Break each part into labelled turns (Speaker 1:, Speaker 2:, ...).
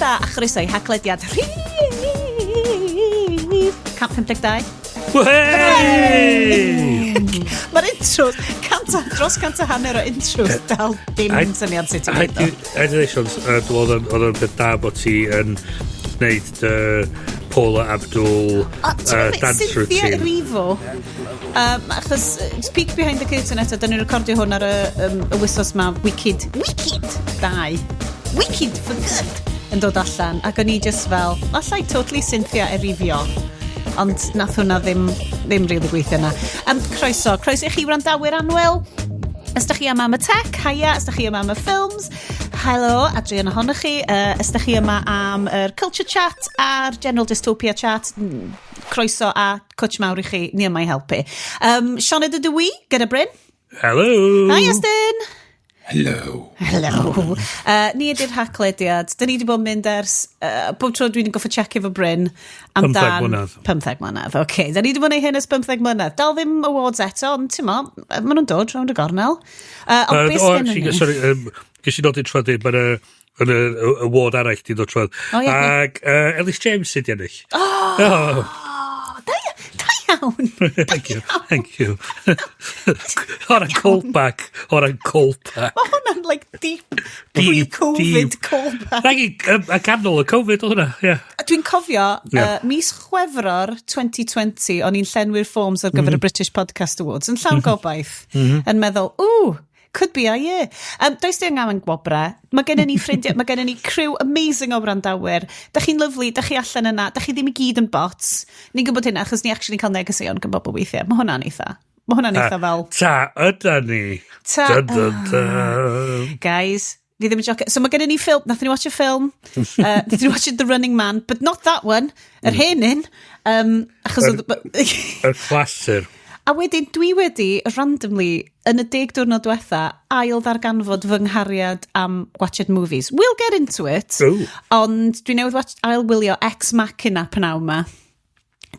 Speaker 1: da a chroeso i Haclediad rhif 152.
Speaker 2: Wey!
Speaker 1: Mae'r intros, dros 150 o intros dal dim syniad sut i wneud o.
Speaker 2: A dwi eisiau, dwi'n meddwl oedd o'n beth da bod ti yn gwneud dy Paula Abdul
Speaker 1: O, ti'n gwbod,
Speaker 2: dance
Speaker 1: Cynthia
Speaker 2: routine.
Speaker 1: Erivo. Achos, peek behind the curtain eto, dyn ni'n recordio hwn ar y wythnos ma, Wicked, Wicked 2, Wicked for Good, yn dod allan. Ac o'n i just fel, allai totally Cynthia Erifio. Ond nath hwnna ddim really gweithio na. Croeso, croeso i chi wrandawyr annwyl. Os da chi yma am y tech, haia. Os da chi yma am y ffilms, helo, a druan ohonoch chi. Os da chi yma am yr culture chat a'r general dystopia chat, croeso a cwtch mawr i chi, ni yma i helpu. Sioned ydw i, gyda Bryn.
Speaker 2: Hello!
Speaker 1: Hi, Estyn!
Speaker 3: Hello.
Speaker 1: Hello. Ni ydy'r Haclediad. Da ni wedi bod yn mynd ers... Bob tro dwi'n gorfod check efo Bryn amdan
Speaker 2: 15 mlynedd.
Speaker 1: 15 mlynedd, oce. Okay. Da ni wedi bod yn neud hyn ers 15 mlynedd. Dal ddim awards eto, ond ti'n mo, maen nhw'n dod rownd y gornel. Ond beth
Speaker 2: O,
Speaker 1: sgennyn
Speaker 2: actually,
Speaker 1: ni?
Speaker 2: sorry, ges i nodyn trwy dweud, mae'n yn y award arall di dod trwy.
Speaker 1: O, ie, ie.
Speaker 2: Ac Ellis James sydd di ennill. Oh!
Speaker 1: Oh, da iawn.
Speaker 2: Thank you, thank you. O'r callback, o'r callback.
Speaker 1: Mae hwnna'n like deep,
Speaker 2: Deep,
Speaker 1: pre-Covid
Speaker 2: deep.
Speaker 1: callback.
Speaker 2: Nag i, y ganol y Covid oedd hwnna, ie.
Speaker 1: A dwi'n cofio,
Speaker 2: Ie.
Speaker 1: mis Chwefror 2020, o'n i'n llenwi'r forms ar gyfer y British Podcast Awards, yn llawn gobaith, yn meddwl, "Ooh, could be our year." Does di angen gwobrau. Mae gennym ni ffrindiau, mae gennym ni crew amazing o wrandawyr. Da chi'n lyfli, da chi allan yna, da chi ddim i gyd yn bots. Ni'n gwybod hynna, achos ni actually cael negeseuon gan bobl weithiau. Mae hwnna'n eitha fel...
Speaker 2: Ta, yda ni.
Speaker 1: Ta-
Speaker 2: Dun, dun, dun.
Speaker 1: Guys, fi ddim yn jocio. So mae gennym ni ffilm, nathon ni watch a ffilm, nathon ni watch The Running Man, but not that one, yr hen un. Achos oedd...
Speaker 2: Y clasur.
Speaker 1: A wedyn dwi wedi, randomly, yn y 10 diwrnod diwetha, ail ddarganfod fy nghariad am watched movies. We'll get into it.
Speaker 2: Ooh.
Speaker 1: Ond dwi newydd watch, ail wylio Ex Machina pnawn ma.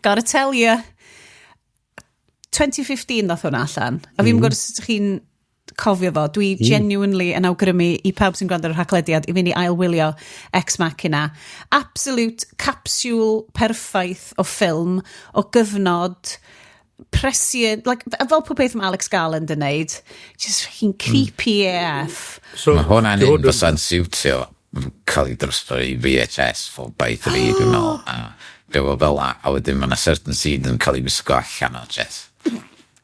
Speaker 1: Gotta tell you, 2015 ddoth hwnna allan. A fi'n gwybod os ydych chi'n cofio fo. Dwi genuinely yn awgrymu i pawb sy'n gwrando ar yr Haclediad i fynd i ail wylio Ex Machina. Absolute capsule perffaith o ffilm o gyfnod prescient, like, fel pob beth mae Alex Garland yn neud, just fucking creepy AF.
Speaker 2: So,
Speaker 3: Mae hwnna'n
Speaker 2: di
Speaker 3: un
Speaker 2: hwn
Speaker 3: fysa'n siwtio cael ei drosto i VHS 4x3, dwi'n meddwl. A dwi'n fel la, a wedyn mae yna certain scene yn cael ei wisgo allan o chest.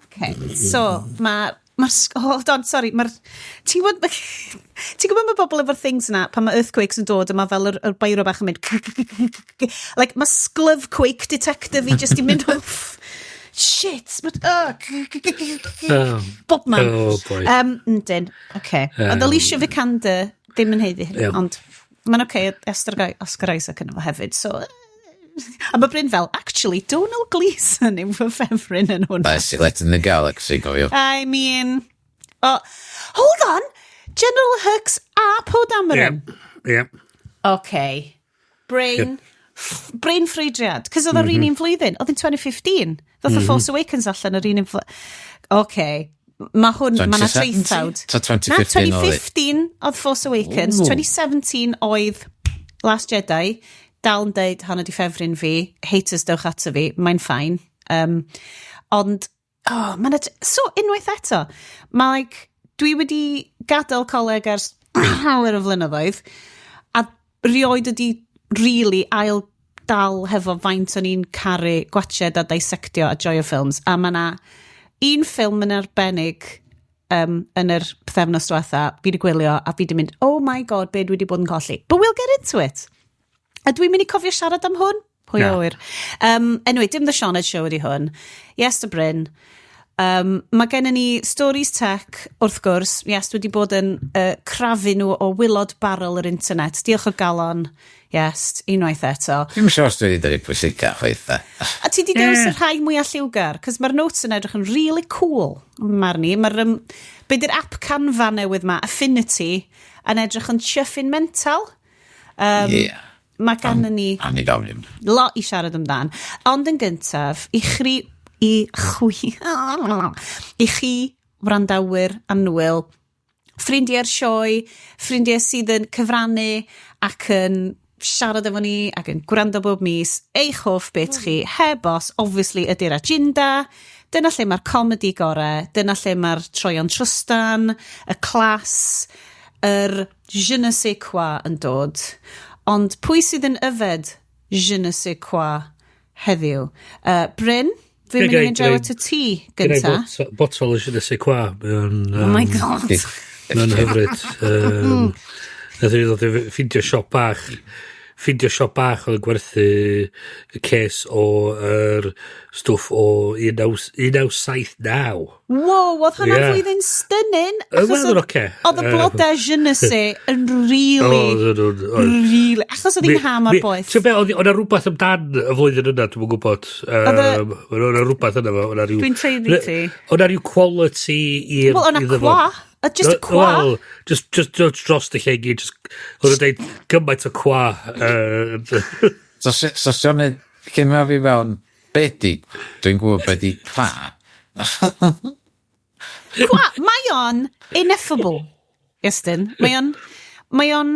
Speaker 1: Okay. So, mae'r... Ma hold on, sorry, mae'r... Ti'n gwybod mae bobl efo'r things na, pan mae earthquakes yn dod, a mae fel yr beiro bach yn mynd... Like, mae sglove quake detector fi just i mynd off. Shit, but...
Speaker 2: Oh.
Speaker 1: Bob man.
Speaker 2: Oh, boy.
Speaker 1: Yndyn, okay. Ond Alicia Vikander ddim yn haeddu hynny, ond mae'n okay, Oscar Isaac yn efo hefyd, so... A mae Bryn fel, "Actually, Domhnall Gleeson yw fy ffefryn yn hwnna."
Speaker 3: Best let in the galaxy, gofio.
Speaker 1: I mean... Oh, hold on! General Hux a Poe Dameron.
Speaker 2: Yeah.
Speaker 1: Okay. Brain ffrwydriad. Cos oedd yr un un flwyddyn. Oedd yn 2015. Ddoth The Force Awakens allan yr un un flwyddyn. Okay. Mae hwn, mae 'na
Speaker 3: 2017?
Speaker 1: traethawd.
Speaker 3: Ta 2015
Speaker 1: Na,
Speaker 3: oedd hi?
Speaker 1: 2015 oedd Force Awakens.
Speaker 3: Ooh.
Speaker 1: 2017 oedd Last Jedi. Dal yn deud hwnna di ffefryn fi. Haters, dewch ato fi. Mae'n fine. Ond, oh, ma' 'na... So, unwaith eto, mae like, dwi wedi gadael coleg ers llawer o flynyddoedd, a rioed ydi really ail dal hefo faint o'n i'n caru gwatched a dissectio a joio ffilms. A mae 'na un ffilm yn arbennig yn yr pythefnos diwetha, fi wedi gwylio a fi wedi mynd, "Oh my God, be dwi wedi bod yn colli?" But we'll get into it. A dwi'n mynd i cofio siarad am hwn? Pwy
Speaker 2: Na.
Speaker 1: a ŵyr. Anyway, dim The Sioned Show ydi hwn. Yes, to Bryn. Mae gennym ni stories tech, wrth gwrs. Yes, dwi wedi bod yn crafu nhw o waelod barrel yr internet. Diolch o galon, yes, unwaith eto.
Speaker 3: Dwi'n siŵr os dwi wedi dweud pwysica, chwaith.
Speaker 1: A ti di dewis y rhai mwyaf lliwgar, cos mae'r notes yn edrych yn really cool. Mae'r ni, mae'r... Be di'r app Canva newydd ma, Affinity, yn edrych yn chuffing mental. Mae gan ni
Speaker 3: A ni gofyn.
Speaker 1: lot i siarad amdan. Ond yn gyntaf, i chi wrandawyr annwyl, ffrindiau'r sioe, ffrindiau sydd yn cyfrannu ac yn siarad efo ni ac yn gwrando bob mis, eich hoff bit chi, heb os, obviously, ydy'r agenda. Dyna lle mae'r comedy gore, dyna lle mae'r troion trwstan, y class, yr je ne sais quoi yn dod. Ond pwy sydd yn yfed je ne sais quoi heddiw? Bryn, fi'n mynd i fynd draw at y tŷ gynta.
Speaker 2: Botol o je ne sais quoi.
Speaker 1: Oh my God.
Speaker 2: Mae'n hyfryd. Nath ni ddod i ffindio siop bach oedd yn gwerthu y ces o yr stwff o 1979.
Speaker 1: Wow, oedd hwnna'n flwyddyn stunning.
Speaker 2: Wel, oedd yn oce.
Speaker 1: Oedd y blodau je ne sais yn really, really. Achos oedd hi'n ha mor boeth.
Speaker 2: Ti'n be, oedd yna rhywbeth amdan y flwyddyn yna, dwi'n gwybod. Oedd yna rhywbeth yna fo.
Speaker 1: Dwi'n teulu ti.
Speaker 2: Oedd yna rhyw quality i'r
Speaker 1: Wel, o'na
Speaker 2: iddo fo.
Speaker 1: Qua. Just y qua.
Speaker 2: Wel, just dros y lle i gyd, just, oedd yn dweud gymaint o qua.
Speaker 3: So, Sioned, cyn ma fi fewn, be di, dwi'n gwybod be di pa.
Speaker 1: Qua, mae o'n ineffable. Iestyn. Mae o'n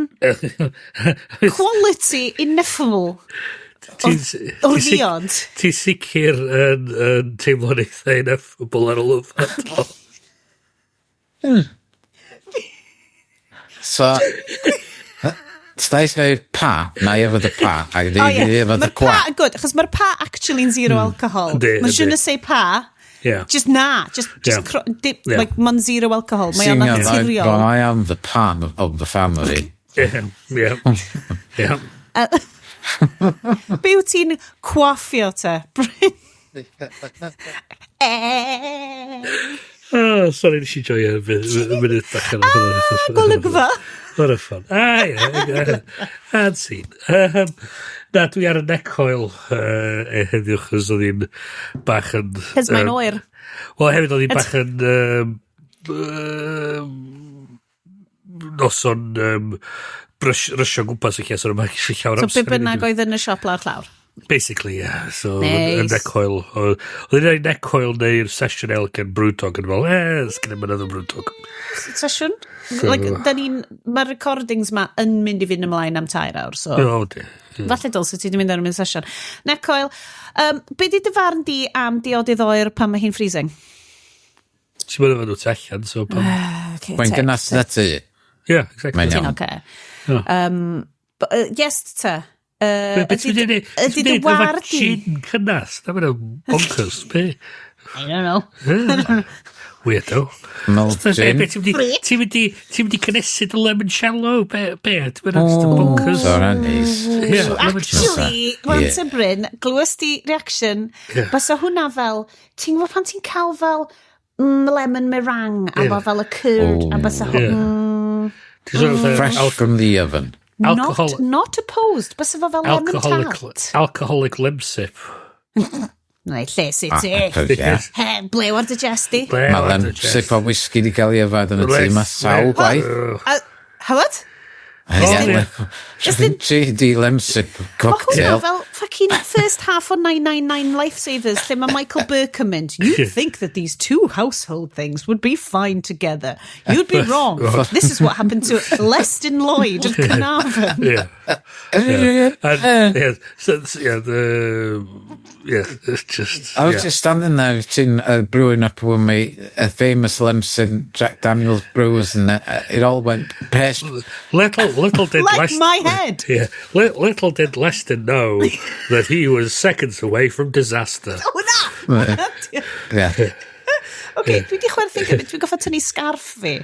Speaker 1: quality ineffable. O'r ddiod.
Speaker 2: Ti'n sicr yn teimlo'n eitha ineffable ar ôl yfed.
Speaker 3: So, Stais gael pa, na i efo dy pa, ac di
Speaker 1: O ie,
Speaker 3: i efo dy
Speaker 1: mae'r
Speaker 3: qua.
Speaker 1: pa yn good, achos mae'r pa actually yn zero alcohol. Mae je ne sais pa, just na, just dip, like, mae'n zero alcohol. Mae o'n
Speaker 3: Seeing as
Speaker 1: naturiol.
Speaker 3: Well, I am the pan of the family.
Speaker 2: Yeah.
Speaker 1: Be wyt ti'n cwaffio te, Bryn?
Speaker 2: Oh, sorry, nes i joio y munud bach yna.
Speaker 1: Ah, golygfa.
Speaker 2: What a fun. Ah, ie. And scene. Na, dwi ar y neck oil heddiw, chos oedd hi'n bach yn
Speaker 1: Cos mae'n oer.
Speaker 2: Wel, hefyd oedd hi'n bach yn noson rysio gwmpas y lle, so yma eisiau llawer
Speaker 1: So
Speaker 2: amser
Speaker 1: be
Speaker 2: i
Speaker 1: bynnag
Speaker 2: fynd
Speaker 1: oedd yn y siop lawr llawr.
Speaker 2: Basically, yeah. So,
Speaker 1: Nice.
Speaker 2: y neck oil. Oedd hi'n neck oil neu'r session ale gen Brewdog yn fel, sgyn i'm another Brewdog.
Speaker 1: Sesiwn? Like, da ni'n... Mae'r recordings ma yn mynd i fynd ymlaen am 3 awr, so
Speaker 2: O, di.
Speaker 1: Falle dylse ti wedi mynd ar y mynd sesiwn. Neck oil. Be di dy farn di am diodydd oer pan mae hi'n freezing?
Speaker 2: Ti'n mynd efo nhw tu allan, so pam
Speaker 1: Okay,
Speaker 3: Mae'n gynnas na ti.
Speaker 2: Yeah, exactly.
Speaker 3: Mae'n
Speaker 1: Ti'n
Speaker 3: iawn.
Speaker 1: oce. Yes, te.
Speaker 2: Be ti'n mynd i neud?
Speaker 1: Ydy dy war di?
Speaker 2: Gin cynnas. Na mae'n bonkers. Be?
Speaker 1: I don't know.
Speaker 2: Weirdo.
Speaker 3: Mel
Speaker 2: Be,
Speaker 3: gin.
Speaker 2: be, ti'n mynd i cynnesu dy limoncello? Be? Be? Ti'n mynd i bonkers?
Speaker 3: So, hwnna'n neis.
Speaker 2: Yeah, limoncello.
Speaker 1: Actually, wan te Bryn, glywes di reaction, bysa hwnna fel, ti'n gwybod pan ti'n cael fel lemon meringue, a fo fel y curd, a bysa hwnna,
Speaker 2: Ti'n sôn fatha
Speaker 3: Fresh from the oven.
Speaker 1: Not opposed, bysa fo fel lemon tart.
Speaker 2: Alcoholic lemsip.
Speaker 1: Neu, lle sydd ti?
Speaker 3: Ah, yeah.
Speaker 1: He, blew ar dy jest di.
Speaker 3: Mae lemsip o whisky di cael ei yfad yn y tŷ yma sawl gwaith.
Speaker 1: How what?
Speaker 3: Ie, GD lemsip
Speaker 1: Mae hwnna
Speaker 3: cocktail.
Speaker 1: fel fucking first half o 999 Lifesavers lle mae Michael Burke yn mynd, "You'd think that these two household things would be fine together. You'd be wrong. This is what happened to Leston Lloyd of Carnarvon."
Speaker 2: Yeah. And, yeah, so, yeah, yeah, it's just,
Speaker 3: I was
Speaker 2: yeah.
Speaker 3: just standing there seeing brewing up with me a famous Lemsip Jack Daniels brews and it all went pest.
Speaker 2: Little did
Speaker 1: Like my head.
Speaker 2: Yeah, little did Lester know that he was seconds away from disaster.
Speaker 1: Oh, na!
Speaker 3: Yeah.
Speaker 1: OK, dwi di chwerthin gymaint, dwi'n goffa tynnu scarf fi.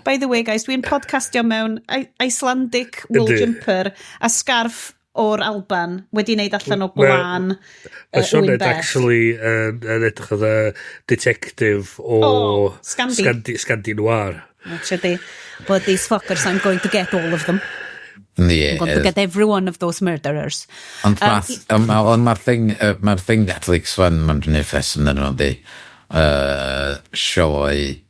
Speaker 1: By the way, guys, dwi'n podcastio mewn Icelandic wool jumper a scarf o'r Alban wedi wneud allan o gwlan
Speaker 2: Mae Sioned
Speaker 1: ŵyn beth.
Speaker 2: actually yn edrych oedd y detective o
Speaker 1: Oh, Scandi.
Speaker 2: Scandi Noir.
Speaker 1: Actually, but these fuckers, I'm going to get all of them. I'm going to get every one of those murderers.
Speaker 3: Ond mae'r thing, mae'r thing Netflix fan, mae'n gwneud ffes yn nhw, di, sioe,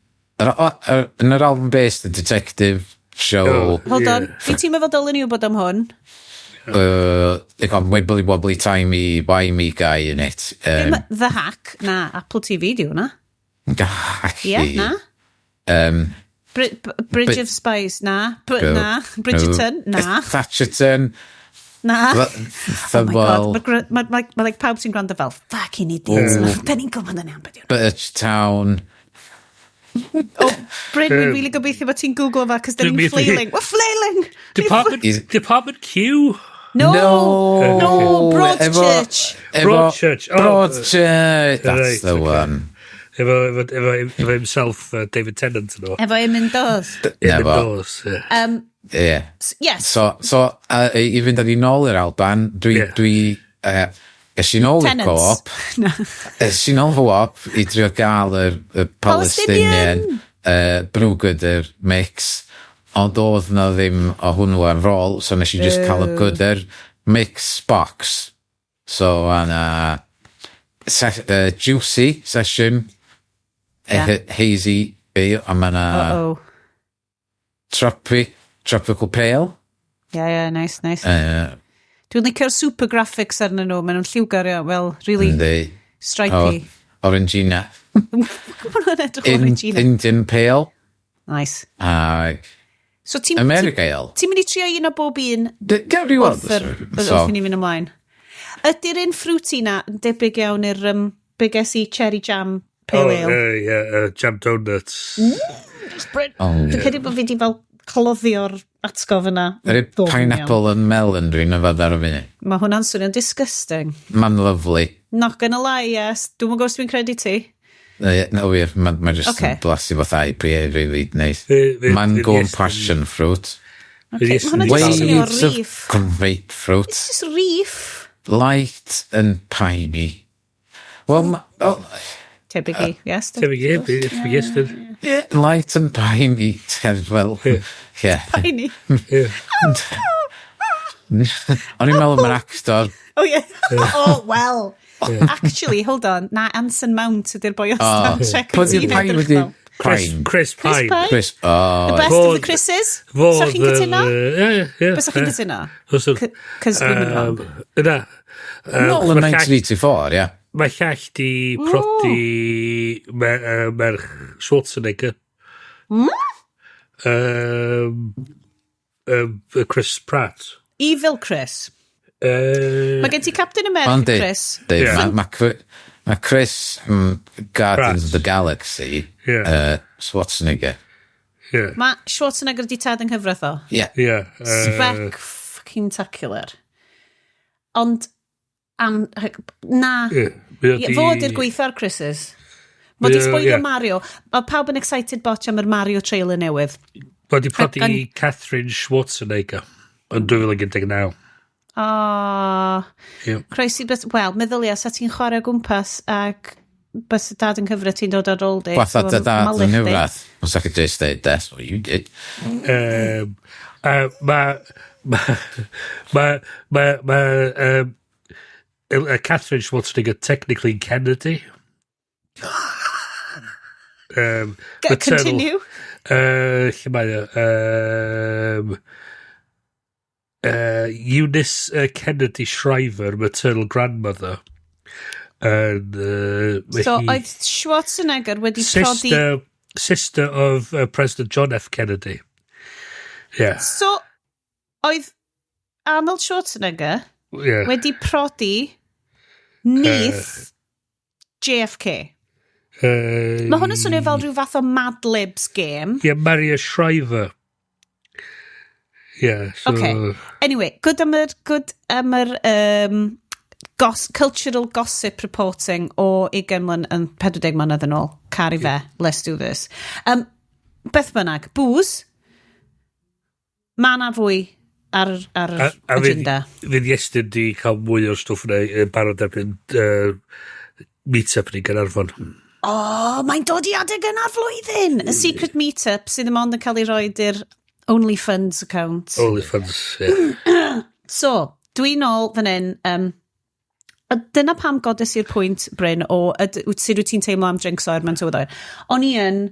Speaker 3: yn yr Alban based, the detective show,
Speaker 2: Oh.
Speaker 1: Hold on,
Speaker 2: Yeah.
Speaker 1: fi ti'n meddwl dylen ni wybod am hwn?
Speaker 3: They got wibbly wobbly timey wimey guy in it.
Speaker 1: The Hack, na, Apple TV di hwnna.
Speaker 3: Gallu.
Speaker 1: Ie, na? Bridge of Spies, na.
Speaker 3: No,
Speaker 1: Na. Bridgerton,
Speaker 3: no.
Speaker 1: na.
Speaker 3: Thatcherton.
Speaker 1: Na. Oh my God. Mae ma, ma, like, pawb sy'n gwrando fel, "Fucking idiots." Oh. Da ni'n gwybod yn iawn beth yw.
Speaker 3: Birchtown.
Speaker 1: Oh, Bryn, dwi'n really gobeithio bod ti'n Google fa, cos da ni'n flailing. We're flailing!
Speaker 2: Department Q?
Speaker 1: No! No! No, Broadchurch.
Speaker 2: Broadchurch.
Speaker 3: Oh, Broadchurch. That's the one.
Speaker 2: Efo himself, David Tennant yn o.
Speaker 1: Efo him indoors.
Speaker 2: Him indoors, yeah.
Speaker 3: Yeah.
Speaker 1: Yes.
Speaker 3: So i fynd ar i nôl i'r Alban, dwi, yeah. dwi es i nôl i'r Co-op. Es i nôl Co-op i drio gael y Palestinian Brewgooder mix, ond oedd na ddim o hwnnw ar roll, so nes i just cael y Gooder mix box. So, yna Juicy Session, Hazy Ale, a mae yna
Speaker 1: Uh-oh.
Speaker 3: Tropical Pale.
Speaker 1: Yeah, nice. Dwi'n licio'r super graphics arnyn nhw. Maen nhw'n lliwgar, iawn, well, really stripy.
Speaker 3: Oh, Orangina.
Speaker 1: Maen nhw'n edrych Orangina.
Speaker 3: Indian Pale.
Speaker 1: Nice.
Speaker 3: A
Speaker 1: So ti'n
Speaker 3: America Ale.
Speaker 1: Ti'n mynd i trio un o bob un
Speaker 3: Gawn ni weld.
Speaker 1: Wrth i ni fynd ymlaen? Ydy'r un fruity na yn debyg iawn i'r Big SE Cherry Jam Pale Ale?
Speaker 2: Oh, yeah, jam donuts.
Speaker 1: Oh. Dwi'n credu bod fi di fel cloddio'r atgof yna.
Speaker 3: Yr pineapple and melon dwi'n yfad ar y funud.
Speaker 1: Mae hwnna'n swnio'n disgusting.
Speaker 3: Mae'n lovely.
Speaker 1: Not gonna lie, yes. Dwi'n gwybod os dwi'n credu ti.
Speaker 3: No, wir, mae'n ma just okay. blasu fatha IPA really nice. Mango and passion fruit.
Speaker 1: Okay. Mae hwnna'n just swnio reef.
Speaker 3: Grapefruit.
Speaker 1: It's just reef.
Speaker 3: Light and piney. Well, oh,
Speaker 1: Tebyg i, yes.
Speaker 2: Tebyg i, yes.
Speaker 3: Yeah, light and piney. Well, yeah.
Speaker 1: Piney.
Speaker 2: Yeah.
Speaker 3: O'n i'n meddwl mae'r actor.
Speaker 1: Oh, yeah. Oh, well. Actually, hold on. Na, Anson Mount ydy'r boi o Star Trek.
Speaker 3: Pwy di'r Pine wedi?
Speaker 2: Chris, Chris Pine.
Speaker 1: Chris Pine.
Speaker 3: Chris, oh.
Speaker 1: The best of the Chris's? Sa chi'n cytuno?
Speaker 2: Ie.
Speaker 1: Bysa chi'n cytuno? Cos dwi'n mynd wrong.
Speaker 2: Na.
Speaker 3: Nôl yn 1984, ie.
Speaker 2: Mae llall di prodi merch Schwarzenegger. Chris Pratt.
Speaker 1: Evil Chris. Mae gen ti Captain America Chris.
Speaker 3: Yeah. Mae Chris Guardians of the Galaxy, Schwarzenegger.
Speaker 2: Yeah.
Speaker 1: Mae Schwarzenegger di tad yng nghyfraith o.
Speaker 3: Yeah.
Speaker 2: Yeah.
Speaker 1: Spec-fucking-tacular. Ond, na.
Speaker 2: Yeah.
Speaker 1: Fo di'r gweithio'r Chris's. Mae di spoilio Mario. Mae pawb yn excited bot am yr Mario trailer newydd.
Speaker 2: Mae di prodi Catherine Schwarzenegger yn 2019.
Speaker 1: Oh, yeah. Croesi, but, wel, meddylia, sa ti'n chwarae o gwmpas ac bys dad yn cyfraith ti'n dod ar ôl di.
Speaker 3: Fatha dy dad yn gyfraith. Os I could just say, "That's what you did."
Speaker 2: Ma Catherine Schwarzenegger technically Kennedy.
Speaker 1: Continue.
Speaker 2: Lle mae o? Eunice Kennedy Shriver, maternal grandmother. And,
Speaker 1: So, oedd Schwarzenegger wedi
Speaker 2: sister,
Speaker 1: prodi
Speaker 2: Sister of President John F. Kennedy. Yeah.
Speaker 1: So, oedd Arnold Schwarzenegger wedi prodi nith JFK. Mae hwn yn swnio fel rhyw fath o Mad Libs game.
Speaker 2: Yeah, Maria Shriver. Yeah, so
Speaker 1: Okay. Anyway, good am yr cultural gossip reporting o 20 mlynedd, yn 40 mlynedd yn ôl. Caru fe, let's do this. Beth bynnag, booze, mae na fwy ar yr
Speaker 2: A
Speaker 1: agenda.
Speaker 2: Fydd Iestyn di cael mwy o'r stwff yna barod erbyn meet-up ni Gaernarfon.
Speaker 1: O, oh, mae'n dod i adeg yna'r flwyddyn! Y secret meet-up sydd ddim ond yn cael ei roi i'r OnlyFans account.
Speaker 2: OnlyFans, yeah.
Speaker 1: So, dwi nôl fan hyn, a dyna pam godes i'r pwynt, Bryn, o sut wyt ti'n teimlo am drinks oer mewn tywydd oer. O'n i yn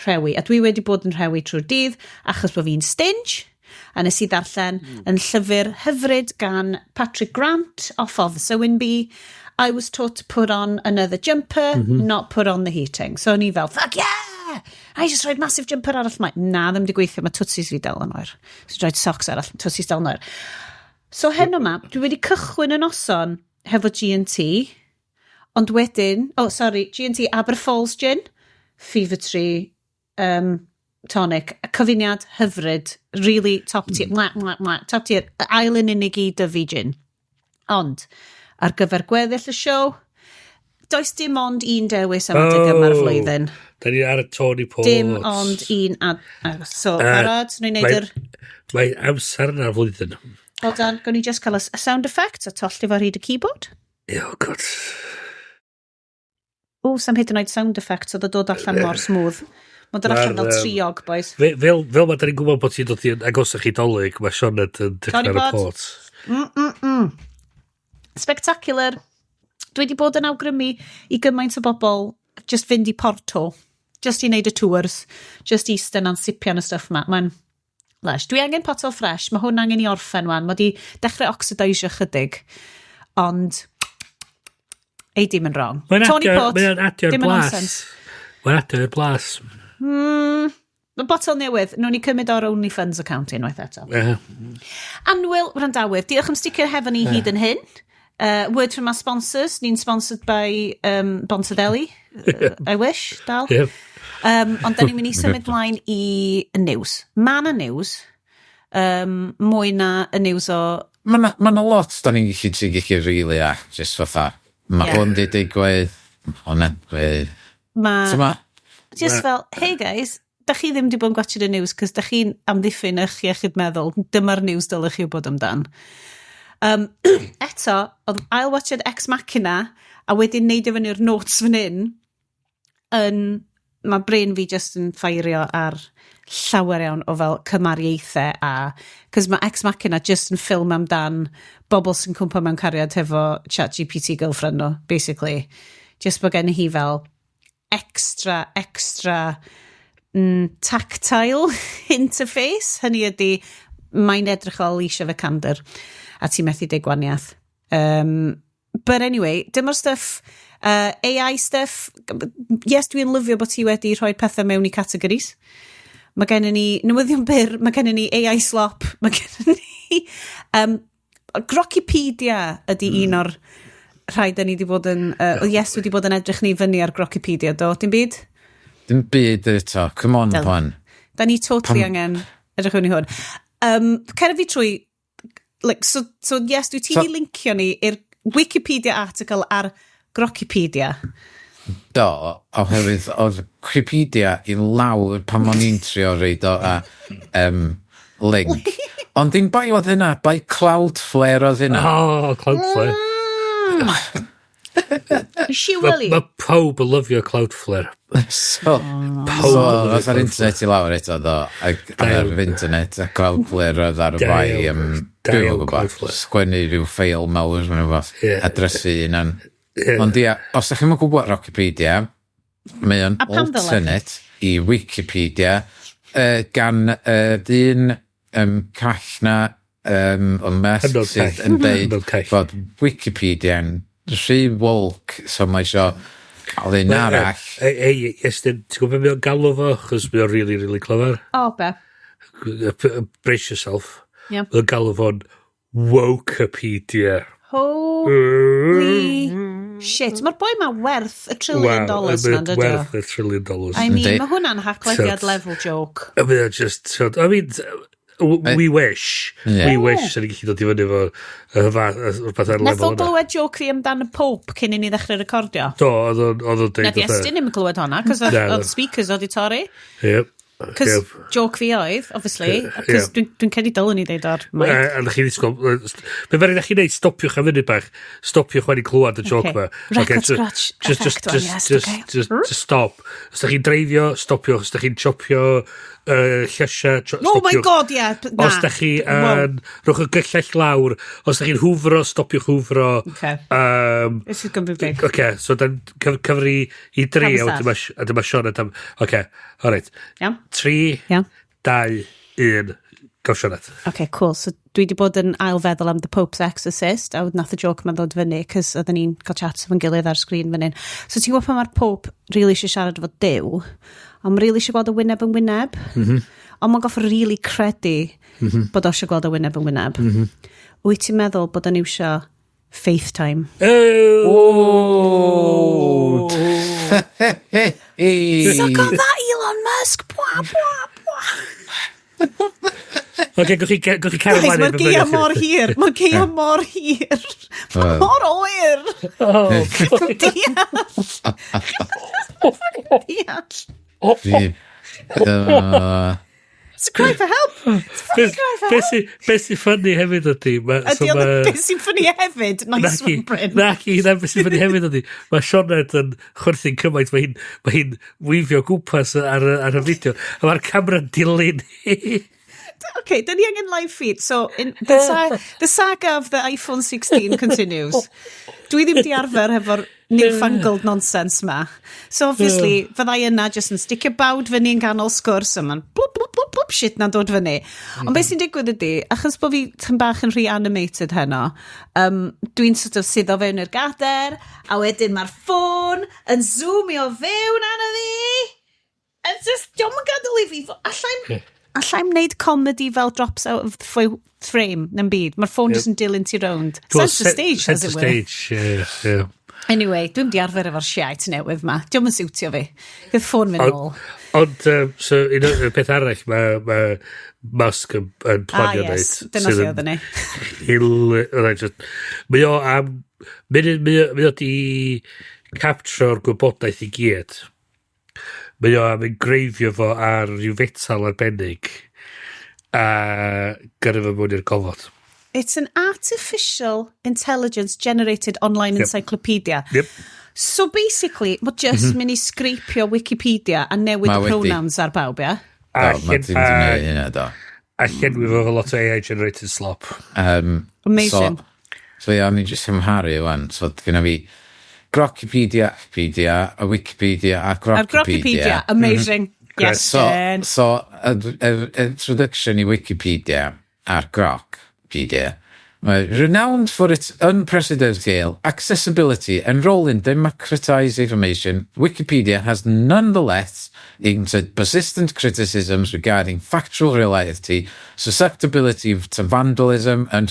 Speaker 1: rhewi, a dwi wedi bod yn rhewi trwy'r dydd, achos bod fi'n stinge, a nes i ddarllen yn llyfr hyfryd gan Patrick Grant, off of Sewinby, "I was taught to put on another jumper, not put on the heating." So o'n i fel, "Fuck yeah! I just rhoid massive jumper arall." Mae, na, ddim di gweithio, mae twtsies fi dal yn oer. So rhoid socks arall, twtsies dal yn oer. So heno 'ma, dwi wedi cychwyn y noson hefo G&T, ond wedyn, oh sorry, G&T Aber Falls Gin, Fever Tree, tonic, y cyfuniad hyfryd, really top tier, mwah, mwah, mwah, top tier, ail yn unig i dyfu gin. Ond, ar gyfer gweddill y siow, does dim ond un dewis am adeg yma'r flwyddyn.
Speaker 2: Da ni ar y Tawny Port.
Speaker 1: Dim ond un so, barod, ni'n neud yr.
Speaker 2: Mae amser yna'r flwyddyn.
Speaker 1: Hold on, gawn ni just cael y sound effect a tollti fo ar hyd y keyboard.
Speaker 2: Oh God.
Speaker 1: O, sam hyd yn oed sound effect, oedd o dod allan mor smooth. Mae'n dod allan fel triog, boys.
Speaker 2: Fel mae da ni'n gwybod bod ti'n dod i'n agosach i Dolig, mae Sioned yn dechrau ar y
Speaker 1: Port.
Speaker 2: Port.
Speaker 1: Spectacular. Dwi wedi bod yn awgrymu i gymaint o bobl just fynd i Porto. Just i wneud y tours. Just eistedd na'n sipian y stuff ma. Mae'n lush. Dwi angen potel fresh. Mae hwn angen i orffen wan. Mae di dechrau oxidisio chydig. Ond ei dim yn wrong.
Speaker 2: Mae'n
Speaker 1: Tawny Port.
Speaker 2: Mae'n adio'r
Speaker 1: Dim yn
Speaker 2: blas.
Speaker 1: nonsense.
Speaker 2: Mae'n adio'r blas.
Speaker 1: Mae botel newydd, nhw'n ni cymryd o'r OnlyFans account unwaith eto. Anwyl wrandawyr, diolch am sticio hefo ni hyd yn hyn. Word from our sponsors, ni'n sponsored by Bontadeli. I wish, dal. Ond da ni'n mynd i symud mlaen i y news. Ma na news. Mwy na y news o.
Speaker 3: Mae na, ma 'na lot da ni'n gallu ti'n gallu really a, just fatha, mae
Speaker 1: Ie.
Speaker 3: hwn di digwydd, ma hwnna'n digwydd.
Speaker 1: Ma,
Speaker 3: So ma,
Speaker 1: just fel, hey guys, da chi ddim di bod yn gwatchad y news, cos da chi'n amddiffyn eich iechyd meddwl. Dyma'r news dylech chi wybod amdan. Eto, oedd ail-watched Ex Machina, a wedyn neidio fyny'r notes fan hyn, yn, mae brain fi just yn ffeirio ar llawer iawn o fel cymariaethau a... Cos mae Ex Machina just yn ffilm amdan bobl sy'n cwmpa mewn cariad hefo ChatGPT girlfriend nhw, basically. Just bod gen hi fel extra, extra tactile interface. Hynny ydy, mae'n edrych fel Alicia Vikander a ti'n methu deud gwaniaeth. But anyway, dyma'r stuff, AI stuff. Yes, dwi'n lyfio bod ti wedi rhoi pethau mewn i categories. Mae gennym ni newyddion byr, mae gennym ni AI slop, mae gennym ni. Grokipedia ydy un o'r rhai da ni wedi bod yn... Yes, wedi bod yn edrych ni fyny ar Grokipedia, do? Dim byd?
Speaker 3: Dim byd eto, come on,
Speaker 1: Del.
Speaker 3: Pon.
Speaker 1: Da ni totally angen edrych fewn i hwn. Cer fi trwy... Like, so yes, dwi ti di linkio ni i'r Wikipedia article ar Grokipedia.
Speaker 3: Do, oherwydd oedd Wikipedia i lawr pan o'n i'n trio reid o a link. Ond dim bai oedd hynna, bai Cloudflare oedd hynna.
Speaker 2: Oh, Cloudflare.
Speaker 1: Surely.
Speaker 2: Mae pawb yn lyfio Cloudflare.
Speaker 3: So,
Speaker 2: Pawb
Speaker 3: so
Speaker 2: yn lyfio
Speaker 3: oedd ar internet i lawr eto, ddo. Ac ar yr internet, a Cloudflare oedd ar y
Speaker 2: Da
Speaker 3: bai.
Speaker 2: iawn. Da
Speaker 3: Dwi'n
Speaker 2: iawn,
Speaker 3: gwybod,
Speaker 2: Cloudflare.
Speaker 3: sgwennu rhyw ffeil mawr, mae'n rhywbeth, a drysu hunan. Ond ia, os ydych chi'n gwybod Wikipedia, mae o'n
Speaker 1: A pam ddylech?
Speaker 3: alternate i Wikipedia gan dyn call na o'n mes
Speaker 2: Hynod
Speaker 3: sydd
Speaker 2: call.
Speaker 3: yn deud
Speaker 2: Hynod call.
Speaker 3: fod Wikipedia yn rhy woke, so mae isio cael un arall.
Speaker 2: Ei, ei, Estyn, ti'n gwybod beth mae o'n galw fo? Chos mae o'n really, really clever.
Speaker 1: O, be?
Speaker 2: Brace yourself.
Speaker 1: Ie.
Speaker 2: Mae o'n galw fo'n Wokepedia.
Speaker 1: Holy shit. Mae'r boi ma werth y trillion dollars
Speaker 2: Wow,
Speaker 1: na, dydy o?
Speaker 2: werth y trillion dollars.
Speaker 1: I mean,
Speaker 3: Yndi.
Speaker 1: mae hwnna'n haclediad level joke.
Speaker 2: I mean, just, so, I mean, we wish, we wish sy'n ni gallu dod i fyny efo rhywbeth ar
Speaker 1: Nath
Speaker 2: lefel
Speaker 1: o
Speaker 2: yna.
Speaker 1: glywed joke fi amdan y Pope cyn i ni ddechrau recordio.
Speaker 2: Do, oedd o'n deud
Speaker 1: Nath i Estyn ddim yn clywed hwnna, cos oedd
Speaker 2: Na, na.
Speaker 1: oedd speakers oedd i torri.
Speaker 2: Yep.
Speaker 1: Cos
Speaker 2: Yep.
Speaker 1: joke fi oedd, obviously. Cos dwi'n credu dylwn i ddeud o'r mic.
Speaker 2: A na chi ddisgwyl... Be fe'n chi wneud, stopiwch am funud bach. Stopiwch wedi clywed y joke
Speaker 1: Okay.
Speaker 2: ma.
Speaker 1: Record
Speaker 2: so
Speaker 1: scratch
Speaker 2: just,
Speaker 1: effect one,
Speaker 2: just,
Speaker 1: yes,
Speaker 2: just,
Speaker 1: okay.
Speaker 2: just stop. Os da chi'n dreifio, stopiwch. Os da chi'n chopio llysiau,
Speaker 1: Oh my
Speaker 2: stopiwch.
Speaker 1: God, yeah. Na.
Speaker 2: Os da chi
Speaker 1: Wow.
Speaker 2: yn... Rhowch y gyllell lawr. Os da chi'n hwfro, stopiwch hwfro.
Speaker 1: Okay. This is going to be big.
Speaker 2: Okay, so dan cyfri i dri,
Speaker 1: Pam
Speaker 2: a wedyn a dyma Sean a dam... Okay, alright.
Speaker 1: Iawn.
Speaker 2: Tri,
Speaker 1: Iawn.
Speaker 2: dau, un. Go Sioned.
Speaker 1: Okay, cool. So dwi wedi bod yn ailfeddwl am The Pope's Exorcist, a nath y joke ma'n ddod fyny, cos oedden ni'n cael chat efo'n gilydd ar sgrin fan hyn. So ti'n gwybod pan mae'r Pope really eisiau siarad efo Duw, ond really eisiau gweld y wyneb yn wyneb. Ond mae'n goffo really credu bod o eisiau gweld o wyneb yn wyneb. Wyt ti'n meddwl bod o'n iwsio FaceTime?
Speaker 2: Oh!
Speaker 1: Suck on that, Elon Musk! Bwa, bwa, bwa.
Speaker 2: Oce, gewch chi cario
Speaker 1: Guys,
Speaker 2: ymlaen.
Speaker 1: Mae'r geia mor hir. Mae'r geia mor hir. Mae mor oer.
Speaker 2: Oh,
Speaker 1: Deall. Deall. It's a cry for help. It's a fucking cry for help.
Speaker 2: Beth sy'n funny hefyd ydy...
Speaker 1: Ydy ond beth sy'n funny hefyd? Nice one, Bryn.
Speaker 2: Naci, na beth sy'n funny hefyd ydy. Mae Sioned yn chwerthin cymaint, mae hi'n wifio gwmpas ar y fideo, a mae'r camera'n dilyn hi.
Speaker 1: Okay, dyn ni angen live feed. So, the saga of the iPhone 16 continues. Dwi ddim di arfer hefo'r newfangled nonsense ma. So, obviously, fyddai yna just yn sticio bawd fyny yn ganol sgwrs a ma'n blwp, blwp, blwp, blwp, shit na'n dod fyny. Ond beth sy'n digwydd ydy, achos bod fi tyn bach yn rhy animated heno, dwi'n sort of suddo fewn i'r gader, a wedyn mae'r ffôn yn zoomio fewn arno fi. And just, diolch yn gadael i fi. Allai'm wneud comedy fel drops out of the frame, na'n byd. Mae'r ffôn just yn dilyn ti rownd. Centre stage, as
Speaker 2: Centre
Speaker 1: it were.
Speaker 2: Stage, yeah.
Speaker 1: Anyway, dwi'n di arfer efo'r shite newydd ma. Diolch yn siwtio fi. Gyda ffôn mynd nôl.
Speaker 2: Ond, so, un o'r peth arall mae Musk yn planio
Speaker 1: Ah, yes.
Speaker 2: wneud.
Speaker 1: Dyna
Speaker 2: sydd
Speaker 1: lle
Speaker 2: yn
Speaker 1: oedden ni.
Speaker 2: Right, mae o am... Mae o di capture'r gwybodaeth i gyd. Mae o am engravio fo ar ryw fetal arbennig a gyrru fo mewn i'r gofod.
Speaker 1: It's an artificial intelligence generated online encyclopedia.
Speaker 2: Yep.
Speaker 1: So basically, mae just mynd i scrapio Wikipedia a newid
Speaker 3: Ma'
Speaker 1: y
Speaker 3: wedi.
Speaker 1: pronouns ar bawb, ia?
Speaker 2: A,
Speaker 3: Do, mae dim di wneud hynna, do.
Speaker 2: A llenwi fo efo lot o AI generated slop.
Speaker 1: Amazing.
Speaker 3: So ia, o'n i'n just cymharu wan. So, gyda fi Grokipedia, Wikipedia, a Wikipedia, a
Speaker 1: Ar
Speaker 3: Grokipedia.
Speaker 1: Grokipedia, amazing. Yes,
Speaker 3: So,
Speaker 1: Jen.
Speaker 3: so introduction i Wikipedia ar Grokpedia. Mae renowned for its unprecedented scale, accessibility and role in democratized information, Wikipedia has nonetheless encountered persistent criticisms regarding factual reality, susceptibility to vandalism and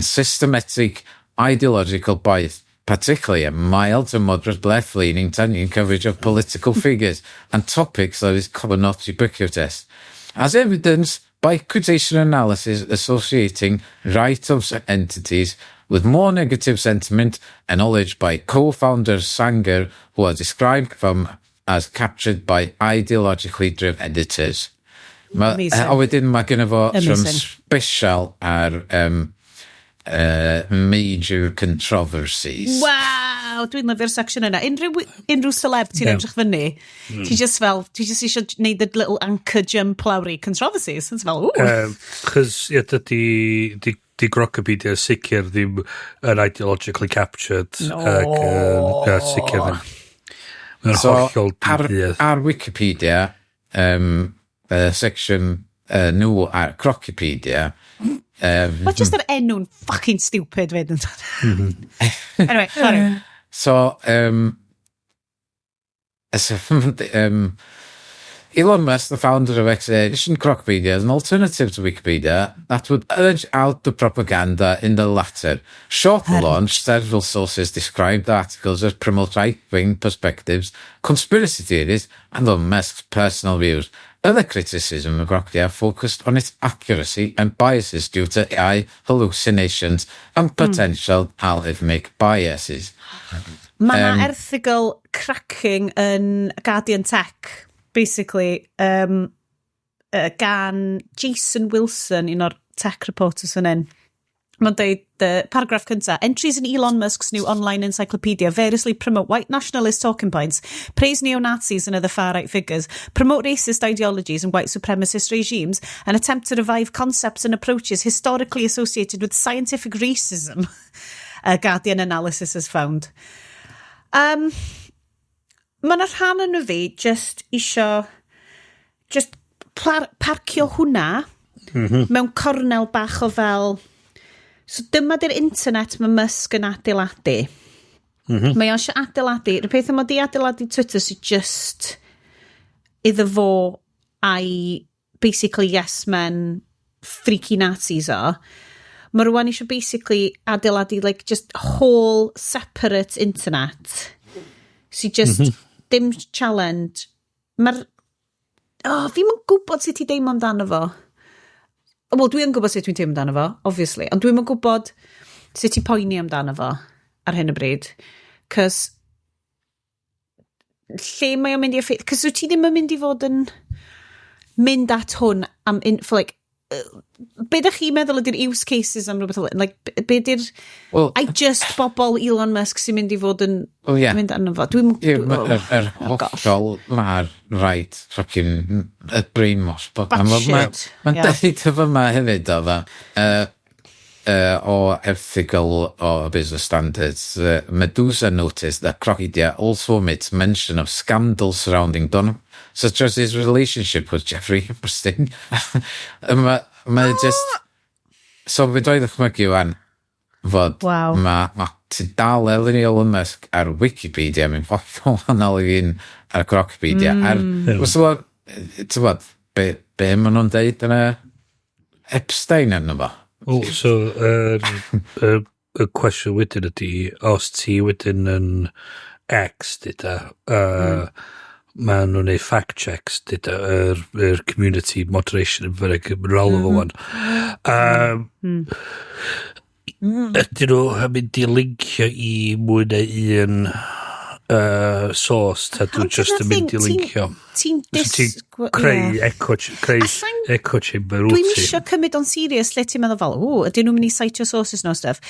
Speaker 3: systematic ideological bias, particularly a mild to moderate left-leaning tendency in coverage of political figures and topics that is common not ubiquitous. As evidenced by quotation analysis associating right of entities with more negative sentiment and knowledge by co-founder Sanger, who are described from as captured by ideologically driven editors.
Speaker 1: Amazing.
Speaker 3: A wedyn mae genno fo some
Speaker 1: Amazing.
Speaker 3: special ar major controversies.
Speaker 1: Waw, dwi'n lyfio'r section yna. Unrhyw celeb ti'n edrych fyny, ti just fel, ti just eisiau gwneud y little anchor jump lawr i controversies. It's fel, ooh.
Speaker 2: Chos, ie, dydy, di Grokipedia sicr ddim yn ideologically captured.
Speaker 1: No.
Speaker 2: Ac, na, sicr ddim. Mae'n
Speaker 3: So,
Speaker 2: hollol diduedd.
Speaker 3: ar Wikipedia, section nhw ar Grokipedia,
Speaker 1: Mae just yr enw'n fucking stupid fyd. Anyway, sorry.
Speaker 3: So, Elon Musk, the founder of xAI, Grokipedia as an alternative to Wikipedia that would urge out the propaganda in the latter. Short launch, several sources described the articles as promote right-wing perspectives, conspiracy theories, and Elon Musk's personal views. Other criticism of Grokipedia focused on its accuracy and biases due to AI hallucinations and potential algorithmic biases.
Speaker 1: Mae yna erthygl cracking yn Guardian Tech, basically, gan Jason Wilson, un o'r tech reporters fan hyn. Mae'n deud, paragraff cynta, "Entries in Elon Musk's new online encyclopedia variously promote white nationalist talking points, praise neo-Nazis and other far-right figures, promote racist ideologies and white supremacist regimes, and attempt to revive concepts and approaches historically associated with scientific racism," a Guardian analysis has found. Mae yna rhan yn fi just isio just parcio hwnna mewn cornel bach o fel, so dyma di'r internet mae Musk yn adeiladu. Mae o eisiau adeiladu, y peth yma di adeiladu Twitter sy'n just iddo fo a'i basically yes men, freaky Nazis o. Mae rwan eisiau basically adeiladu like just whole separate internet. So just dim challenge. Mae'r... Oh, fi'm yn gwybod sut i deimlo amdano fo. Wel, dwi yn gwybod sut dwi'n teimlo amdano fo, obviously, ond dwi'n yn gwybod sut i poeni amdano fo ar hyn o bryd. Cos lle mae o'n mynd i effeithio? Cos wyt ti ddim yn mynd i fod yn mynd at hwn am in, for like, be ydych chi'n meddwl ydy'r use cases am rhywbeth fel hyn? Like, be ydy'r...
Speaker 3: Well,
Speaker 1: Ai just bobl Elon Musk sy'n mynd i fod yn
Speaker 3: Well, yeah.
Speaker 1: mynd arno fo? Dwi'n...
Speaker 3: Ie, yr
Speaker 1: oh, gosh.
Speaker 3: Hollol ma'r right fucking y brainwash bod.
Speaker 1: Batshit,
Speaker 3: Mae'n
Speaker 1: ie.
Speaker 3: deud efo yma hefyd o fa, o erthygl o Business Standards, Medusa noticed that Grokipedia also omits mention of scandals surrounding Donald, such as his relationship with Jeffrey Epstein. Mae just... So fe dwi ddychmygu wan fod ma tudalen Elon Musk ar Wikipedia mynd hollol wahanol i un ar Grokipedia. Ar, so, ti'n bod, be maen nhw'n deud yna Epstein arno fo?
Speaker 2: Well, so, y cwestiwn wedyn ydy, os ti wedyn yn X, dyda, maen nhw'n neud fact checks, dyda, yr community moderation yn bynnag, yn rôl efo wan. Ydyn nhw yn mynd i linkio i mwy neu un source, ta dwi
Speaker 1: Ond
Speaker 2: just
Speaker 1: dyna'r
Speaker 2: yn mynd i
Speaker 1: thing,
Speaker 2: linkio?
Speaker 1: Ti'n
Speaker 2: So ti'n creu echo, creu echo chamber
Speaker 1: Dwi'n
Speaker 2: wyt ti.
Speaker 1: isio cymryd o'n serious lle ti'n meddwl fel, o, ydyn nhw'n mynd i citio sources no stuff.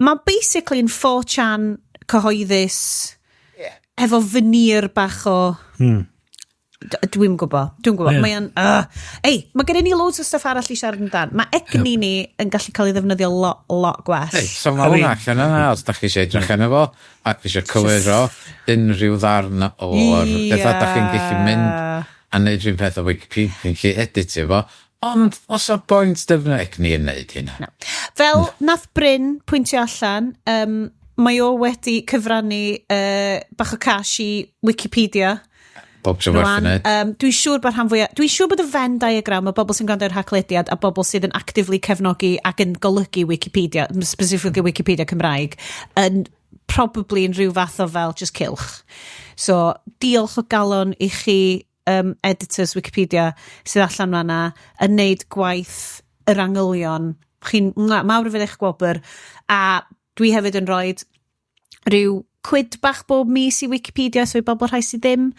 Speaker 1: Mae basically yn 4chan cyhoeddus efo veneer bach o... Dwi'n gwybod, dwi'n gwybod.
Speaker 2: Ie.
Speaker 1: Mae o'n... Ei, mae gen ni loads o stuff arall i siarad amdan. Mae egni ni yn gallu cael ei ddefnyddio lot, lot gwell.
Speaker 3: Hey, so mae
Speaker 2: I mean-
Speaker 3: hwnna allan yna, os da chi eisiau edrych arno fo, ac eisiau cywiro unrhyw ddarn o'r bethau da chi'n gallu mynd a neud rhywun peth o Wikipedia, chi'n gallu editio fo, ond os o bwynt defnyddio egni yn neud hynna.
Speaker 1: No. Fel nath Bryn pwyntio allan, mae o wedi cyfrannu bach o cash i Wikipedia.
Speaker 3: Bob tro werth
Speaker 1: Rwan,
Speaker 3: yn neud.
Speaker 1: Dwi'n siŵr bod rhan fwyaf... Dwi'n siŵr bod y Venn diagram o bobl sy'n gwrando ar Haclediad a bobl sydd yn actively cefnogi ac yn golygu Wikipedia, specifically Wikipedia Cymraeg, yn probably yn rhyw fath o fel just cylch. So, diolch o galon i chi editors Wikipedia sydd allan fanna yn neud gwaith yr angylion. Chi'n mawr fydd eich gwobr. A dwi hefyd yn rhoi rhyw quid bach bob mis i Wikipedia, so i bobl rhai sydd ddim.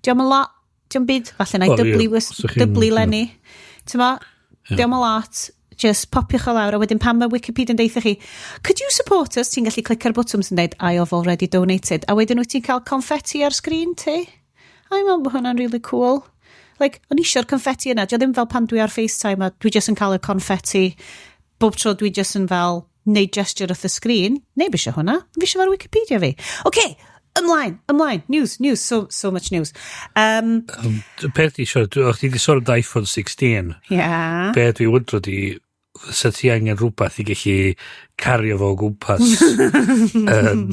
Speaker 1: Diolch yn lot, diolch byd, falle na i
Speaker 2: Wel, ie,
Speaker 1: dyblu,
Speaker 2: so chi'n-
Speaker 1: dyblu lenni. Ti'n mo, diolch yn lot, just popiwch o lawr, a wedyn pan mae Wikipedia yn deitha chi, "Could you support us?" Ti'n gallu clicio'r botwm sy'n deud, "I have already donated." A wedyn wyt ti'n cael confetti ar sgrin ti. A i'n meddwl bod hwnna'n really cool. Like, o'n i eisiau'r confetti yna. Dio ddim fel pan dwi ar FaceTime a dwi just yn cael y confetti bob tro dwi just yn fel neud gesture wrth y sgrin. Neb eisiau hwnna. Fi eisiau ar Wikipedia fi. OK, ymlaen, ymlaen. News, news, so, so much news.
Speaker 2: Y peth i siarad, o'ch ti wedi sôn am iPhone 16.
Speaker 1: Yeah.
Speaker 2: Be dwi wyndro di, fysa ti angen rhywbeth i gallu cario fo o gwmpas yn,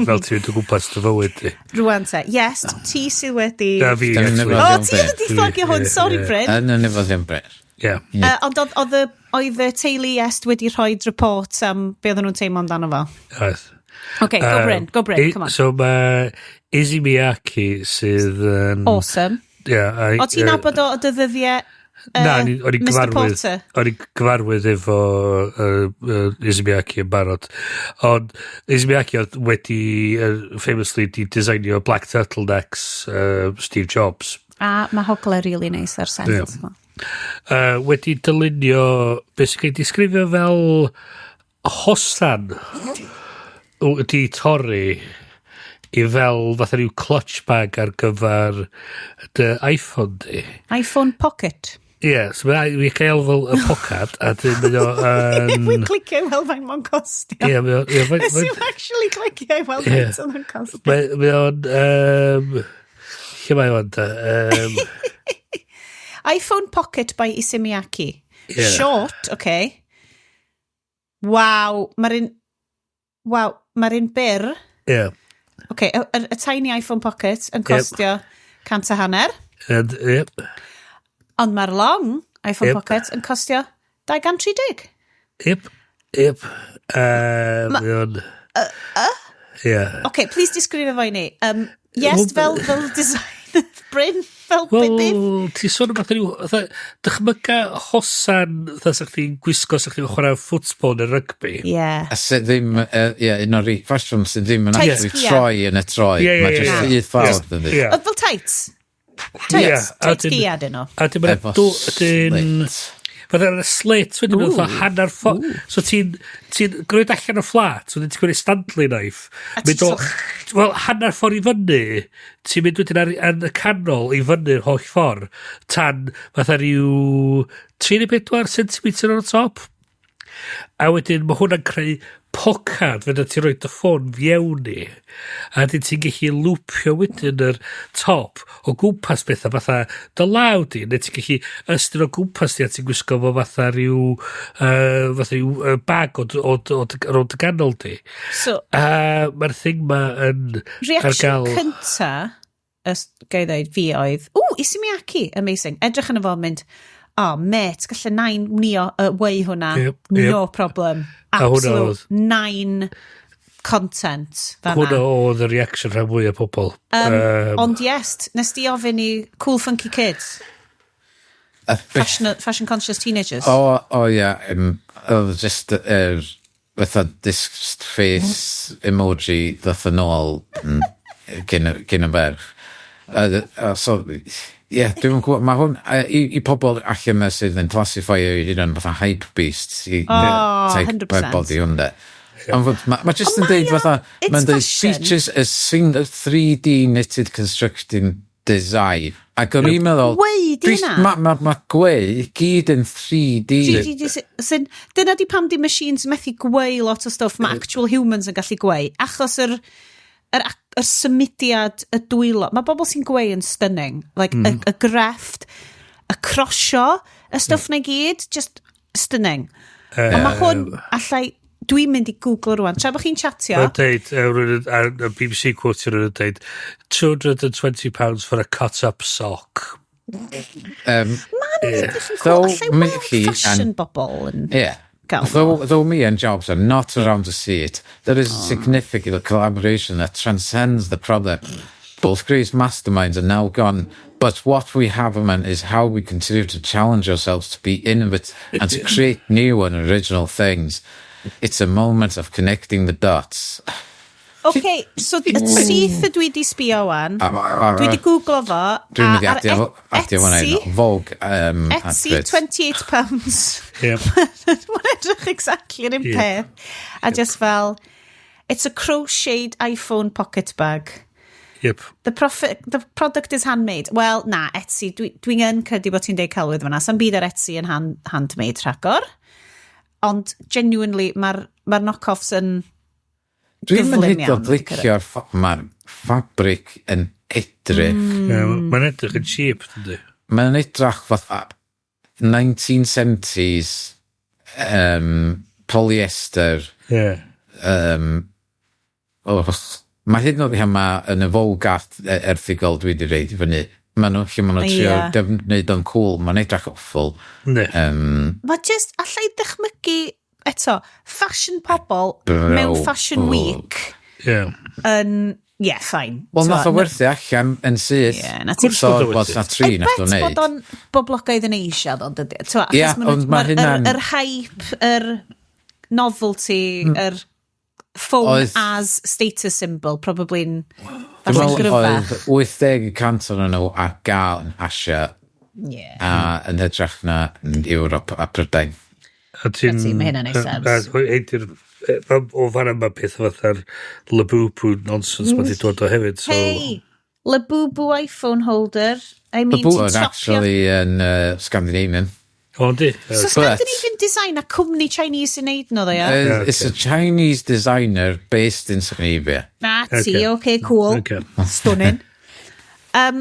Speaker 2: fel ti'n mynd o gwmpas dy fywyd di.
Speaker 1: Rwan te. Yes, ti sydd wedi...
Speaker 2: Na fi,
Speaker 3: Dyna
Speaker 2: actually.
Speaker 3: nefyddion
Speaker 1: O, ti
Speaker 3: beth.
Speaker 1: wedi fflagio hwn, sorry Bryn.
Speaker 3: Yn y newyddion Bryn.
Speaker 2: Ie.
Speaker 1: Ond oedd y teulu Est wedi rhoi report am be oedden nhw'n teimlo amdano fo.
Speaker 2: Oedd.
Speaker 1: OK, go Bryn, go Bryn, come on.
Speaker 2: So mae Issey Miyake sydd yn...
Speaker 1: Awesome.
Speaker 2: Yeah,
Speaker 1: O ti'n nabod o dy ddyddiau
Speaker 2: Na, o'n i'n
Speaker 1: Mr
Speaker 2: gyfarwydd,
Speaker 1: Porter?
Speaker 2: o'n i'n gyfarwydd efo Issey Miyake yn barod. Ond Issey Miyake oedd wedi famously di designio Black Turtlenecks Steve Jobs.
Speaker 1: A mae hogle really nice ar set.
Speaker 2: Ie. Wedi dylunio, basically disgrifio fel hosan wedi torri i fel fatha rhyw clutch bag ar gyfer dy iPhone di.
Speaker 1: iPhone Pocket.
Speaker 2: Ie, yeah, so mae i gael fel y pocad a dyn mae o yn...
Speaker 1: Dwi'n clicio i weld faint mae'n costio.
Speaker 2: Ie, mae o... Ie,
Speaker 1: Nes i'n actually clicio i weld faint o'n costio.
Speaker 2: Mae o'n... Lle mae o'n da?
Speaker 1: iPhone Pocket by Issey Miyake.
Speaker 2: Ie.
Speaker 1: Short, okay. Waw, mae'r un... Waw, mae'r un byr.
Speaker 2: Ie.
Speaker 1: Okay, y tiny iPhone Pocket yn costio 150.
Speaker 2: And, yep.
Speaker 1: Ond mae'r long iPhone Pocket yn costio 230.
Speaker 2: Yep. Mae o'n... Ie.
Speaker 1: OK, please disgrifio fo i ni. Yes, well, fel design Bryn, fel
Speaker 2: well, beth? Ti'n sôn am fatha rhyw, fatha, dychmyga hosan, fatha sa chdi'n gwisgo, sa chdi'n chwarae ffwtbol neu rygbi.
Speaker 1: Yeah.
Speaker 3: A sydd ddim, yeah, un o'r ffasiwn sydd ddim yn actually troi yn y troi. Mae just un ffordd yn
Speaker 1: ddi. Fel tights. Tights, tights giad yno.
Speaker 2: A dim yn... Fatha ar y slit, wedyn mynd fatha hanner ffordd. So ti'n ti gwneud allan o fflat, wedyn ti'n gwneud Stanley knife. Mynd o, wel, hanner ffordd i fyny, ti'n mynd wedyn ar y canol i fyny'r holl ffordd, tan fatha rhyw 3 neu 4 cm o'r top. A wedyn mae hwnna'n creu pocad fedra ti'n rhoi dy ffôn fewn i. A wedyn ti'n gallu lwpio wedyn yr top o gwmpas bethau fatha dy law di, neu ti'n gallu ystyn o gwmpas di a ti'n gwisgo fo fatha rhyw, fatha rhyw bag o dy ganol di.
Speaker 1: So,
Speaker 2: a mae'r thing ma yn
Speaker 1: reaction cynta, gai ddweud, fi oedd, ww, Issey Miyake, amazing. Edrych yn y fo mynd, oh, mate, gallai nain wnio y wei hwnna. Yep. No problem. Absolute nine content.
Speaker 2: Hwnna oedd y reaction rhan fwy o pobl.
Speaker 1: Ond yes, nes di ofyn i cool funky kids? Fashion conscious teenagers?
Speaker 3: O ie. Oedd just fatha disc face emoji ddoth yn ôl gyn y ferch. So, ie, dwi'n gwybod, mae hwn, i pobl allan yma sydd yn classify eu hunan fatha hype beasts, i
Speaker 1: oh, 100%.
Speaker 3: Body hwn de. Ond mae just yn deud fatha, mae'n deud features a single 3D knitted constructing design. Ac o'n i'n meddwl...
Speaker 1: Gweu di hynna?
Speaker 3: Mae gweu gyd yn 3D.
Speaker 1: 3D. Dyna di pam di machines methu gweu lot o stuff mae actual humans yn gallu gweu. Achos yr symudiad, y dwylo. Mae bobl sy'n gweu yn stunning. Like, y grefft, y crosio, y stwff na gyd, just stunning. Ond mae hwn, allai, dwi'n mynd i Google rwan. Tra bod chi'n chatio.
Speaker 2: Mae'n deud, ar y BBC quote rwy'n deud, £220 for a cut-up sock.
Speaker 1: Ma'n edrych yn cool. Allai weld fashion bobl yn...
Speaker 3: Yeah. Though me and Jobs are not around to see it, there is a significant collaboration that transcends the product. Both great masterminds are now gone, but what we have in mind is how we continue to challenge ourselves to be innovative and to create new and original things. It's a moment of connecting the dots.
Speaker 1: OK, so syth ydw i di sbio wan. Dwi di googlo fo.
Speaker 3: Dwi'n mynd i adio hwnna i Vogue.
Speaker 1: Etsy, £28.
Speaker 2: Yep.
Speaker 1: Mae'n edrych exactly yr un peth. A just fel, it's a crocheted iPhone pocket bag.
Speaker 2: Yep.
Speaker 1: The product is handmade. Wel, na, Etsy, dwi'n yn credu bod ti'n deud celwydd fyna. Sa'm byd ar Etsy yn handmade rhagor. Ond, genuinely, mae'r knock-offs yn...
Speaker 3: Dwi'n mynd hyd o licio'r mae'r fabric yn edrych.
Speaker 2: Mae'n edrych yn cheap, dydy.
Speaker 3: Mae'n edrych fatha 1970s polyester.
Speaker 2: Yeah.
Speaker 3: Mae hyd yn oed yma yn y Vogue erthygl dwi wedi reid i fyny. Mae nhw lle maen nhw'n trio defnydd o'n cool. Mae'n edrych awful.
Speaker 1: Mae just, allai dychmygu eto, fashion pobl mewn fashion week yn, yeah, fine.
Speaker 3: Wel, nath o werthu allan yn syth.
Speaker 1: Yeah, na ti.
Speaker 3: So, wel, na tri nath o
Speaker 1: I
Speaker 3: wneud.
Speaker 1: bet bod o'n boblogaidd yn Asia, ddo, dydy.
Speaker 3: Ie, ond mae hynna'n...
Speaker 1: Yr hype, yr novelty, yr phone as status symbol, probably'n
Speaker 3: falle gryfach. Oedd 80% o'n nhw ar gael yn Asia a yn hytrach na yn Ewrop a Prydain.
Speaker 2: A ti'n...
Speaker 1: Mae hynna'n neud sens.
Speaker 2: O fan yma peth fatha'r Labubu nonsense mae di dod o hefyd.
Speaker 1: Hey, Labubu iPhone holder. I mean,
Speaker 3: Labubu yn actually yn Scandinavian.
Speaker 2: O, di.
Speaker 1: So Scandinavian design a cwmni Chinese yn neud nhw, ddo, ia?
Speaker 3: It's a Chinese designer based in Scandinavia.
Speaker 1: Na ti, okay, cool. Stunning.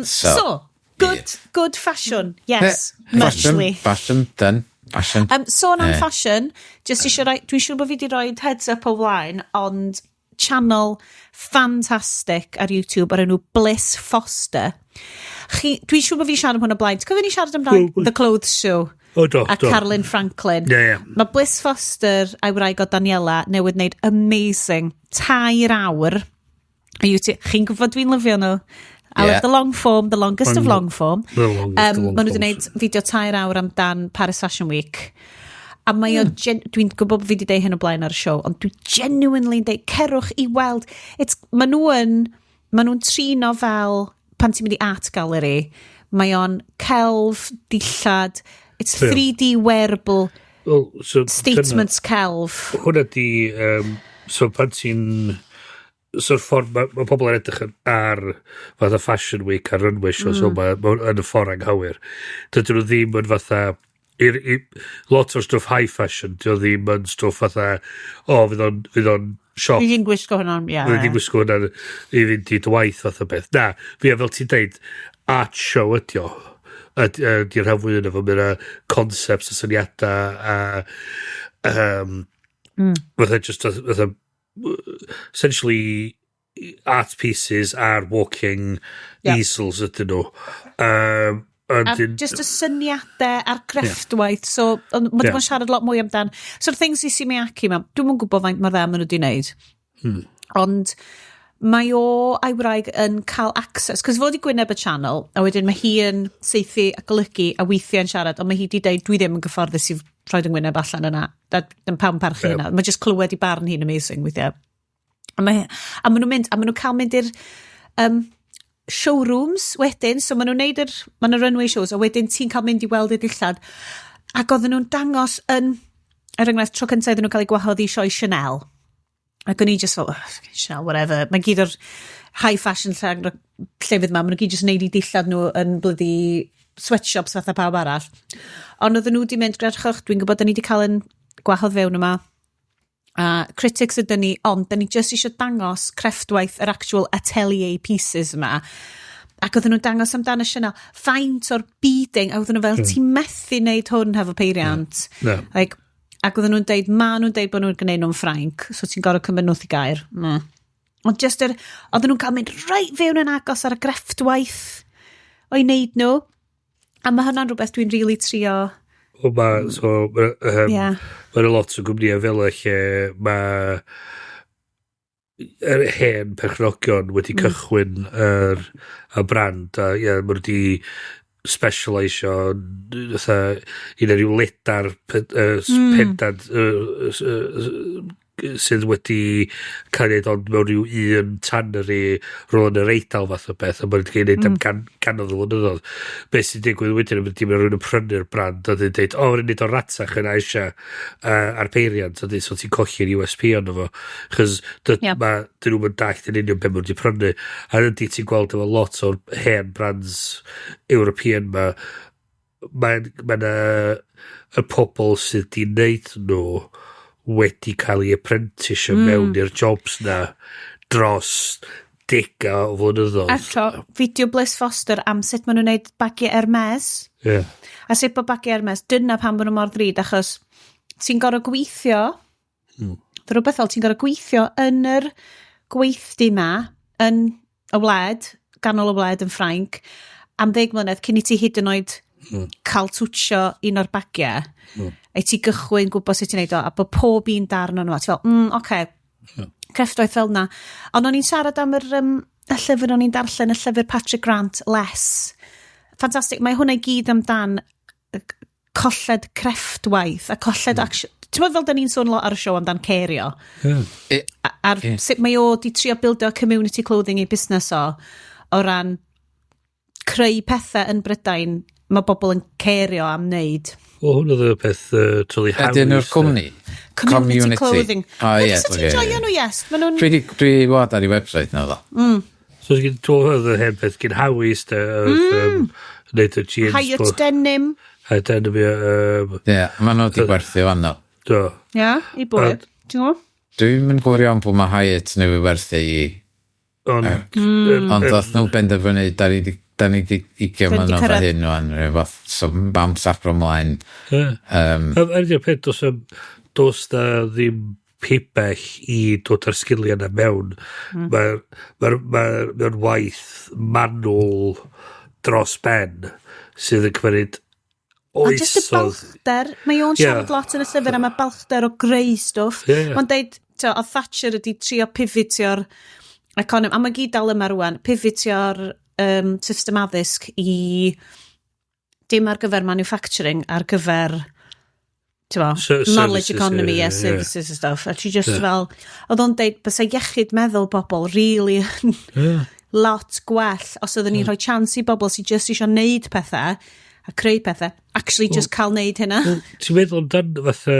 Speaker 1: So, good fashion, yes.
Speaker 3: Fashion, fashion, done. Fashion.
Speaker 1: Sôn am fashion, just eisiau rhoi, dwi'n siŵr bod fi wedi rhoi heads up o flaen, ond channel ffantastig ar YouTube ar enw Bliss Foster. Dwi'n siŵr bod fi'n siarad am hwn o blaen. Ti'n cofio ni siarad amdano The Clothes Show?
Speaker 2: O, do,
Speaker 1: a
Speaker 2: do.
Speaker 1: Carlin Franklin.
Speaker 2: Ie, ie.
Speaker 1: Mae Bliss Foster a'i wraig o Daniela newydd wneud amazing 3 awr o YouTube. Chi'n gwybod dwi'n lyfio nhw. I love the long form, the longest of long form.
Speaker 2: The longest of long
Speaker 1: Maen nhw wedi
Speaker 2: forms.
Speaker 1: gwneud fideo 3 awr amdan Paris Fashion Week. A mae o, dwi'n gwybod bod fi wedi deud hyn o blaen ar y show, ond dwi genuinely yn deud, cerwch i weld. Maen nhw'n trino fel, pan ti'n mynd i art gallery, mae o'n celf, dillad, it's 3D wearable
Speaker 2: Well, so,
Speaker 1: statements celf.
Speaker 2: Hwnna di, so pan ti'n, so'r ffordd mae pobl yn edrych ar fatha Fashion Week a runway show, so ma yn y ffordd anghywir. Dydyn nhw ddim yn fatha lot o'r stwff high fashion, dyn nhw ddim yn stwff fatha, o, fydd o'n siop.
Speaker 1: Fi ddim gwisgo hwnna, ie.
Speaker 2: Fydd ddim gwisgo hwnna i fynd i dy waith fath o beth. Na, fi fel ti'n deud, art show ydi o. Ydy'r rhan fwy yna fo, mae'n concepts a syniadau a fatha just fatha essentially art pieces are walking easels ydyn nhw.
Speaker 1: A just y syniadau a'r crefftwaith. So, ond mae yeah. siarad lot mwy amdan. So'r things i Miyake ma, dwi'm yn gwybod faint mor dda maen nhw wedi wneud. Ond mae o a'i wraig yn cael access, cos fod i gwyneb y channel, a wedyn mae hi yn saethu a golygu a weithiau yn siarad, ond mae hi wedi deud, "Dwi ddim yn gyfforddus i rhoid yng ngwyneb allan yna." A dim pawb yn parchu hynna. Mae just clywed i barn hi'n amazing weithiau. A maen nhw'n mynd, a maen nhw'n cael mynd i'r showrooms wedyn, so maen nhw'n neud maen nhw runway shows, a wedyn ti'n cael mynd i weld y dillad. Ac oedden nhw'n dangos yn, er enghraifft, tro cyntaf iddyn nhw cael eu gwahodd i sioe Chanel. Ac o'n i just fel, "Oh, Chanel, whatever." Mae gyd o'r high fashion llefydd ma, maen nhw gyd just neud i dillad nhw yn bloody sweatshops fatha pawb arall. Ond oedden nhw wedi mynd, "Gredwch, dwi'n gwybod da ni wedi cael yn gwahodd fewn yma, a critics ydyn ni, ond da ni just eisiau dangos crefftwaith yr actual atelier pieces yma." Ac oedden nhw'n dangos amdano Chanel, faint o'r beading, a oedden nhw fel, "Ti'n methu wneud hwn hefo peiriant."
Speaker 2: Na.
Speaker 1: Like, ac oedden nhw'n deud, ma nhw'n deud bod nhw'n gwneud nhw'n Ffrainc, so ti'n gorfod cymryd nhw i gair. Ond just oedden nhw'n cael mynd reit fewn yn agos ar y grefftwaith o'i wneud nhw. A mae hwnna'n rhywbeth dwi'n really trio.
Speaker 2: O, ma, so, ma' lot o gwmnïau fel y lle mae yr hen perchnogion wedi cychwyn y brand a ie, ma' nhw wedi specialisio fatha un o'r ryw ledar pendant sydd wedi cael ei wneud ond mewn rhyw un tannery rhywle yn yr Eidal fath o beth, a maen nhw wedi cael ei wneud am cannoedd o flynyddoedd. Beth sy'n digwydd wedyn ydy mae rhywun yn prynu'r brand a dweud, "O, rwy'n neud o'r ratach yn Asia ar peiriant," a dweud, so ti'n colli'r USP ono fo. Chos ma, dyn nhw'n dallt yn union beth maen nhw wedi prynu. A ydy ti'n gweld efo lot o'r hen brands European ma, mae'n ma y pobl sydd wedi wneud nhw wedi cael ei apprentisio mewn i'r jobs na dros dega o flynyddoedd.
Speaker 1: Eto, fideo Bliss Foster am sut maen nhw'n gwneud bagiau Hermes. A sut bod bagiau Hermes, dyna pam bod nhw mor ddrud, achos ti'n gorfod gweithio, rhywbeth fel ti'n gorfod gweithio yn yr gweithdy ma, yn y wlad, ganol y wlad yn Ffrainc, am 10 mlynedd cyn i ti hyd yn oed cael twtsio un o'r bagiau, a i ti gychwyn gwybod sut ti'n neud o, a bod pob un darn o'n nhw, a ti fel, oce, okay. Crefftwaith fel na. Ond o'n i'n siarad am y llyfr o'n i'n darllen, y llyfr Patrick Grant, Less. Ffantastig. Mae hwnna i gyd amdan colled crefftwaith a colled action. Ti'n meddwl fel da ni'n sôn lot ar y siow amdan cerio? A'r sut mae o di trio bildio community clothing i busnes o ran creu pethau yn Brydain mae bobl yn cerio am wneud.
Speaker 2: O, hwn oedd y peth Tully Howes.
Speaker 3: Ydyn nhw'r cwmni?
Speaker 1: Community clothing.
Speaker 3: O, ie.
Speaker 1: So ti'n joio nhw, yes? Maen nhw'n.
Speaker 3: Dwi bod ar ei website na ddo.
Speaker 2: So, dwi'n oedd y hen peth gyn Howies, de, oedd wneud y jeans.
Speaker 1: Hiut Denim.
Speaker 2: Hiut Denim, ie.
Speaker 3: Ie, maen nhw wedi gwerthu fan nhw.
Speaker 2: Do.
Speaker 1: Ie, i bwy. Ti'n gwybod?
Speaker 3: Dwi'n mynd gwybod iawn pwy mae Hiut newydd werthu i.
Speaker 2: Ond
Speaker 3: Ond ddoth nhw benderfynu, da ni di 20
Speaker 1: Da ni 'di
Speaker 3: mlynedd o
Speaker 1: cyrraedd.
Speaker 3: hyn wan, rhywbeth. So, bam sapro ymlaen.
Speaker 2: Ie. A ydy'r peth, does na ddim pibell i dod â'r sgiliau yna mewn. Mae'n ma, ma, ma waith manwl dros ben sydd yn cymryd
Speaker 1: A just y
Speaker 2: oesoedd.
Speaker 1: balchder, mae o'n siarad lot yn y llyfr am y balchder o greu stwff.
Speaker 2: Ie, ie.
Speaker 1: Mae'n deud, t'o, oedd Thatcher ydi trio pivotio'r economi, a mae gyd dal yma rwan, pivotio'r system addysg i dim ar gyfer manufacturing, ar gyfer, ti'n knowledge
Speaker 2: services,
Speaker 1: economy, yeah, services and stuff. A ti just fel, oedd o'n deud, bysa iechyd meddwl bobl really yn lot gwell os oedden ni'n rhoi chance i bobl sydd just eisiau neud pethau a creu pethau, actually just cael neud hynna.
Speaker 2: Wel, ti'n meddwl amdan fatha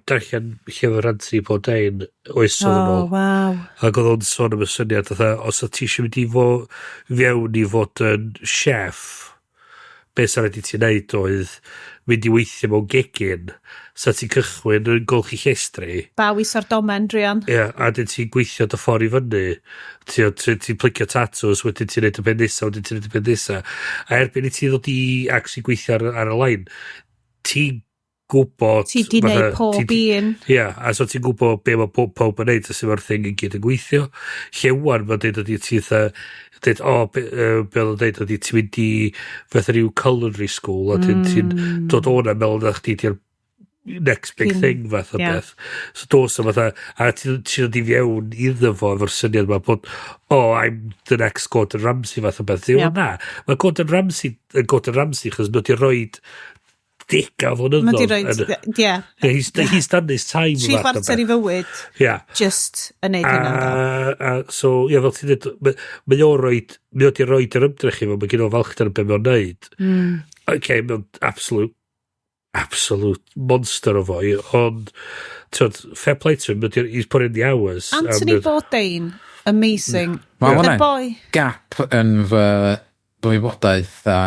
Speaker 2: darllen llyfr Anthony Bourdain oesodd yn
Speaker 1: Oh,
Speaker 2: ôl.
Speaker 1: waw.
Speaker 2: Ac oedd o'n sôn am y syniad fatha, os oedd ti eisiau mynd i fo fewn i fod yn chef, beth sy'n rhaid i ti wneud oedd mynd i weithio mewn gegin, sa ti'n cychwyn yn golchi llestri,
Speaker 1: Bawi sardomen, druan.
Speaker 2: Ie, a dyn ti'n gweithio dy ffordd i fyny. Ti'n ti, ti plicio tatws, wedyn ti'n neud y pen nesa, wedyn ti'n neud y pen nesa. A erbyn i ti ddod i actually gweithio ar y line, ti'n gwybod
Speaker 1: Ti di
Speaker 2: fatha
Speaker 1: neud pob un.
Speaker 2: Ie, a so ti'n gwybod be mae pob yn neud a sut mae'r thing i gyd yn gweithio. Lle wan, mae'n deud ydi ti fatha, deud, o, be oedd o'n deud ydi ti'n mynd i fatha rhyw culinary school, a ti'n ti dod o'na meddwl na chdi di'r next big thing fath o beth. So dos o fatha, a ti'n ti dod i fewn iddo fo efo'r syniad yma bod, "Oh, I'm the next Gordon Ramsay" fath o beth. Ddim
Speaker 1: Ie.
Speaker 2: na. Mae Gordon Ramsay yn Gordon Ramsay, chos mae wedi roed dega o flynyddoedd.
Speaker 1: Mae di roed, ie.
Speaker 2: Yeah, he's done his time
Speaker 1: Tri
Speaker 2: fath o
Speaker 1: chwarter i
Speaker 2: beth.
Speaker 1: fywyd, just yn neud hynna.
Speaker 2: A, so, ie, fel ti'n dweud, mae o'n roed, mae o di roed yr ymdrech i fo, mae gen o falchder yn be mae o'n neud. Okay, mae o'n absolute monster o foi, ond, ti'n, fair play to him, he's put in the hours. A
Speaker 1: Anthony Bourdain, amazing.
Speaker 3: Mae
Speaker 1: The
Speaker 3: hwnna'n
Speaker 1: boy.
Speaker 3: gap yn fy wybodaeth a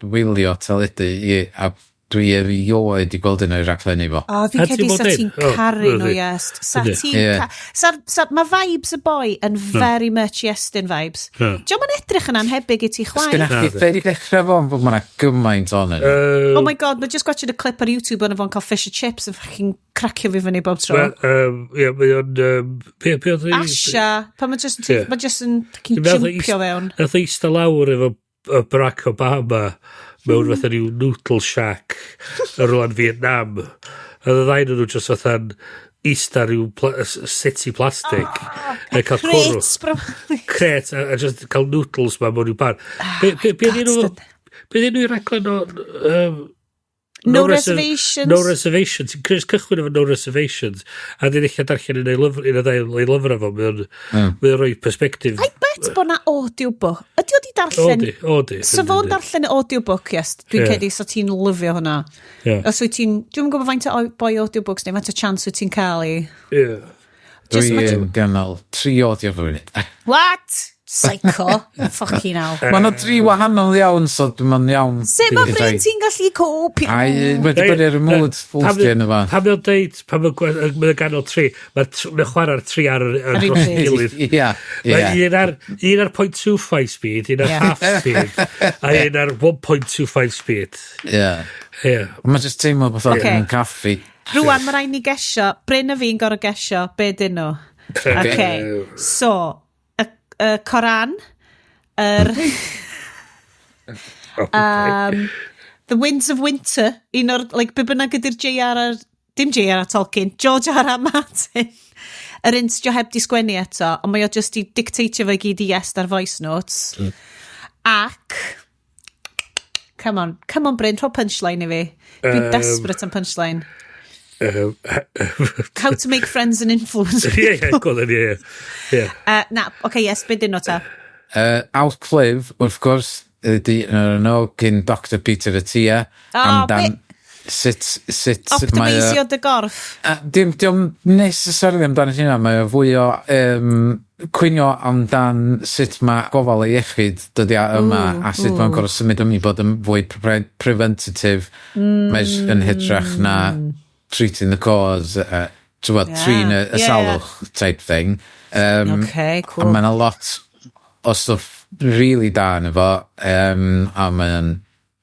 Speaker 3: wylio teledu i, a dwi erioed i gweld un o'i raglenni fo.
Speaker 1: O, fi'n
Speaker 2: Anthony
Speaker 1: credu sa
Speaker 2: Bourdain?
Speaker 1: ti'n
Speaker 2: O,
Speaker 1: caru nhw,
Speaker 2: ydi.
Speaker 1: yes. Sa
Speaker 2: Ydi.
Speaker 1: ti'n Mae vibes y boi yn very much Iestyn vibes.
Speaker 2: Ie.
Speaker 1: Dio'm yn edrych yn anhebyg i ti chwaith.
Speaker 3: Sgynna chdi
Speaker 2: Na,
Speaker 3: lle di dechrau fo, fod ma'na gymaint o'n nhw.
Speaker 1: Oh my God, mae just watching a clip ar YouTube yn fo'n cael fish and chips yn fucking cracio fi fyny bob tro.
Speaker 2: Ie, mae o'n be oedd
Speaker 1: Asha, pan mae just, mae just yn fucking
Speaker 2: Dwi'n meddwl
Speaker 1: jumpio fewn.
Speaker 2: Nath o eistedd lawr efo Barack Obama mewn fatha rhyw noodle shack yn rhywle yn Vietnam. A oedd y ddau nhw just fatha'n eista rhyw city plastic. A cael cwrw.
Speaker 1: Crates, bro.
Speaker 2: Cret, a just cael noodles ma mewn rhyw bar. Be
Speaker 1: God,
Speaker 2: be enw i'r raglen o
Speaker 1: No Reservations.
Speaker 2: No Reservations. Ti'n Chris cychwyn efo No Reservations. A dyn eich darllen un o'i lyfr, un o ddau o'i lyfrau fo. Mae o'n mae o'n rhoi perspective.
Speaker 1: I bet bod na audiobook. Ydy o di darllen
Speaker 2: Odi, odi.
Speaker 1: So fo'n darllen y audiobook, yes. Dwi'n credu so ti'n lyfio hwnna. Os wyt ti'n... Dwi'm yn gwybod faint o boi audiobooks neu faint o chance wyt ti'n cael i
Speaker 2: Ie.
Speaker 1: Just
Speaker 3: Dwi yn gynnal tri audio fy.
Speaker 1: What? Psycho. Fucking hell.
Speaker 3: Mae yna dri wahanol iawn, so dwi'n mynd iawn.
Speaker 1: Sut mae Bryn ti'n gallu copio?
Speaker 3: Ai, wedi bod ar y mood full yn y fan.
Speaker 2: Pan mae'n deud, pan mae'n mae'n ganol tri, mae'n chwarae'r tri ar
Speaker 1: Ar un
Speaker 2: dros ei
Speaker 1: pryd.
Speaker 2: gilydd.
Speaker 3: Ia,
Speaker 2: Mae
Speaker 3: ia.
Speaker 2: un ar 0.25 speed, un ar half speed, a un ar 1.25 speed.
Speaker 3: Ia.
Speaker 2: Ie.
Speaker 3: Mae'n just teimlo bod o'n caffi.
Speaker 1: Rwan, mae rhaid ni gesio. Bryn a fi'n gorau gesio. Be dyn nhw? Okay. So, y Coran, yr The Winds of Winter, un o'r, like, be bynnag ydy'r J.R.R. Dim J.R.R. Tolkien, George R.R. Martin. Yr un sydd heb di sgwennu eto, ond mae o just i dictatio fo i gyd i Iest ar voice notes. Ac, come on, come on Bryn, rho punchline i fi. Dwi'n desperate am punchline. How to make friends and influence
Speaker 2: Ie, gweld yn ie. Ie.
Speaker 1: Na, oce, okay, yes, be dyn nhw ta?
Speaker 3: Outlive, wrth gwrs, ydy yn nhw gyn Dr Peter Attia.
Speaker 1: O,
Speaker 3: amdan sut mae o
Speaker 1: Optimeisio dy gorff.
Speaker 3: Dim, dim necessarily amdano hynna, mae o fwy o cwynio amdan sut mae gofal ei iechyd dyddiau yma a sut mae'n gorfod symud ymlaen i bod yn fwy preventative yn hytrach na treating the cause, ti'n gwbod, trin y salwch type thing.
Speaker 1: Okay, cool.
Speaker 3: A mae'n a lot o stwff really da yn efo, a mae'n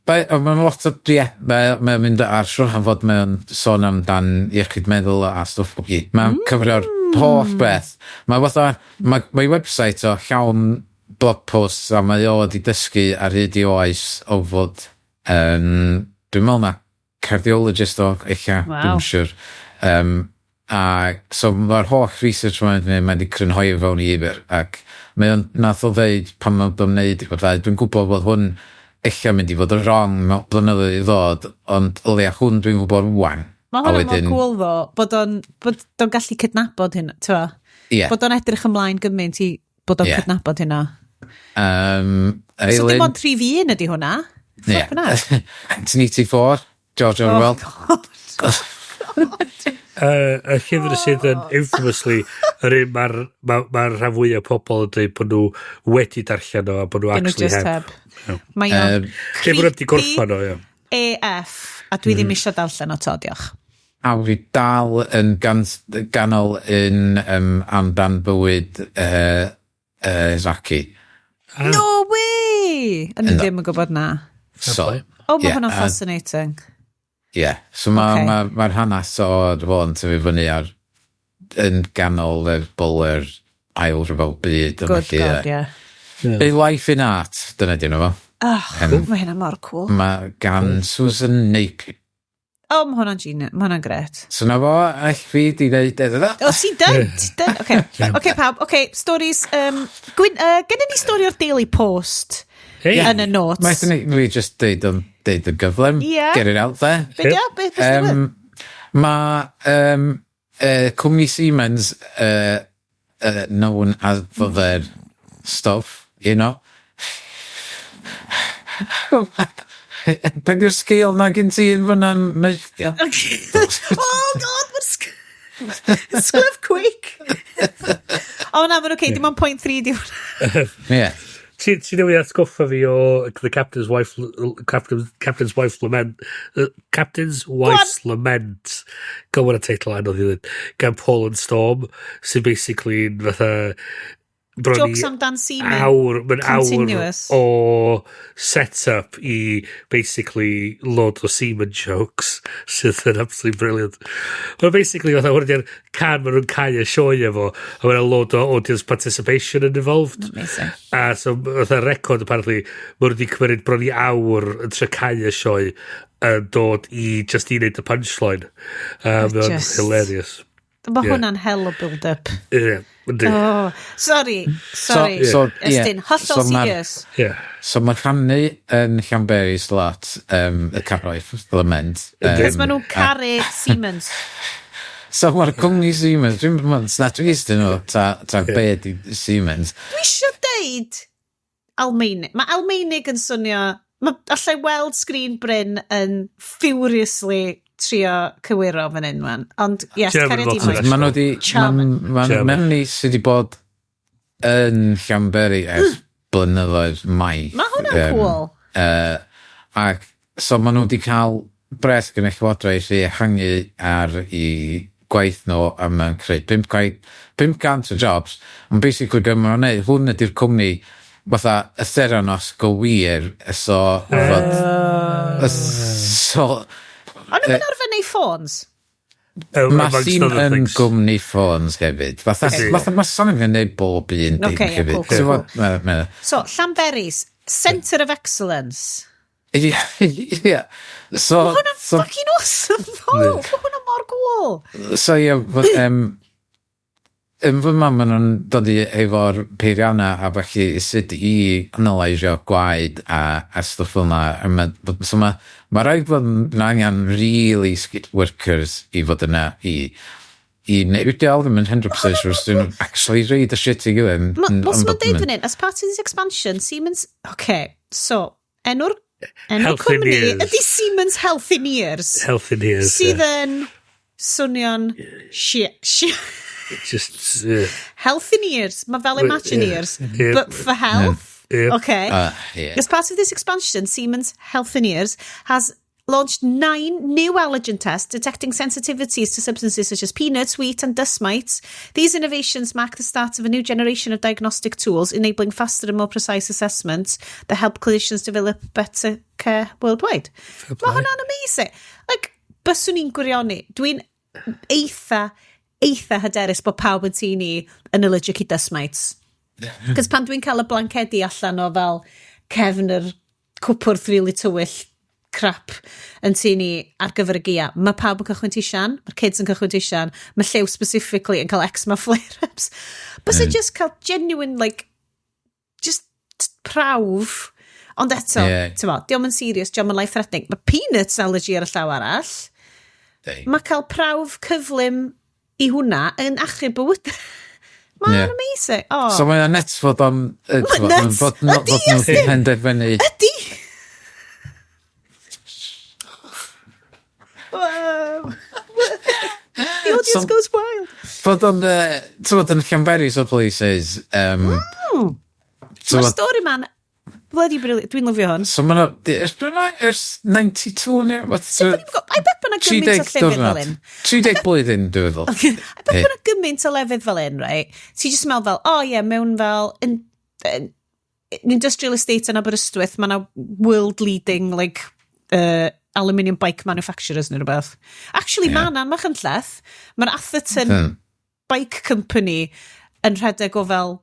Speaker 3: Mae'n lot o, ie, mae'n mynd ar siwr am fod mae'n sôn amdan iechyd meddwl a stwff bob gyd. Mae'n cyfrio'r holl beth. Mae fatha, mae website o llawn blog posts a mae o wedi dysgu ar hyd i oes o fod, dwi'n meddwl na cardiologist o, eich, dwi'n siwr. A so mae'r holl research mae'n gwneud, mae wedi crynhoi fewn i lyfr, ac mae o'n, nath o ddeud pan mae'n wneud, dwi'n gwybod bod hwn ella mynd i fod yn wrong mewn blynyddoedd i ddod, ond o leia hwn dwi'n gwybod rwan.
Speaker 1: Mae hwnna mor cool ddo, bod o'n gallu cydnabod hynna, ti'n
Speaker 3: Yeah.
Speaker 1: Bod o'n edrych ymlaen gymaint i bod o'n cydnabod hynna. So dim ond 3v1 ydy hwnna?
Speaker 3: Ie. Yeah. 1984, George Orwell.
Speaker 1: Oh, God.
Speaker 2: Y llyfr sydd yn infamously yr un mae'r ma rhan fwyaf pobl yn dweud bod nhw wedi darllen o a bod nhw actually heb.
Speaker 1: Mae o'n
Speaker 2: Lle bod nhw wedi gorffan o, ie.
Speaker 1: AF, a dwi ddim eisiau darllen o to, diolch.
Speaker 3: A fi dal yn ganol un amdan bywyd Zaki.
Speaker 1: No way! O'n i ddim yn gwybod na.
Speaker 3: So,
Speaker 1: oh, mae hwnna'n fascinating.
Speaker 3: Ie, yeah. So mae'r ma hanes o'r fod yn tyfu fyny ar yn ganol y bol yr ail rhyfel byd.
Speaker 1: Good God, yeah.
Speaker 3: A Life in Art, dyna di nhw fo.
Speaker 1: Oh, mae hynna mor cool.
Speaker 3: Mae gan Susan Napier.
Speaker 1: Oh, mae hwnna'n genius, mae hwnna'n gret.
Speaker 3: So na fo, all fi di dweud edrych.
Speaker 1: Oh, ti'n done, ti'n done. Okay, okay pawb, okay, stories. Gwyn, gennym ni stori o'r Daily Post yn y notes.
Speaker 3: Mae'n ni just deud yn deud yn gyflym.
Speaker 1: Yeah.
Speaker 3: Get it out there.
Speaker 1: Be di o? Be sy'n
Speaker 3: Mae cwmni Siemens known as for their stuff. Be di'r scale na gen ti yn fyna'n?
Speaker 1: Oh God, mae'r sglef quick. Oh na, mae'n okay, dim ond 0.3 di hwnna.
Speaker 3: Ie.
Speaker 2: Ti newydd atgoffa fi o The Captain's Wife, Captain's Wife Lament, Captain's Wife's Lament. Go on, y teitl anodd i ddweud. Gan Paul and Storm, sy'n basically fatha bron i
Speaker 1: Jokes amdan semen.
Speaker 2: Awr, mae'n awr
Speaker 1: Continuous.
Speaker 2: O set-up i basically load o semen jokes sydd yn absolutely brilliant. Mae'n basically fatha hwn ydy'r can maen nhw'n cau y sioe efo a mae'n load o audience participation yn involved.
Speaker 1: Amazing.
Speaker 2: A so fatha record apparently maen nhw wedi cymryd bron i awr yn trio cau y sioe yn dod i just i wneud y punchline. Mae'n hilarious.
Speaker 1: Mae
Speaker 2: Ie.
Speaker 1: hwnna'n hell o build-up.
Speaker 2: Ie, yndi.
Speaker 1: Oh, sorry, sorry.
Speaker 3: So,
Speaker 1: Estyn, hollol serious.
Speaker 2: Ie.
Speaker 3: So mae'r rhannu yn Llanberis lot, y Caroedd Lament.
Speaker 1: Cos maen nhw'n caru Siemens.
Speaker 3: So mae'r cwmni Siemens, dwi'n meddwl, na dwi'n eistedd nhw, ta be ydi Siemens.
Speaker 1: Dwi eisiau deud Almaenig. Mae Almaenig yn swnio. Mae, allai weld sgrin Bryn yn furiously trio cywiro fan hyn, man. Ond, yes,
Speaker 2: German
Speaker 1: caria di
Speaker 2: lot of
Speaker 1: mwy.
Speaker 3: Maen nhw wedi.
Speaker 1: Charming.
Speaker 3: Maen
Speaker 2: German.
Speaker 3: nhw sydd wedi bod yn Llanberis ers blynyddoedd maith.
Speaker 1: Mae hwnna'n cool.
Speaker 3: Ac so maen nhw wedi cael bres gan y Llywodraeth i ehangu ar i gwaith nhw a mae'n creu 500 o jobs. Ond basically be maen nhw'n neud, hwn ydy'r cwmni fatha y Theranos go wir, so fod, so
Speaker 1: Ond nhw'n arfer neud ffôns.
Speaker 3: Mae
Speaker 2: Amongst
Speaker 3: sy'n
Speaker 2: other
Speaker 3: yn
Speaker 2: things.
Speaker 3: gwmni ffôns hefyd. Fatha,
Speaker 2: Ydi.
Speaker 3: fatha mae Sony yn gwneud bob un dim
Speaker 1: Ocê, ie,
Speaker 3: hefyd.
Speaker 1: cool, cool,
Speaker 3: Ti'n
Speaker 1: cool.
Speaker 3: gwbod,
Speaker 1: So, Llanberis, Centre of Excellence.
Speaker 3: Ie. So,
Speaker 1: Mae hwnna'n
Speaker 3: so,
Speaker 1: fucking awesome, though. Mae hwnna mor cool.
Speaker 3: So ie, yn fy ma, maen nhw'n dod i efo'r peirianna a felly sut i analysio gwaed a stwff fel 'na. A so ma rhaid bod yn angen really skilled workers i fod yna i newid ddim yn 100% sure os dyn nhw'n actually read y shit i gilydd.
Speaker 1: What's mae'n deud fan hyn? As part of this expansion, Siemens. Okay, so, enw'r cwmni
Speaker 2: Healthineers.
Speaker 1: ydy Siemens Healthineers.
Speaker 2: Healthineers.
Speaker 1: Sydd yn swnio'n shit. Shit.
Speaker 2: Just, yeah.
Speaker 1: Healthineers. Mae fel
Speaker 2: Wait,
Speaker 1: Imagineers, but for health.
Speaker 2: Yeah.
Speaker 1: Okay.
Speaker 3: Yeah.
Speaker 1: As part of this expansion, Siemens Healthineers has launched 9 new allergen tests detecting sensitivities to substances such as peanuts, wheat and dust mites. These innovations mark the start of a new generation of diagnostic tools, enabling faster and more precise assessments that help clinicians develop better care worldwide. Mae hwnna'n amazing. Like, byswn i'n gwirioni. Dwi'n eitha hyderus bod pawb yn tŷ ni yn allergic i dust mites. Cos pan dwi'n cael y blancedi allan o fel cefn yr cwpwrdd really tywyll crap yn tŷ ni ar gyfer y gaea, mae pawb yn cychwyn tisian, mae'r kids yn cychwyn tisian, mae Llew specifically yn cael eczema flare-ups. Bys mm. just cael genuine, like, just prawf. Ond eto, yeah. Ti'n mo, dio'm yn serious, dio'm yn life-threatening. Mae peanuts allergy ar y llaw arall. Mae cael prawf cyflym i hwnna yn achub bywyd. Mae'n yeah. amazing. Oh.
Speaker 3: So mae'n nuts fod o'n...
Speaker 1: Nuts!
Speaker 3: Fod
Speaker 1: Ydy,
Speaker 3: nhw wedi penderfynu.
Speaker 1: Ydy! Wow. The audience goes wild.
Speaker 3: Fod o'n... Ti'n yn Llanberis o places.
Speaker 1: Mae'r stori ma'n bloody brilliant. Dwi'n lyfio hwn.
Speaker 3: So mae'n... Ers ers 92 neu...
Speaker 1: I bet bod 'na gymaint o llefydd fel hyn.
Speaker 3: 30 blwyddyn, dwi'n meddwl.
Speaker 1: I bet bod 'na gymaint o lefydd fel hyn, right? Ti jyst meddwl fel, oh yeah, mewn fel industrial estate yn Aberystwyth, mae 'na world leading, like, aluminium bike manufacturers neu rhywbeth. Actually, yeah. Mae 'na yn Machynlleth. Mae'r Atherton Bike Company yn rhedeg o fel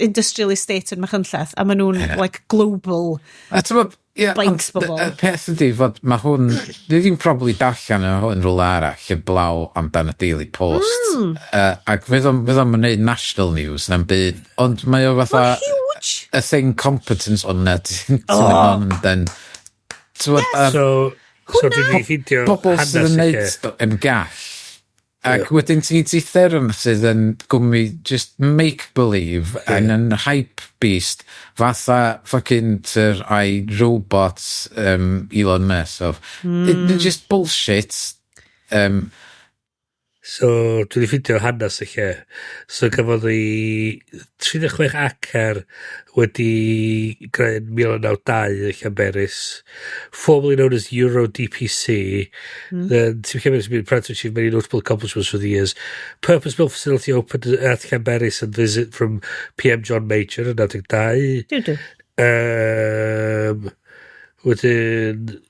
Speaker 1: industrial estate yn Machynlleth, a maen nhw'n like global bikes bobl.
Speaker 3: Y peth ydy fod mae hwn, dwi ddim probably darllen yn hwn rhywle arall heblaw amdan y Daily Post. Ac fydd o'n gwneud national news na'n byd, ond mae o fatha...
Speaker 1: huge!
Speaker 3: A thing competence on net. Oh. Then,
Speaker 2: so dwi wedi ffeindio
Speaker 3: bobl sydd yn neud yn gall. Ac wedyn ti'n ti therm sydd yn gwmni just make-believe and yn hype beast fatha fucking tyr i robots Elon Musk. So, it's just bullshit.
Speaker 2: So, dwi wedi ffeindio hanes y lle. So, gafodd ei 36 acar wedi greu yn 1992 yn Llanberis. Formerly known as Euro DPC. The Team Llanberis has been proud to achieve many notable accomplishments through the years. Purpose-built facility opened at Llanberis and visit from PM John Major yn 92.
Speaker 1: Dw.
Speaker 2: Wedyn...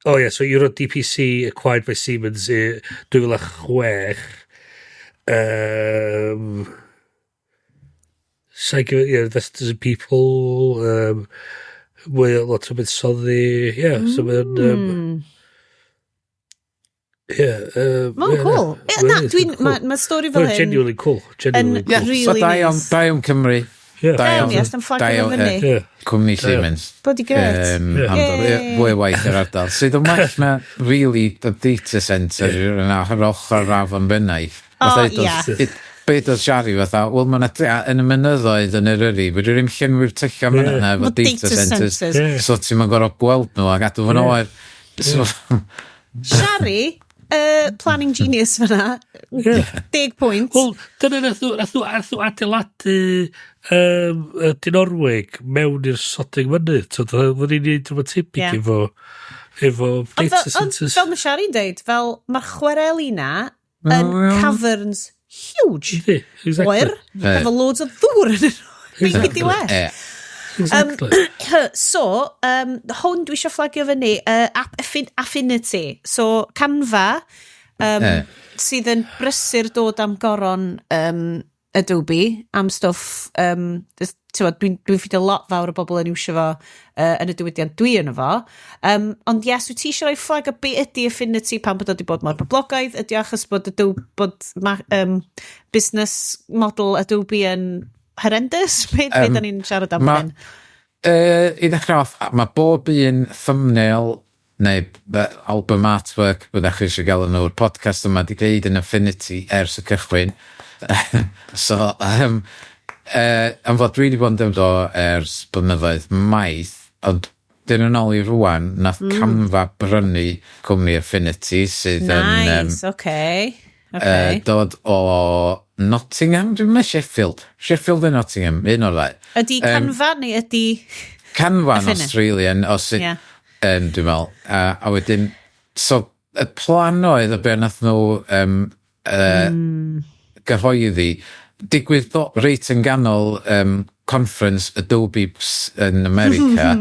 Speaker 2: Oh yeah, so Euro DPC acquired by Siemens in 2006. Yeah, investors and people. Mwy o lot o buddsoddi. Yeah, so mae'n... Yeah.
Speaker 1: Mae'n cool. Na, dwi'n... Mae stori fel hyn...
Speaker 2: Genuinely cool. Genuinely cool.
Speaker 1: Really
Speaker 3: so da iawn Cymru.
Speaker 1: Da iawn, yes, am fflagio fo fyny.
Speaker 3: Cwmni Siemens.
Speaker 1: Bloody great.
Speaker 3: Fwy o waith yr ardal. Sydd yn well na, really, the data centre yna ar ochr afon Bynau.
Speaker 1: O, ie.
Speaker 3: Be oedd Shari fatha, wel, mae yna yn y mynyddoedd yn Eryri, fedri ddim llenwi'r tyllau mynydd yna efo data centres. So ti'n mynd gorfod gweld nhw a gadw fo'n oer.
Speaker 1: Shari, planning genius fyna, 10 pwynt.
Speaker 2: Wel, dyna nath nhw adeiladu Dinorwig mewn i'r sodding mynydd. So, fod ni'n neud rhywbeth tebyg efo data centres.
Speaker 1: Fel mae Shari'n deud, fel mae'r chwareli na yn caverns huge.
Speaker 2: Exactly.
Speaker 1: Oer, efo loads o ddŵr yn nhw. Beth di well.
Speaker 2: Exactly.
Speaker 1: So, hwn dwi eisiau fflagio fyny, app Affinity. So, Canva, sydd yn brysur dod am goron Adobe, am stwff, dwi'n ffeindio lot fawr o bobl yn iwsio fo yn y diwydiant dwi yn efo. Ond yes, wyt ti eisiau rhoi flag o be ydy Affinity pan bod o wedi bod mor boblogaidd? Ydy o achos bod Adobe, bod business model Adobe yn horrendous? Be da ni'n siarad am hyn?
Speaker 3: I ddechrau off, mae bob un thumbnail neu album artwork byddech chi eisiau gael nhw'r podcast yma di gwneud yn Affinity ers y cychwyn. So, am fod dwi wedi bod yn defnyddio ers blynyddoedd maith, ond dyn yn ôl i rwan, nath Canva brynu cwmni Affinity sydd yn...
Speaker 1: Nice, okay.
Speaker 3: Dod o Nottingham, dwi'n meddwl Sheffield. Sheffield yn Nottingham, un o'r ddau.
Speaker 1: Ydy Canva neu ydy...
Speaker 3: Canva yn Australian. Dwi'n meddwl. A wedyn, so, y plan oedd y be nath nhw gyhoeddi, digwydd reit yn ganol conference Adobe yn America,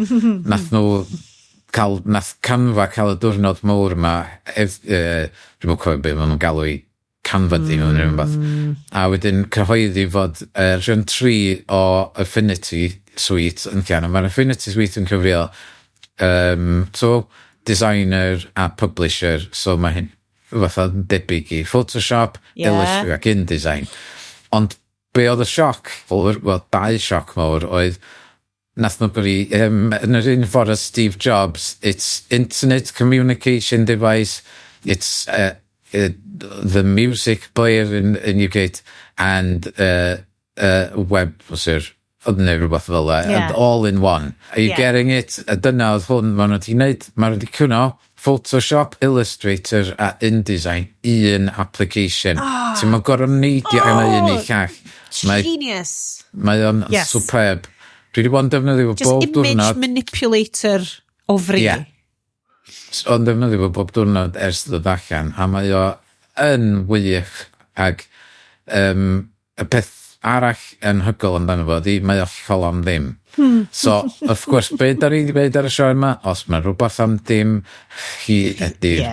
Speaker 3: nath nhw cael, nath Canva cael y diwrnod mawr yma, dwi'm yn cofio beth maen nhw'n galw i Canva Day neu rhywbeth. A wedyn cyhoeddi fod rhan 3 o Affinity Suite yn llan. Mae'r Affinity Suite yn cyfrio so, designer a publisher, so mae hyn fatha debyg i Photoshop, Illustrator ac InDesign. Ond be oedd y sioc, wel, dau sioc mawr oedd nath nhw gyrru, yn yr un ffordd as Steve Jobs, it's internet communication device, it's the music player in UK and web, was yr, oedd neu rhywbeth fel 'na, and all in one. Are you getting it? A dyna oedd hwn, maen nhw wedi gwneud, maen nhw wedi cwyno Photoshop, Illustrator a InDesign, un application. Oh. Ti'n mynd gorfod neidio oh, un i llall.
Speaker 1: Genius.
Speaker 3: Mae o'n superb. Dwi wedi bod yn defnyddio fo bob
Speaker 1: diwrnod. Just image manipulator o fri.
Speaker 3: Yeah. O'n defnyddio fo bob diwrnod ers ddod allan, a mae o yn wych, ac y peth arall anhygoel amdano fo ydi, mae o hollol am ddim. So, of course, be da ni wedi gweud ar y sioe yma, os mae rhywbeth am dim, chi ydy'r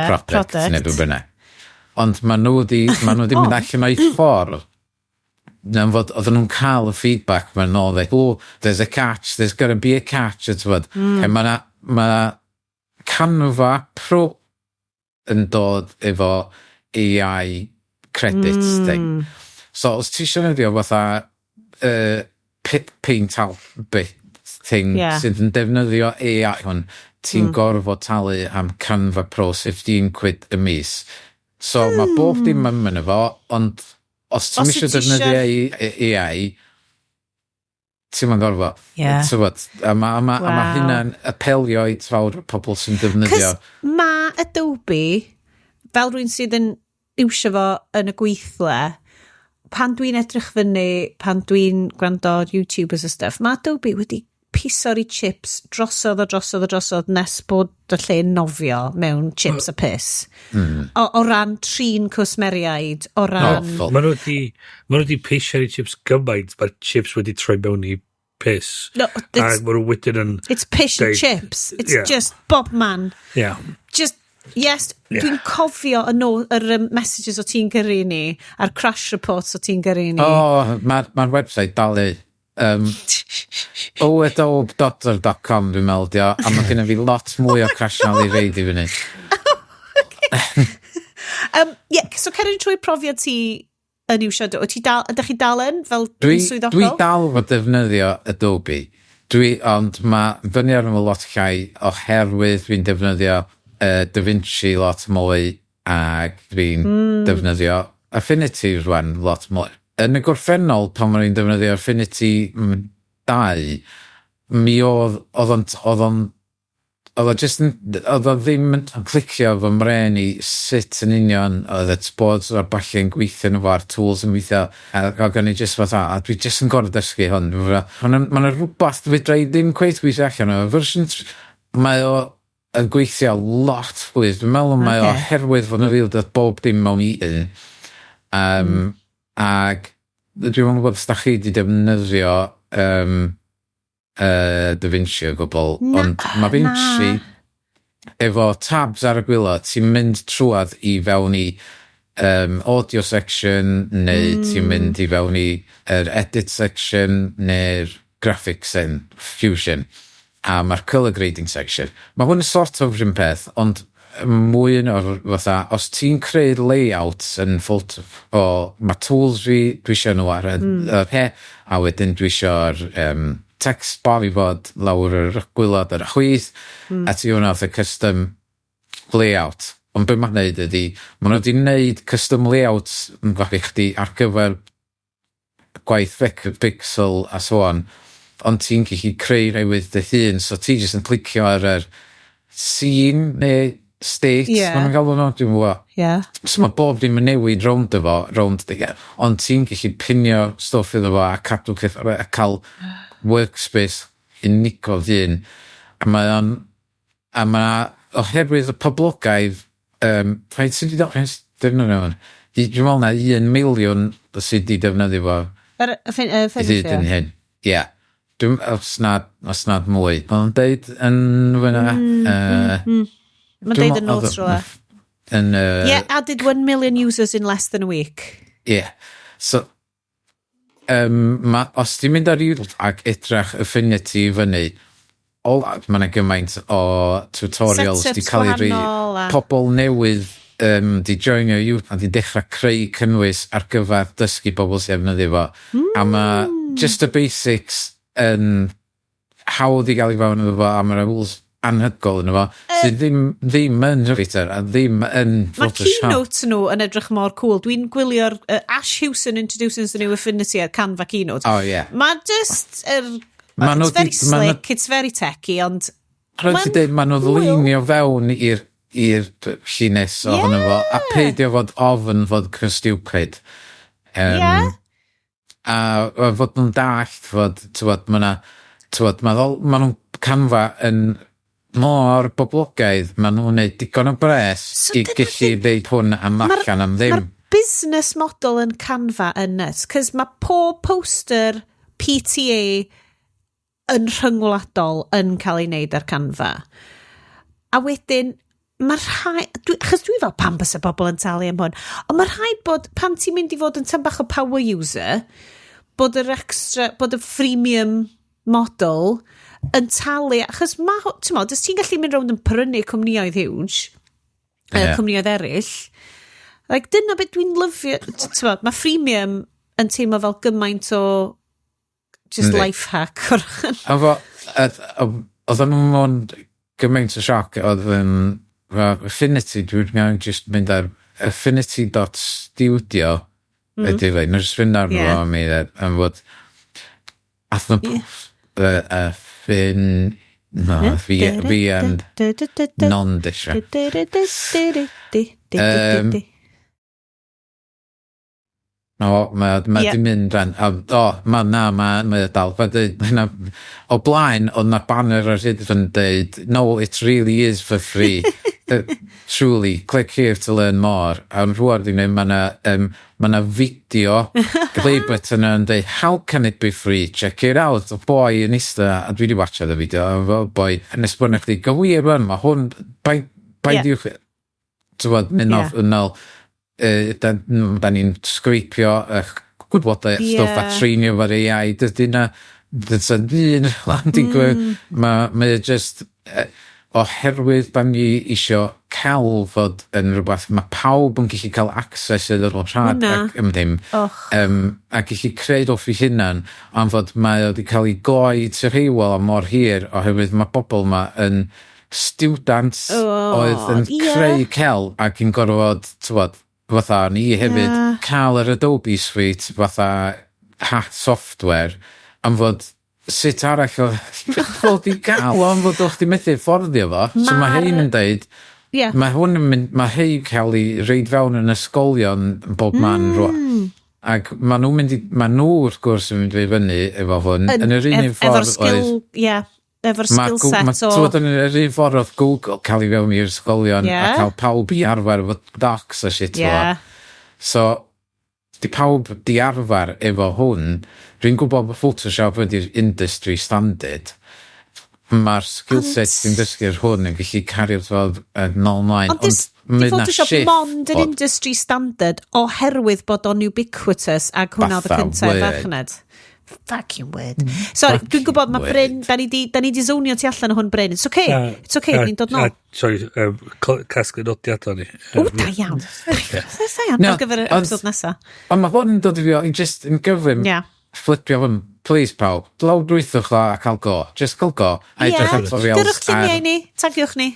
Speaker 3: product, product neu beth bynnag. Ond maen nhw wedi, ma nhw wedi mynd allan o'i ffordd na'n fod, oedden nhw'n cael y feedback ma'n ôl, dweud, "Oh, there's a catch, there's gonna be a catch," a t'wod. Ma na, ma Canva Pro yn dod efo AI credits thing. So, os ti eisiau newid fatha paint out bit thing sydd yn defnyddio AI hwn, ti'n gorfod talu am Canva Pro £15 y mis. So, mae bob dim yn mynd efo, ond os ti'n eisiau defnyddio AI, ti'n ma'n gorfod. Tywod, a mae ma, wow. ma hynna'n apelio i fawr pobl sy'n defnyddio.
Speaker 1: Cos mae Adobe, fel rhywun sydd yn iwsio fo yn y gweithle, pan dwi'n edrych fyny, pan dwi'n gwrando ar YouTubers a stuff, mae Adobe wedi piso'r i chips drosodd a drosodd a drosodd nes bod y lle'n nofio mewn chips a piss. O ran trin cwsmeriaid, o ran.
Speaker 2: Awful. Maen nhw wedi pisio'r i chips gymaint, mae'r chips wedi troi mewn i piss.
Speaker 1: No,
Speaker 2: a maen nhw wedyn yn
Speaker 1: It's piss and chips. It's just bob man. Just, yes, dwi'n cofio y, no, yr messages o ti'n gyrru ni, a'r crash reports o ti'n gyrru ni.
Speaker 3: O, oh, mae'r ma website dal i. Oadobe.com dwi'n meddwl, dio, a mae gennym fi lot mwy o crash nôl i reid i fyny.
Speaker 1: Yeah, so cer trwy profiad ti yn iwsio, wyt ti dal, ydych chi dal yn fel swyddogol?
Speaker 3: Dwi dal fod defnyddio Adobe. Dwi, ond mae fyny arno fo lot llai oherwydd dwi'n defnyddio DaVinci lot mwy ac dwi'n defnyddio Affinity rwan lot mwy. Yn y gorffennol, pan o'n i'n defnyddio Affinity 2, mi oedd o just yn, oedd o ddim yn clicio fy mren i sut yn union oedd y boards o'r ballu'n gweithio nhw a'r tools yn gweithio a ac o'n i just fatha a dwi just yn gorfod dysgu hwn. Mae 'na rhywbeth fedra i ddim cweit gweithio allan o version mae o yn gweithio lot fwy. Dwi'n meddwl mae o oherwydd fod nhw rili dod bob dim mewn i un. Ac dwi'n meddwl bod os da chi wedi defnyddio DaVinci o gwbl,
Speaker 1: Na,
Speaker 3: ond mae Vinci
Speaker 1: na.
Speaker 3: efo tabs ar y gwaelod, ti'n mynd trwad i fewn i audio section, neu ti'n mynd i fewn i yr edit section, neu'r graphics and fusion, a mae'r colour grading section. Mae hwn yn sort of rhywun peth, ond mwy yn o'r fatha, os ti'n creu layouts yn Photo, o, mae tools fi, dwi eisiau nhw ar y he, a wedyn dwi eisiau'r text bar i fod lawr yr gwaelod ar y chwith, a ti hwnna fatha custom layout. Ond be mae'n neud ydy, maen nhw wedi wneud custom layouts yn fath i chdi ar gyfer gwaith pixel a so on, ond ti'n gallu creu rhywbeth dy hun, so ti jyst yn clicio ar yr scene neu state, maen nhw'n galw nhw, dwi'n gwybod. So mae bob dim yn newid rownd efo, rownd dy, ond ti'n gallu pinio stwff iddo fo a cadw peth, a cael workspace unigol ddyn. A mae o'n A mae, oherwydd y poblogaidd, faint sydd wedi defnyddio hwn? Dwi'n meddwl na 1 miliwn sydd wedi defnyddio fo
Speaker 1: Yr
Speaker 3: i hyd yn hyn. Ie. Yeah. Dwi'n, os nad mwy. Mae'n deud yn fyna.
Speaker 1: Mae'n deud yn notes rhywle.
Speaker 3: Yn,
Speaker 1: Yeah, added 1 million users in less than a week.
Speaker 3: Ie. Yeah. So, ma, os ti'n mynd ar YouTube ac edrach Affinity fyny, mae yna gymaint o tutorials di
Speaker 1: Setups
Speaker 3: cael ei rei
Speaker 1: gwahanol
Speaker 3: pobl newydd di joinio YouTube a di dechrau creu cynnwys ar gyfer dysgu bobl sy'n defnyddio fo. A mae just the basics yn hawdd i gael i fewn iddo fo a mae'r rules anhygoel yno fo sydd ddim yn Twitter a ddim yn
Speaker 1: Mae
Speaker 3: Photoshop.
Speaker 1: keynote nhw yn edrych mor cool. Dwi'n gwylio'r Ash Hewson introducing the new Affinity ar Canva keynote.
Speaker 3: Oh, yeah.
Speaker 1: Mae just
Speaker 3: Ma' nhw
Speaker 1: it's very
Speaker 3: ma' nhw-
Speaker 1: slick, it's very techy, ond
Speaker 3: Rhaid ti
Speaker 1: Ma'n
Speaker 3: dweud, maen nhw
Speaker 1: hwyl.
Speaker 3: ddleinio fewn i'r llinell ohono fo, a peidio fod ofn fod stupid. A fod nhw'n dallt fod, tywod, ma' 'na, tywod, ma' nhw'n Canva yn mor boblogaidd, ma' nhw'n neud digon o bres
Speaker 1: So
Speaker 3: i
Speaker 1: dyna
Speaker 3: gallu ddeud hwn am allan am ddim.
Speaker 1: Mae'r business model yn Canva yn nuts, cos mae pob poster PTA yn rhyngwladol yn cael ei wneud ar Canva. A wedyn, mae rhai... Dwi, achos dwi fel pam bysa bobl yn talu am hwn, ond mae rhaid bod, pan ti'n mynd i fod yn tam bach o power user, bod yr extra, bod y freemium model yn talu, achos mae, ti'n mo, ti'n gallu mynd rownd yn prynu cwmnïoedd huge, cwmnïoedd eraill. Like, dyna beth dwi'n lyfio, ti'n mo, mae freemium yn teimlo fel gymaint o just life hack o ran.
Speaker 3: A fo, oedden nhw'n mewn gymaint o sioc, oedd yn, Affinity, dwi'n meddwl just mynd ar affinity.studio ydy fe, nhw'n just fynd arno fo am i am fod, ath nhw, Affin, no, fi, fi yn non-disha. No, mae di mynd ran. A, o, ma, na, mae dal. Ma dweud, hynna, o blaen, oedd na banner ar hyd yn dweud, "No, it really is for free. Truly, click here to learn more." A rwan di wneud, ma na fideo play button yn dweud, "How can it be free? Check it out." O boi yn ista, a dwi wedi watchad y fideo, a fo boi yn esbonio chdi, go wir rwan, mae hwn, bai, bai diwch, ti'n gwbod, mynd off yn ôl, da ni'n scrapio eich gwybodaeth stwff a treinio fo'r AI, dydy na, dydy un lan digwydd, mae just, oherwydd da ni isio cael fod yn rhywbeth, mae pawb yn gallu cael access iddo fo rhad ac am ddim,
Speaker 1: Och.
Speaker 3: A gallu creu off i hunan, am fod mae o wedi cael ei gloi tu rhywle am mor hir, oherwydd mae bobl ma yn students oedd yn creu cel ac yn gorfod, tywod, fatha ni hefyd, cael yr Adobe Suite fatha hat software, am fod sut arall o fod i gael o, am fod o'ch di methu fforddio fo. So mae hein yn deud, mae hwn yn mynd, mae hei cael ei reid fewn yn ysgolion yn bob man rwan. Ac mae nhw'n mynd i, mae nhw wrth gwrs yn mynd i fyny efo hwn, yn yr un un
Speaker 1: Efo'r
Speaker 3: ffordd
Speaker 1: skill,
Speaker 3: oedd
Speaker 1: ie, efo'r skill set o
Speaker 3: T'wod, yn yr un ffordd oedd Google cael ei fewn i'r ysgolion a cael pawb i arfer efo docs a shit fel 'a. So, di pawb di arfer efo hwn, dwi'n gwybod bod Photoshop ydy'r industry standard. Mae'r skill set dwi'n dysgu ar hwn yn gallu cario fel yn ôl ymlaen.
Speaker 1: Ond di
Speaker 3: mae 'na
Speaker 1: Photoshop
Speaker 3: shift
Speaker 1: mond yr industry standard oherwydd bod o'n ubiquitous ac hwnna oedd y
Speaker 3: Fatha
Speaker 1: cyntaf i'r
Speaker 3: Word.
Speaker 1: farchnad. Fucking Word. Sorry, dwi'n gwybod mae
Speaker 3: Word.
Speaker 1: Bryn, da ni di zonio ti allan o hwn, Bryn. It's okay, it's okay, ni'n dod nôl.
Speaker 2: Sorry, casglu nodiadau ni.
Speaker 1: O, da iawn. Da iawn,
Speaker 3: No,
Speaker 1: ar gyfer yr episode nesa.
Speaker 3: Ond mae hwn yn dod i fi, i just yn gyflym, flipio hwn, please pawb, lawrlwythwch o a cael go. Just cael go. A edrych ar tutorials
Speaker 1: Dyrwch lluniau i ni, tagiwch ni.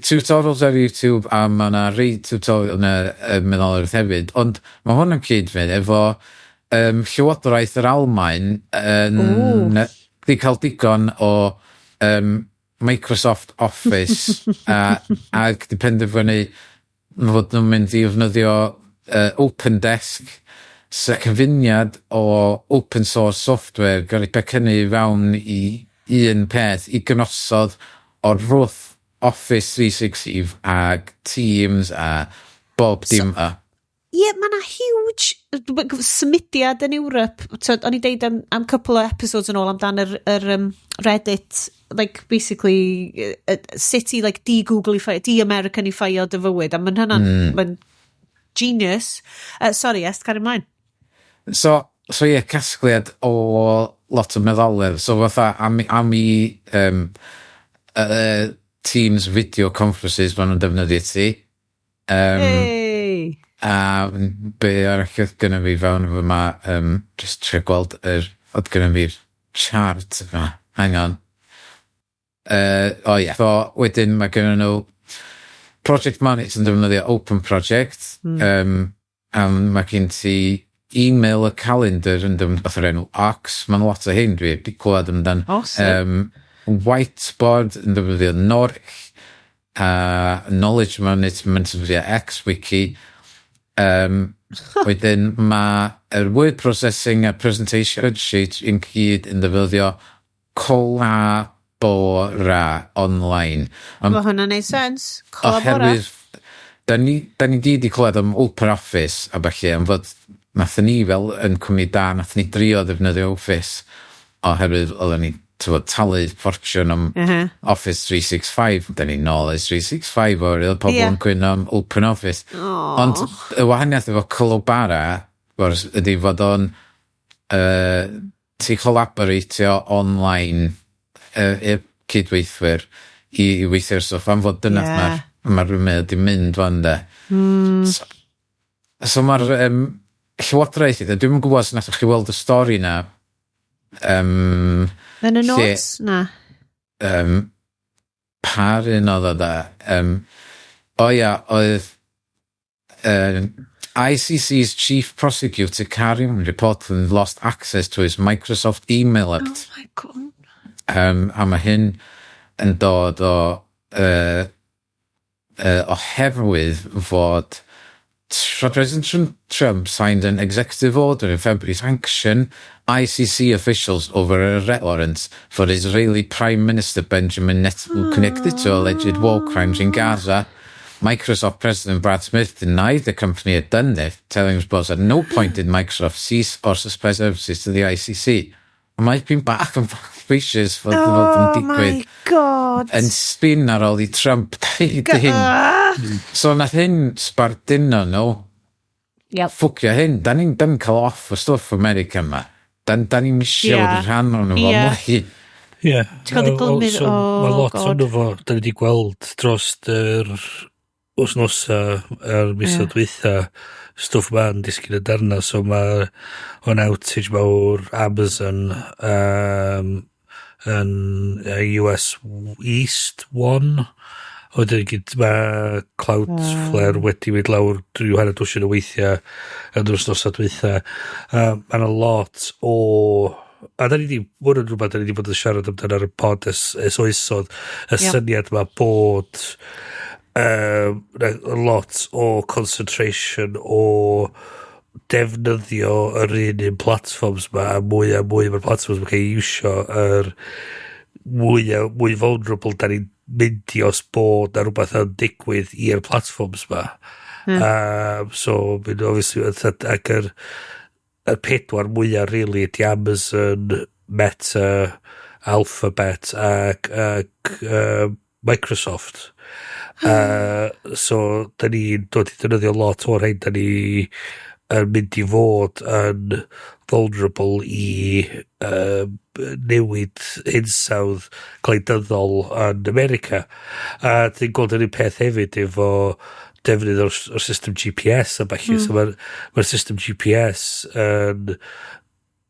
Speaker 3: Tutorials ar YouTube a mae yna rei tutorial yn y meddalwedd hefyd, ond mae hwn yn cyd-fynd efo Llywodraeth yr Almaen yn di cael digon o Microsoft Office ac di penderfynu fod nhw'n mynd i ddefnyddio OpenDesk, sef cyfuniad o open source software gael ei pecynnu i fewn i un peth i gynosod O'r wrth Office 365 ag Teams a bob dim so,
Speaker 1: Ie, yeah, mae yna huge symudiad yn Europe. So, o'n i deud am couple o episodes yn ôl amdan yr Reddit, like, basically, sut i, like, de-Googlify, de-Americanify dy fywyd. A mae'n hynna'n, mae'n genius. Sorry, Est, carry ymlaen.
Speaker 3: So ie, yeah, casgliad o lot o meddalwedd. So fatha am i Teams video conferences maen nhw'n defnyddio ti.
Speaker 1: Hey!
Speaker 3: A be arall oedd gynna fi fewn efo yma, just trio gweld oedd gynna fi'r chart yma. Hang on. O ie. So, wedyn mae gynna nhw Project Manage yn defnyddio Open Project. A mae gen ti email a calendar yn defnyddio o'r enw Ox. Mae'n lot o hyn dwi wedi clywed amdan.
Speaker 1: Awesome.
Speaker 3: Whiteboard yn defnyddio Norich. Knowledge Management yn defnyddio XWiki. Wedyn mae yr word processing a presentation sheet yn gyd yn defnyddio Collabora Online.
Speaker 1: Mae hwnna'n neud sens. Collabora.
Speaker 3: Oherwydd, da ni di clywed am Open Office a falle, am fod nathon ni fel yn cwmni da, nathon ni drio ddefnyddio Office oherwydd oedden ni, t'wod, talu ffortiwn am Office 365, da ni nôl ers 365 o'r oedd pobl yn cwyno am Open Office.
Speaker 1: Oh.
Speaker 3: Ond y wahaniaeth efo Collabora gwrs, ydy fod o'n ti collaboratio online i'r cydweithwyr i weithio'r stwff am fod dyna mae'r ma wedi mynd fan de. So mae'r llywodraeth, dwi'm yn gwybod os nathoch chi weld y stori na.
Speaker 1: Yn y notes? Na.
Speaker 3: Pa un oedd o da? O ia, oedd ICC's chief prosecutor Karim reportedly lost access to his Microsoft email
Speaker 1: Oh
Speaker 3: account.
Speaker 1: my God.
Speaker 3: A mae hyn yn dod o oherwydd fod President Trump signed an executive order in February to sanction ICC officials over arrest warrants for Israeli Prime Minister Benjamin Netanyahu connected to alleged war crimes in Gaza. Microsoft President Brad Smith denied the company had done this, telling reporters at no point did Microsoft cease or suspend services to the ICC. Mae been bach yn suspicious fod fod yn
Speaker 1: Oh
Speaker 3: digwydd
Speaker 1: my God.
Speaker 3: yn spin ar ôl i Trump deud hyn. So nath hyn sbarduno nhw, ffwcio hyn, da ni'n cael off o stwff America yma. Da ni'n misio fod yn rhan o'n fo mwy.
Speaker 2: Ie.
Speaker 1: Ti'n gweld y glymudd?
Speaker 2: So, mae
Speaker 1: Oh,
Speaker 2: lot
Speaker 1: God.
Speaker 2: o'n fo, da ni wedi gweld dros yr wythnosa a'r misoedd dwytha, stwff ma'n disgyn y darna, so mae o'n outage mawr Amazon yn US East 1. Wedyn gyd mae Cloudflare wedi mynd lawr rhyw hanner dwsin o weithiau yn yr wythnosa dwytha. Mae yna lot o, a da ni di, mwyn yn rhywbeth da ni di bod yn siarad amdano ar y pod ers oesodd, y syniad ma bod lot o concentration o defnyddio yr un un platforms ma, a mwy mae'r platforms ma'n cael ei iwsio, yr mwy a mwy vulnerable da ni'n mynd i os bod na rhywbeth yn digwydd i'r platforms ma. So, mynd obviously, ac yr pedwar mwyaf really ydy Amazon, Meta, Alphabet ac Microsoft. So, da ni'n dod i defnyddio lot o'r rhain, da ni yn mynd i fod yn vulnerable i newid hinsawdd gwleidyddol yn America. A ti'n gweld yr un peth hefyd efo defnydd o'r system GPS a ballu. So mae'r ma system GPS yn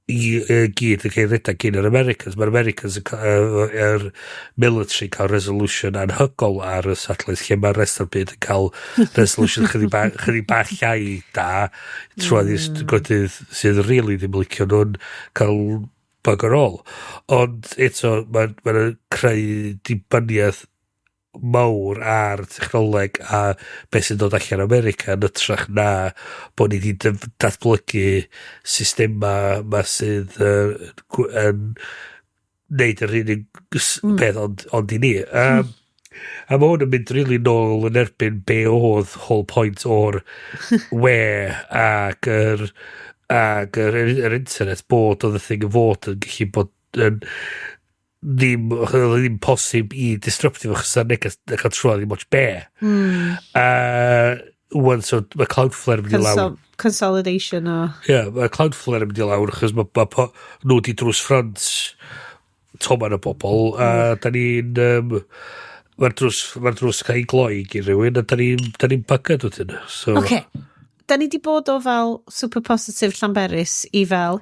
Speaker 2: i gyd yn cael ei redeg gyn yr Americans. Mae'r Americans yn yr military cael resolution anhygol ar y satellites lle mae'r rest o'r byd yn cael resolution chydig bach llai da trwy mm. gwledydd sydd really ddim licio nhw'n cael bugger all. Ond eto mae'n ma creu dibyniaeth mawr ar technoleg a beth sy'n dod allan o America yn ytrach na bod ni wedi datblygu systema ma sydd yn neud yr un peth ond i ni. A mae hwn yn mynd really nôl yn erbyn be oedd whole point o'r we ac yr internet, bod oedd y thing yn fod yn gallu bod yn ddim, oedd o ddim posib i disruptive achos ar neges cael trwy ddim ots be. A wan, so mae Cloudflare yn mynd i lawr.
Speaker 1: Consolidation o.
Speaker 2: Ie, yeah, mae Cloudflare yn mynd i lawr achos mae nhw di drws ffrant toman o bobl a da ni'n mae'r drws cael ei gloi i rhywun a da ni'n buggered wedyn. So,
Speaker 1: OK. Da ni di bod o fel super positive Llanberis i fel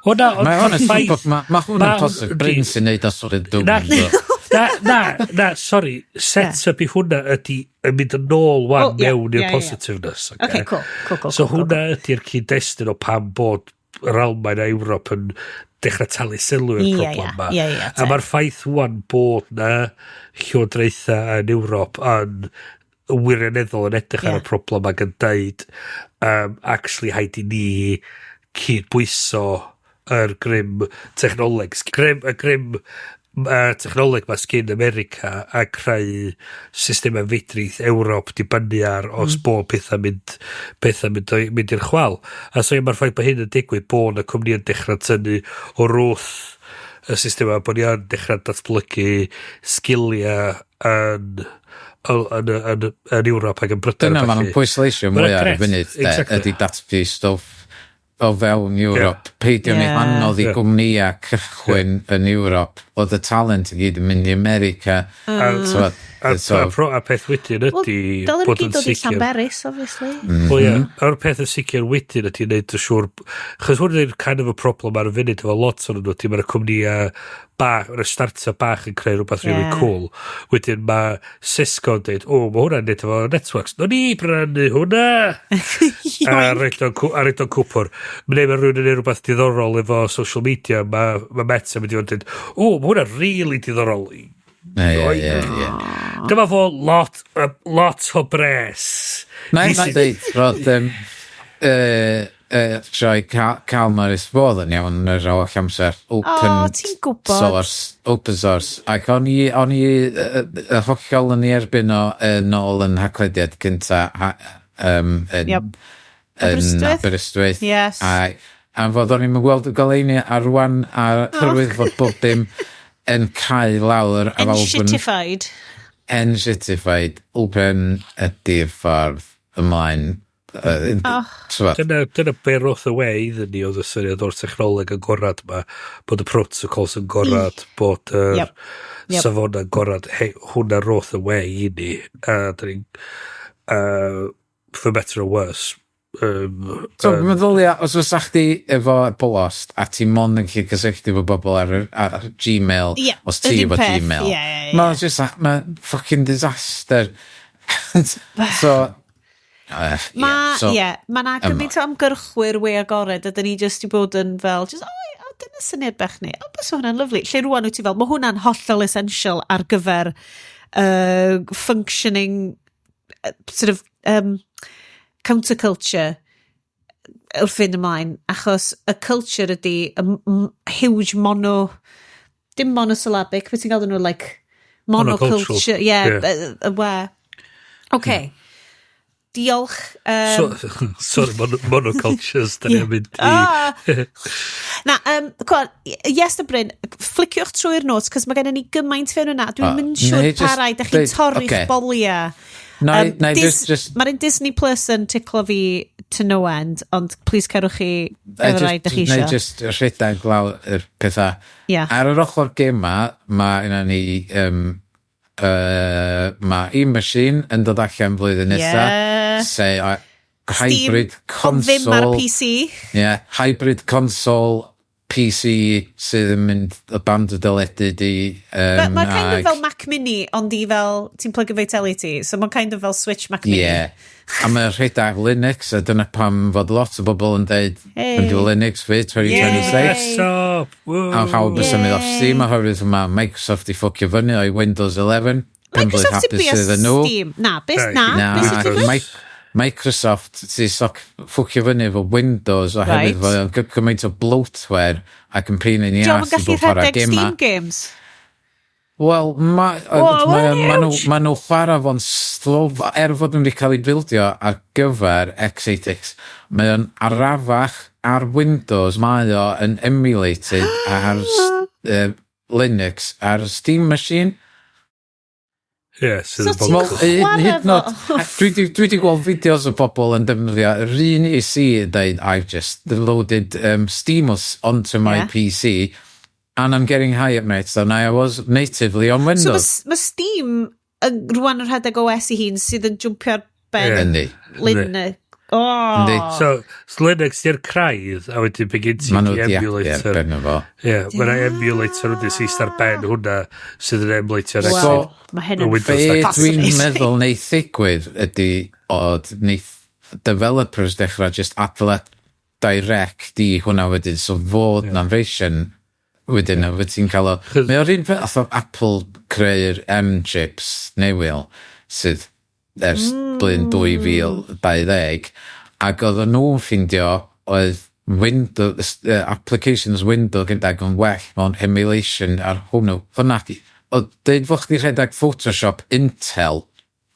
Speaker 2: O na, ond
Speaker 3: Mae hwn yn ma hwn yn posib Bryn sy'n neud o sort of
Speaker 2: Na,
Speaker 3: doom.
Speaker 2: na, sorry, set-up i hwnna ydy yn mynd yn ôl wan
Speaker 1: Oh, ie,
Speaker 2: mewn i'r
Speaker 1: ie, ie.
Speaker 2: positiveness.
Speaker 1: OK, cool.
Speaker 2: So
Speaker 1: cool.
Speaker 2: hwnna ydy'r cyd-destun o pam bod yr Almaen a Ewrop yn dechrau talu sylw i'r problem ma.
Speaker 1: Ie, ie,
Speaker 2: A mae'r ffaith wan bod na llywodraethau yn Ewrop yn wirioneddol yn edrych ar y problem ac yn deud actually haid i ni cydbwyso yr grym technoleg, y grym technoleg ma sgyn America a creu systemau fedrith Ewrop dibynnu ar os bod pethau mynd i'r chwal. A so ie, mae'r ffaith bod hyn yn digwydd, bod y cwmni yn dechrau tynnu o wrth y system bod ni yn dechrau datblygu sgiliau yn Ewrop ac yn Brydain.
Speaker 3: Dyna
Speaker 2: a
Speaker 3: maen nhw'n
Speaker 2: ballu.
Speaker 3: pwysleisio
Speaker 2: Ma'n
Speaker 3: mwy ar y
Speaker 2: grêt,
Speaker 3: funud, de, ydy datblygu stwff o fewn Ewrop. Peidio ni anodd i gwmnïau cychwyn yn Ewrop. Oedd y talent i gyd yn mynd i America.
Speaker 2: A peth wedyn
Speaker 1: Wel,
Speaker 2: ydy
Speaker 1: dylen nhw
Speaker 2: bod
Speaker 1: gyd
Speaker 2: yn
Speaker 1: dod i
Speaker 2: sicr.
Speaker 1: Llanberis, obviously.
Speaker 2: Wel ie, a'r peth yn sicr wedyn ydy wneud yn siŵr. Chos hwn ydy'r kind of a problem ar y funud efo lot o'n nhw, ydy mae'r cwmnïau bach, mae'r start-up bach yn creu rhywbeth really cool. Wedyn mae Cisco yn dweud, "O, mae hwnna'n neud efo networks. No ni brynu hwnna!" A roid o'n cwpwr. Neu mae rhywun yn neud rhywbeth diddorol efo social media, mae Meta yn mynd i fod yn dweud, "O, mae hwnna'n really diddorol."
Speaker 3: Ie, ie, ie.
Speaker 2: Dyma fo lot, lot o bres.
Speaker 3: Na i ddeud, roedd sioe Cal Morris Bodd yn iawn yn yr holl amser. Open
Speaker 1: O, ti'n gwbod.
Speaker 3: source, open source. Ac o'n i hollol yn ei erbyn o nôl yn Haclediad cynta yn, yn
Speaker 1: Aberystwyth?
Speaker 3: Aberystwyth.
Speaker 1: Yes.
Speaker 3: A, am fod o'n i'n gweld y goleuni ar rwan a hyrwydd fod bob dim yn cau lawr a fel bod yn
Speaker 1: Enshittified.
Speaker 3: enshittified, open ydy'r ffordd ymlaen.
Speaker 1: Oh.
Speaker 3: T'mod,
Speaker 2: Dyna be roth y we iddyn ni oedd y syniad o'r technoleg agorad ma, bod y protocols yn gorad, bod yr
Speaker 1: Yep. Yep.
Speaker 2: safonau gorad, hei, hwnna roth y we i ni. A dyn ni'n, for better or worse.
Speaker 3: So, dwi'n meddylia, os fysa chdi efo Apple-ost a ti mond yn gallu cysylltu efo bobl ar Gmail, os ti
Speaker 1: yr un
Speaker 3: efo
Speaker 1: peth,
Speaker 3: Gmail.
Speaker 1: ie.
Speaker 3: Mae'n just, mae'n fucking disaster. So,
Speaker 1: Ma,
Speaker 3: yeah, so,
Speaker 1: ie, ma na gymaint o ymgyrchwyr we agored a dyn ni just i bod yn fel, just, "O, oh, dyna syniad bech ni. O, bys hwnna'n lyfli." Lle rwan wyt ti fel, mae hwnna'n hollol essential ar gyfer functioning sort of counterculture wrth fynd ymlaen, achos y culture ydy y huge mono, dim monosyllabic, beth ti'n gael nhw, like,
Speaker 2: Monocultural.
Speaker 1: monoculture, yeah, y we. Okay. Diolch.
Speaker 2: So, sorry, monocultures, da ni'n mynd i.
Speaker 1: Ah. Na, go on, yes, Bryn, ffliciwch trwy'r notes, cos mae gennym ni gymaint fewn yna. Dwi'n
Speaker 3: Ah,
Speaker 1: mynd siŵr
Speaker 3: neu
Speaker 1: pa rai, da chi'n torri'ch boliau.
Speaker 3: Na, just
Speaker 1: Mae'r un Disney Plus yn ticlo fi to no end, ond please cerwch chi efo rai da chi
Speaker 3: Neu
Speaker 1: isio.
Speaker 3: just rhedeg lawr yr pethau. Ar yr ochr gema, mae yna ni mae eMachine yn dod allan flwyddyn nesa. Se, hybrid
Speaker 1: Ond ddim ar
Speaker 3: console.
Speaker 1: PC.
Speaker 3: Yeah, hybrid console PC sydd yn mynd y band y dyledu di.
Speaker 1: Mae'n kind of fel Mac Mini, ond i fel, ti'n plygio fe i teli ti. So mae'n kind of fel Switch Mac Mini.
Speaker 3: Yeah. A mae'n rhedeg Linux, a dyna pam fod lot o bobl yn deud,
Speaker 1: Hey.
Speaker 3: "Dwi'n Linux fi, 2026."
Speaker 2: Desktop! Woo.
Speaker 3: A pawb yn symud off Steam oherwydd mae Microsoft i ffwcio fyny o'i Windows 11. Penblwydd
Speaker 1: Microsoft sy'n
Speaker 3: hapus
Speaker 1: bia
Speaker 3: iddyn nhw.
Speaker 1: Steam. Na, beth,
Speaker 2: Right.
Speaker 1: na,
Speaker 3: Na,
Speaker 1: beth sy'n digwydd?
Speaker 3: Microsoft sy'n soc ffwcio fyny efo Windows oherwydd right. Fod gymaint o bloatware ac yn pain in the
Speaker 1: ass
Speaker 3: i
Speaker 1: gallu
Speaker 3: bod chwarae
Speaker 1: rhedeg
Speaker 3: gema.
Speaker 1: Steam games?
Speaker 3: Wel, ma nhw chwarae fo'n slow, er fod nhw wedi cael ei bildio ar gyfer x86, mae o'n arafach ar Windows, mae o yn emulated ar Linux, ar Steam Machine.
Speaker 2: Ie, sydd yn
Speaker 1: So ti'n
Speaker 2: bonkers.
Speaker 1: chwarae
Speaker 3: Hyd yn oed-
Speaker 1: fo?
Speaker 3: Dwi 'di gweld fideos o bobl yn defnyddio yr un AC yn dweud, "I've just loaded Steam onto my PC and I'm getting higher rates than I was natively on
Speaker 1: So
Speaker 3: Windows."
Speaker 1: mae Steam yn rwan yn rhedeg OS i hun sydd yn jwmpio ar ben
Speaker 3: Yndi.
Speaker 1: Linux. Oh.
Speaker 3: Yndi.
Speaker 2: So Linux di'r craidd, a wedyn be gen ti
Speaker 3: Ma' nhw
Speaker 2: di
Speaker 3: di
Speaker 2: emulator.
Speaker 3: ben fo.
Speaker 2: Ie, mae'na emulator wedyn sy'n ar ben hwnna sydd yn emulatio
Speaker 1: Wel,
Speaker 3: So,
Speaker 1: mae hyn yn
Speaker 2: Windows
Speaker 3: Be dwi'n
Speaker 1: fascinating.
Speaker 3: meddwl neith ddigwydd ydy oedd neith developers dechrau just adeilad direct i hwnna wedyn, so fod na'n version wedyn, a wyt ti'n cael o. Mae o'r un peth o Apple creu'r M chips newydd sydd ers blwyddyn 2020, ac oedd nhw'n ffindio oedd Windows, applications Windows gydag yn well mewn emulation ar hwnnw. Hwnnw, oedd deud fod chdi rhedeg Photoshop Intel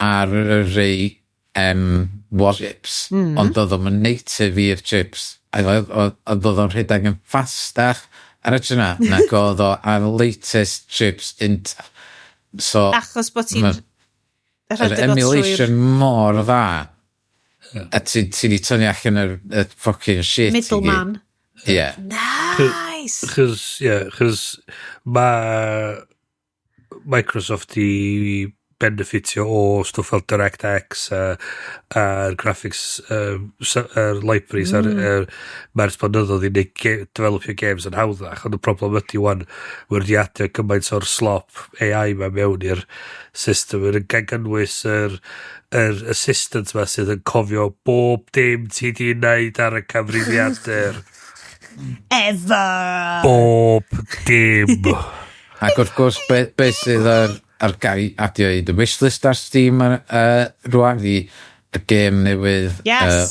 Speaker 3: ar y rei M1 chips, ond oedd o'n native i'r chips. A oedd o'n rhedeg yn fastach ar y yna nag oedd o ar latest chips Intel. So,
Speaker 1: Achos bod ti'n
Speaker 3: yr
Speaker 1: rhedeg o trwy'r
Speaker 3: emulation mor dda. A ti di tynnu allan y fucking shit i gyd.
Speaker 1: Middleman.
Speaker 3: Ie.
Speaker 1: Nice!
Speaker 2: Chos, ie, chos mae Microsoft i benefitio o stwff fel DirectX a'r graphics yr libraries a'r mae'r blynyddoedd i wneud developio games yn hawddach, ond y problem ydy wan wedi adio gymaint o'r slop AI ma mewn i'r system yn gan gynnwys yr assistant ma sydd yn cofio bob dim ti di wneud ar y cyfrifiadur.
Speaker 1: Ever!
Speaker 2: Bob dim.
Speaker 3: Ac wrth gwrs, be sydd ar gael adio i dy wishlist ar Steam ar, rwan di y gêm newydd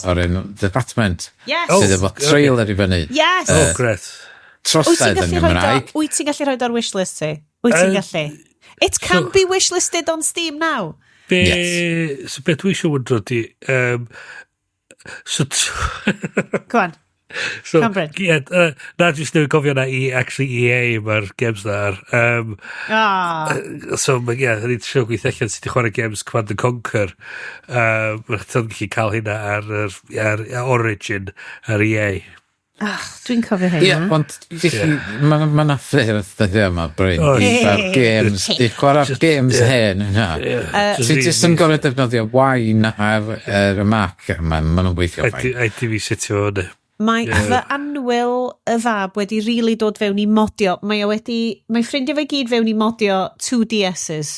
Speaker 3: o'r enw The Batman.
Speaker 1: Yes!
Speaker 3: Sydd efo trailer i fyny.
Speaker 1: Yes!
Speaker 2: Oh, gret.
Speaker 1: Wyt ti'n
Speaker 3: Trosedd yn
Speaker 1: gallu rhoid o,
Speaker 3: Gymraeg.
Speaker 1: wyt ti'n gallu rhoid o'r wishlist ti? Wyt ti'n gallu? It can be wishlisted on Steam now.
Speaker 2: Be,
Speaker 3: Yes.
Speaker 2: So be dwi eisiau wyndro di, so,
Speaker 1: Go on.
Speaker 2: So,
Speaker 1: Come, Bryn.
Speaker 2: yeah, na, jyst newydd gofio na i actually EA mae'r games na ar.
Speaker 1: Ah.
Speaker 2: So, mae, yeah, ni'n trio gweithio allan sut i chwarae games Command and Conquer. Mae'n ti'n gallu cael hynna ar Origin, ar EA.
Speaker 1: Ah, dwi'n cofio
Speaker 3: Ie,
Speaker 1: hynna.
Speaker 3: ond mae ma na ffyrdd dyddia yma, Bryn,
Speaker 2: Oes.
Speaker 3: i chwarae'r games, i chwarae'r games hen yna.
Speaker 2: Just
Speaker 3: Ti jyst yn gorfod defnyddio Wine ar y Mac, a ma nhw'n gweithio fine.
Speaker 2: ITV setio fyny.
Speaker 1: Mae fy annwyl y fab wedi really dod fewn i modio. Mae o wedi... Mae ffrindiau fe gyd fewn i modio 2DSs.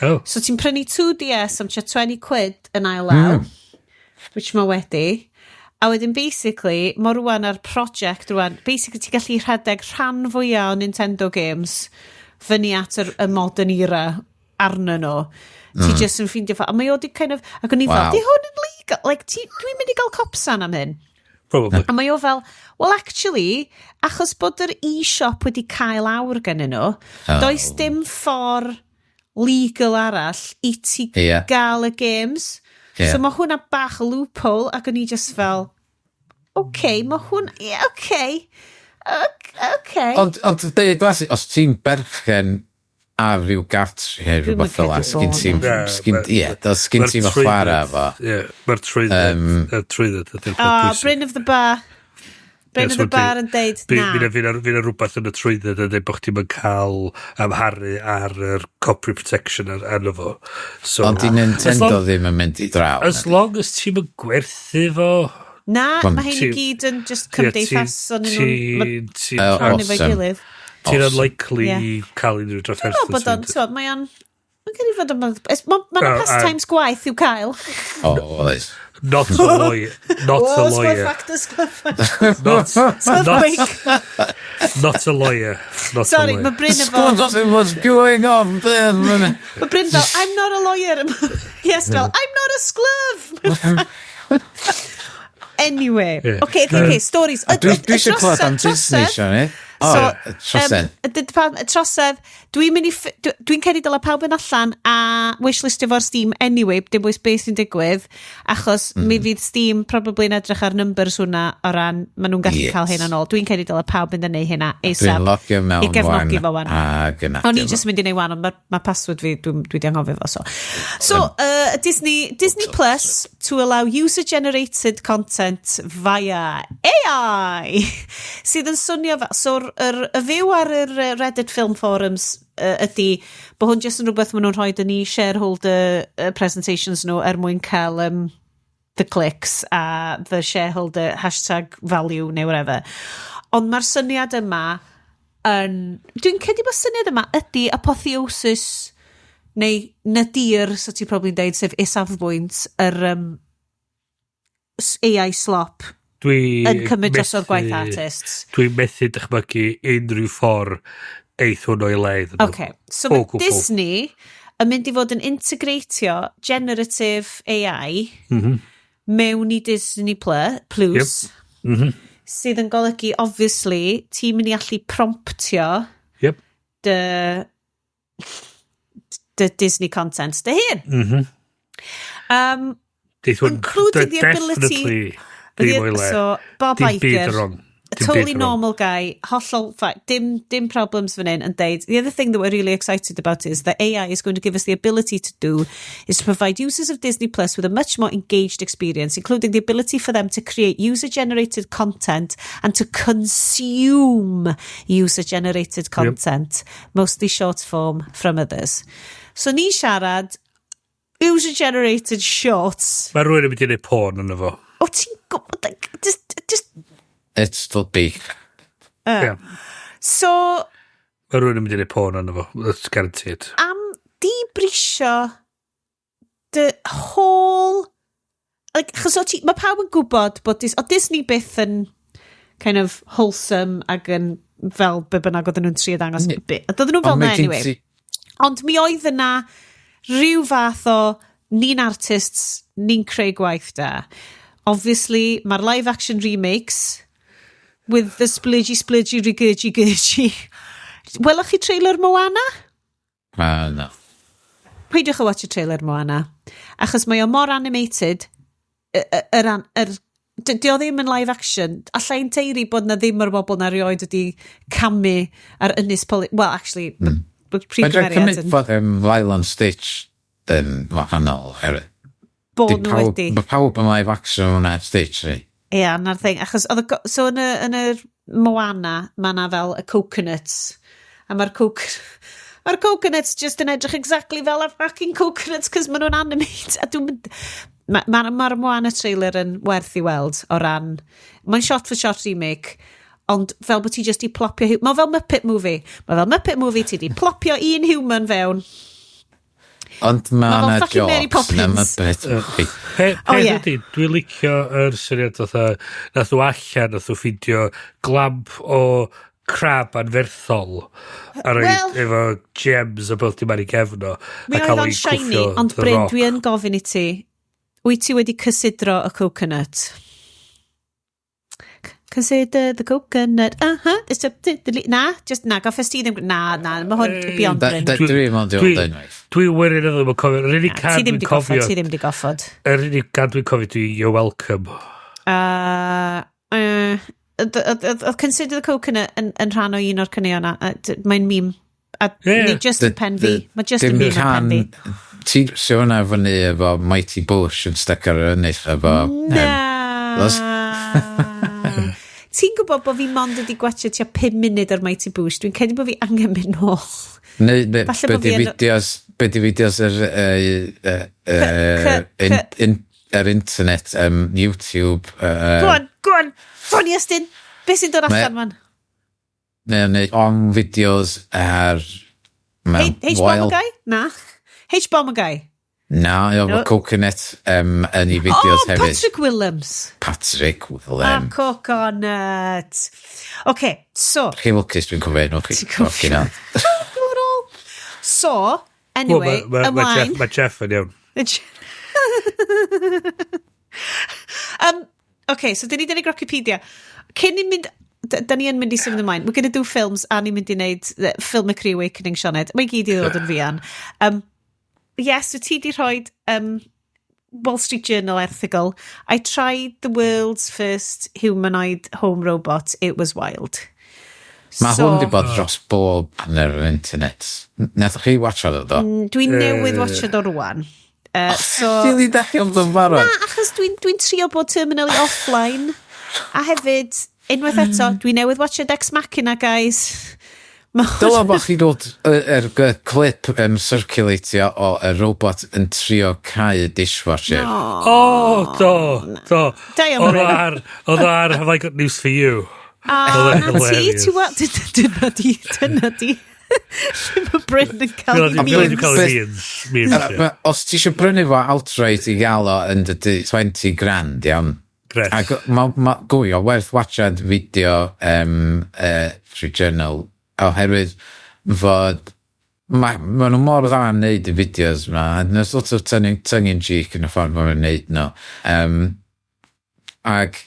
Speaker 2: Oh.
Speaker 1: So ti'n prynu 2DS am tua 20 quid yn ail law, which mae wedi. A wedyn basically, mae rwan ar project rwan, basically ti'n gallu rhedeg rhan fwyaf o Nintendo games fyny at y modern era arnyn nhw. Ti just yn ffeindio fo. A mae o di kind of... Ac o'n i fel, di hwn yn legal? Like, dwi'n mynd i gael copsan am hyn.
Speaker 2: Probably.
Speaker 1: A mae o fel, well actually, achos bod yr e-shop wedi cael awr gennyn nhw, does dim ffordd legal arall i ti gael y games. So mae hwnna bach o loophole, ac o'n i just fel, okay, mae hwn, yeah, okay, okay.
Speaker 3: Ond deud glas, os ti'n berchen ar ryw gartre neu
Speaker 1: Dwi'm yn
Speaker 3: rhywbeth fel
Speaker 1: credu
Speaker 3: la, sgyn
Speaker 1: bod
Speaker 3: ti'n,
Speaker 2: Na,
Speaker 3: sgyn, ie, does sgyn
Speaker 2: Mae'r
Speaker 3: ti'n chwarae fo.
Speaker 2: Ie, mae'r trwydded, y trwydded ydy'r peth
Speaker 1: Oh,
Speaker 2: pwysig.
Speaker 1: Bryn of the Bar. Bryn
Speaker 2: Ie,
Speaker 1: of
Speaker 2: so
Speaker 1: the Bar yn deud, na.
Speaker 2: Fydd na rhywbeth yn y trwydded yn dweud bod chdi'n cael amharu ar yr copy protection arno fo. So,
Speaker 3: Ond di Nintendo ddim yn mynd i draw.
Speaker 2: As long as ti'n mynd gwerthu fo.
Speaker 1: Na, mae hein i gyd yn just cymdeithas o'n nhw'n rhannu efo'i
Speaker 3: Awesome.
Speaker 1: gilydd.
Speaker 2: Ti'n
Speaker 3: Awesome.
Speaker 2: unlikely cael unrhyw
Speaker 1: Dwi'n
Speaker 2: drafferth.
Speaker 1: meddwl bod o'n, ti'n mae o'n, mae'n credu fod o'n, mae
Speaker 2: Oh,
Speaker 1: pastimes gwaith i'w cael.
Speaker 3: O, oes.
Speaker 2: Not a lawyer. Not a
Speaker 1: Oh,
Speaker 2: lawyer.
Speaker 1: factor, sgwr factor.
Speaker 2: Not, not a lawyer. Not
Speaker 1: Sorry,
Speaker 2: a lawyer.
Speaker 1: mae Bryn efo,
Speaker 3: What's going on?
Speaker 1: Mae Bryn fel, "I'm not a lawyer." Yes, fel, "I'm not a scluf." Anyway, yeah. Okay, stories.
Speaker 3: Dwi eisiau clywed am Disney, Siani. O, so, trosedd.
Speaker 1: Trosedd, dwi'n mynd i... Dwi'n credu dylai pawb yn allan a wishlistio fo'r Steam anyway, dim bwys beth sy'n digwydd, achos mi fydd Steam probably yn edrych ar numbers hwnna o ran, maen nhw'n gallu cael hyn yn ôl. Dwi'n credu dylai pawb mynd yn neud hynna ASAP.
Speaker 3: Dwi'n logio mewn i gefnogi fo wan.
Speaker 1: O'n i jyst mynd i neud wan, ond mae'r ma password fi, dwi di anghofio fo. So Disney Plus to allow user-generated content via AI, sydd yn swnio fel... So, y fyw ar yr Reddit Film Forums ydy bod hwn jyst yn rhywbeth maen nhw'n rhoi yn i shareholder presentations nhw er mwyn cael the clicks a the shareholder hashtag value neu whatever. Ond mae'r syniad yma yn... Dwi'n credu bod syniad yma ydy apotheosis neu nadir, so ti'n probably'n deud, sef isafbwynt yr AI slop
Speaker 2: Dwi
Speaker 1: yn cymryd drosodd gwaith artists.
Speaker 2: Dwi'n methu dychmygu unrhyw ffordd eith hwn o'i le iddyn nhw.
Speaker 1: Okay. So
Speaker 2: O
Speaker 1: mae
Speaker 2: gwbl.
Speaker 1: Disney yn mynd i fod yn integratio generative AI mewn i Disney Plus, sydd yn golygu, obviously, ti'n mynd i allu promptio dy Disney content dy hun.
Speaker 2: Deith hwn
Speaker 1: Including the ability-
Speaker 2: definitely ddim o'i le.
Speaker 1: So, Bob
Speaker 2: Dim byd
Speaker 1: Iger,
Speaker 2: wrong.
Speaker 1: a
Speaker 2: Dim
Speaker 1: totally
Speaker 2: byd wrong.
Speaker 1: normal guy, hollol fine, dim problems fan hyn, yn deud, the other thing that we're really excited about is that AI is going to give us the ability to do is to provide users of Disney Plus with a much more engaged experience, including the ability for them to create user-generated content and to consume user-generated content, mostly short form from others. So ni'n siarad user-generated shorts.
Speaker 2: Mae rhywun yn mynd i wneud porn yno fo.
Speaker 1: O, ti'n gwybod, like, just,
Speaker 3: It's the big.
Speaker 2: Yeah.
Speaker 1: So,
Speaker 2: Mae rhywun yn mynd i wneud porn yno fo. That's guaranteed.
Speaker 1: Am dibrisio the whole, like, chos o ti, mae pawb yn gwybod bod o Disney byth yn kind of wholesome ac yn fel be bynnag oedden nhw'n trio ddangos. A doedden nhw fel
Speaker 3: Ond
Speaker 1: na
Speaker 3: mae gen
Speaker 1: anyway. Ond mi oedd yna rhyw fath o ni'n artists, ni'n creu gwaith da. Obviously, mae'r live action remakes with the splidgy, splidgy, rigurgy, gurgy. Welwch chi trailer Moana?
Speaker 3: No.
Speaker 1: Peidiwch a watch y trailer Moana. Achos mae o mor animated, di o ddim yn live action. Alla i'n teiri bod na ddim o'r bobl na rioed wedi camu ar ynys poli... Well, actually, mm. prif
Speaker 3: Mae'n
Speaker 1: gymeriad
Speaker 3: cymryd
Speaker 1: yn
Speaker 3: fod Lilo and Stitch yn wahanol. Hefyd.
Speaker 1: Bod
Speaker 3: Di
Speaker 1: nhw
Speaker 3: pawb,
Speaker 1: wedi.
Speaker 3: mae pawb yn live action hwnna Stitch, ri.
Speaker 1: Ie, yeah, na'r thing. Achos, oedd y so yn y Moana, mae na fel y coconuts. A mae'r coconuts just yn edrych exactly fel y fucking coconuts cos maen nhw'n animate. A dwi'n mynd... Mae'r ma Moana trailer yn werth i weld o ran... Mae'n shot for shot remake, ond fel bod ti just i plopio... Mae fel Muppet movie. Mae fel Muppet movie, ti di plopio un human fewn.
Speaker 3: Ond mae
Speaker 1: Ma' fel
Speaker 3: yna
Speaker 1: fucking Mary
Speaker 3: jokes yn y
Speaker 1: Poppins.
Speaker 3: Muppet movie.
Speaker 1: Oh,
Speaker 2: Peth
Speaker 1: ie.
Speaker 2: ydy, dwi'n licio yr syniad fatha, nath nhw allan, nath nhw ffindio glamp o crab anferthol a roi
Speaker 1: Wel-
Speaker 2: efo gems a both dim ar ei gefn o.
Speaker 1: Mi
Speaker 2: a
Speaker 1: oedd
Speaker 2: cael
Speaker 1: o'n
Speaker 2: ei
Speaker 1: shiny,
Speaker 2: cwffio
Speaker 1: ond
Speaker 2: The
Speaker 1: Bryn,
Speaker 2: Rock.
Speaker 1: dwi yn gofyn i ti, wyt ti wedi cysidro y coconut? Consider the coconut, it's up to the... Na, just na, goffes ti ddim... Na, mae hwn beyond Bryn.
Speaker 3: Dwi'n mond i weld unwaith.
Speaker 2: Dwi wirioneddol ddim yn cofio. Yr unig
Speaker 1: Na,
Speaker 2: can
Speaker 1: ti ddim
Speaker 2: dwi'n
Speaker 1: di goffod,
Speaker 2: cofio...
Speaker 1: ti ddim di goffod.
Speaker 2: Yr unig can dwi'n cofio dwi You're Welcome.
Speaker 1: Oedd Consider the Coconut yn rhan o un o'r caneuon na. Mae'n meme. A
Speaker 2: Ie.
Speaker 1: neu just yn pen fi. Mae just yn
Speaker 3: Dim
Speaker 1: meme yn pen fi.
Speaker 3: Ti si hwnna fyny efo Mighty Bush yn stuck ar yr ynys efo...
Speaker 1: Na. Ti'n gwybod bod fi mond wedi gwachio tua 5 munud ar Mighty Boosh. Dwi'n credu bod fi angen mynd nôl.
Speaker 3: Neu,
Speaker 1: Falle
Speaker 3: be
Speaker 1: bo
Speaker 3: di
Speaker 1: fi yn-
Speaker 3: fideos, be di fideos yr, yr internet, YouTube.
Speaker 1: Go on, go on. Go on, Iestyn. Be sy'n dod allan man?
Speaker 3: Neu on videos ar mewn
Speaker 1: H Bomber
Speaker 3: wild...
Speaker 1: Guy? Na. H Bomber Guy.
Speaker 3: Na, efo
Speaker 1: No.
Speaker 3: coconut yn ei fideos
Speaker 1: Oh,
Speaker 3: hefyd.
Speaker 1: Patrick Willems.
Speaker 3: Patrick
Speaker 1: A
Speaker 3: Willem.
Speaker 1: coconut. OK, so.
Speaker 3: Chi lwcus dwi'n cofio enw chi.
Speaker 1: Ti'n cofio?
Speaker 3: Fucking hell.
Speaker 1: Good all. So, anyway,
Speaker 2: Wel, ma- ma- ma'
Speaker 1: ymlaen.
Speaker 2: Jeff- Mae Jeff yn iawn.
Speaker 1: OK, so dyn ni 'di Grokipedia. Cyn ni'n mynd, da ni yn mynd i symud ymlaen. We're going to do films a ni'n mynd i wneud Film y Awakening, Sioned. Mae gyd i ddod yn fuan. Yes, so ti di rhoi Wall Street Journal erthygl. "I tried the world's first humanoid home robot. It was wild."
Speaker 3: Mae hwn di bod dros bob hanner yr internet. Nathoch chi watchad o, do?
Speaker 1: Dwi'n newydd watchad o rwan. So,
Speaker 3: Dili da chi ond yn barod.
Speaker 1: Na, achos dwi trio bod terminally offline. A hefyd, unwaith eto, dwi newydd watchad Ex Machina, guys.
Speaker 3: Dyla bod chi dod yr clip yn circulatio o y robot yn trio cau y dishwasher.
Speaker 2: O, do, do.
Speaker 1: Da iawn,
Speaker 2: Oedd o
Speaker 1: Bryn.
Speaker 2: Oedd o ar Have I Got News For You.
Speaker 1: A,
Speaker 2: Oedd o'n
Speaker 1: na ti,
Speaker 2: hilarious.
Speaker 1: ti weld, dyna di, dyna di. Lle mae Bryn yn cael ei
Speaker 2: Dwi'n cael ei
Speaker 1: memes.
Speaker 2: memes. Memes, ie.
Speaker 3: Os ti eisiau brynu fo outright i gael o yn dy 20 grand, iawn.
Speaker 2: Gret.
Speaker 3: Ac mae ma, gwyo werth watchad fideo Street Journal oherwydd fod ma nhw mor dda yn neud y fideos ma, and there's sort of tongue in cheek yn y ffordd maen nhw'n neud nhw. Ac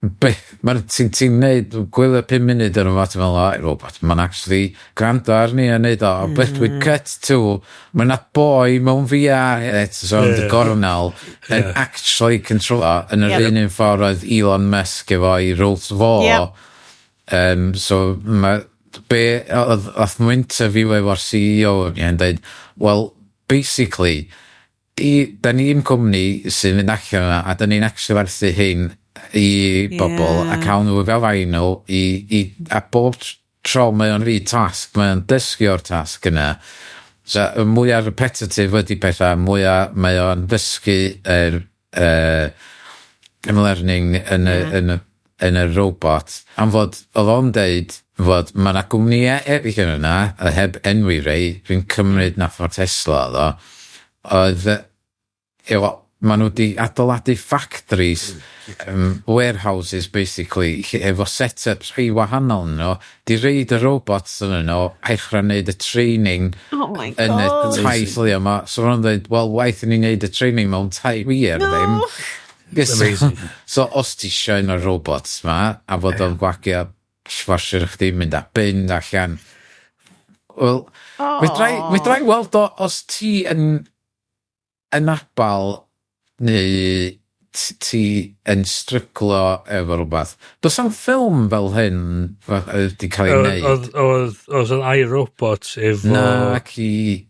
Speaker 3: ti'n neud gwylio 5 munud yn o, ti'n meddwl, "O, robot, mae'n actually gwrando arni a neud o." But we cut to, mae na boi mewn VR headset so yn y gornel yn actually control o yn yr un ffordd oedd Elon Musk efo i Rolls fo. So mae be oedd oedd nhw interview efo'r CEO yn dweud, well, basically, da ni'n cwmni sy'n mynd allan yma a da ni'n actually werthu hyn i bobl a cael nhw fel nhw i a bob tro mae o'n read task, mae o'n dysgu o'r tasg yna. So, y mwyaf repetitive ydy pethau, mwyaf mae o'n dysgu yr learning yn y robot. Am fod, oedd o'n deud fod mae yna gwmnïau eraill yn yna, a heb enwi rei, dwi'n cymryd nath o'r Tesla oedd o, oedd, efo, maen nhw wedi adeiladu factories, warehouses basically, efo setups rhai wahanol yn nhw, di reid y robots yn nhw, a dechrau wneud y training
Speaker 1: Oh my
Speaker 3: yn y
Speaker 1: God.
Speaker 3: tai lle yma. So maen nhw'n dweud, "Wel, waeth i ni wneud y training mewn tai wir
Speaker 1: No.
Speaker 3: ddim." So,
Speaker 2: Amazing.
Speaker 3: so os ti isio un o'r robots ma, a fod o'n gwagio dishwasher chdi, mynd â bin allan. Wel, fedra i weld o os ti yn abal neu ti yn stryglo efo rhywbeth. Does am ffilm fel hyn wedi cael ei wneud?
Speaker 2: Oedd yn iRobot efo
Speaker 3: Na, ci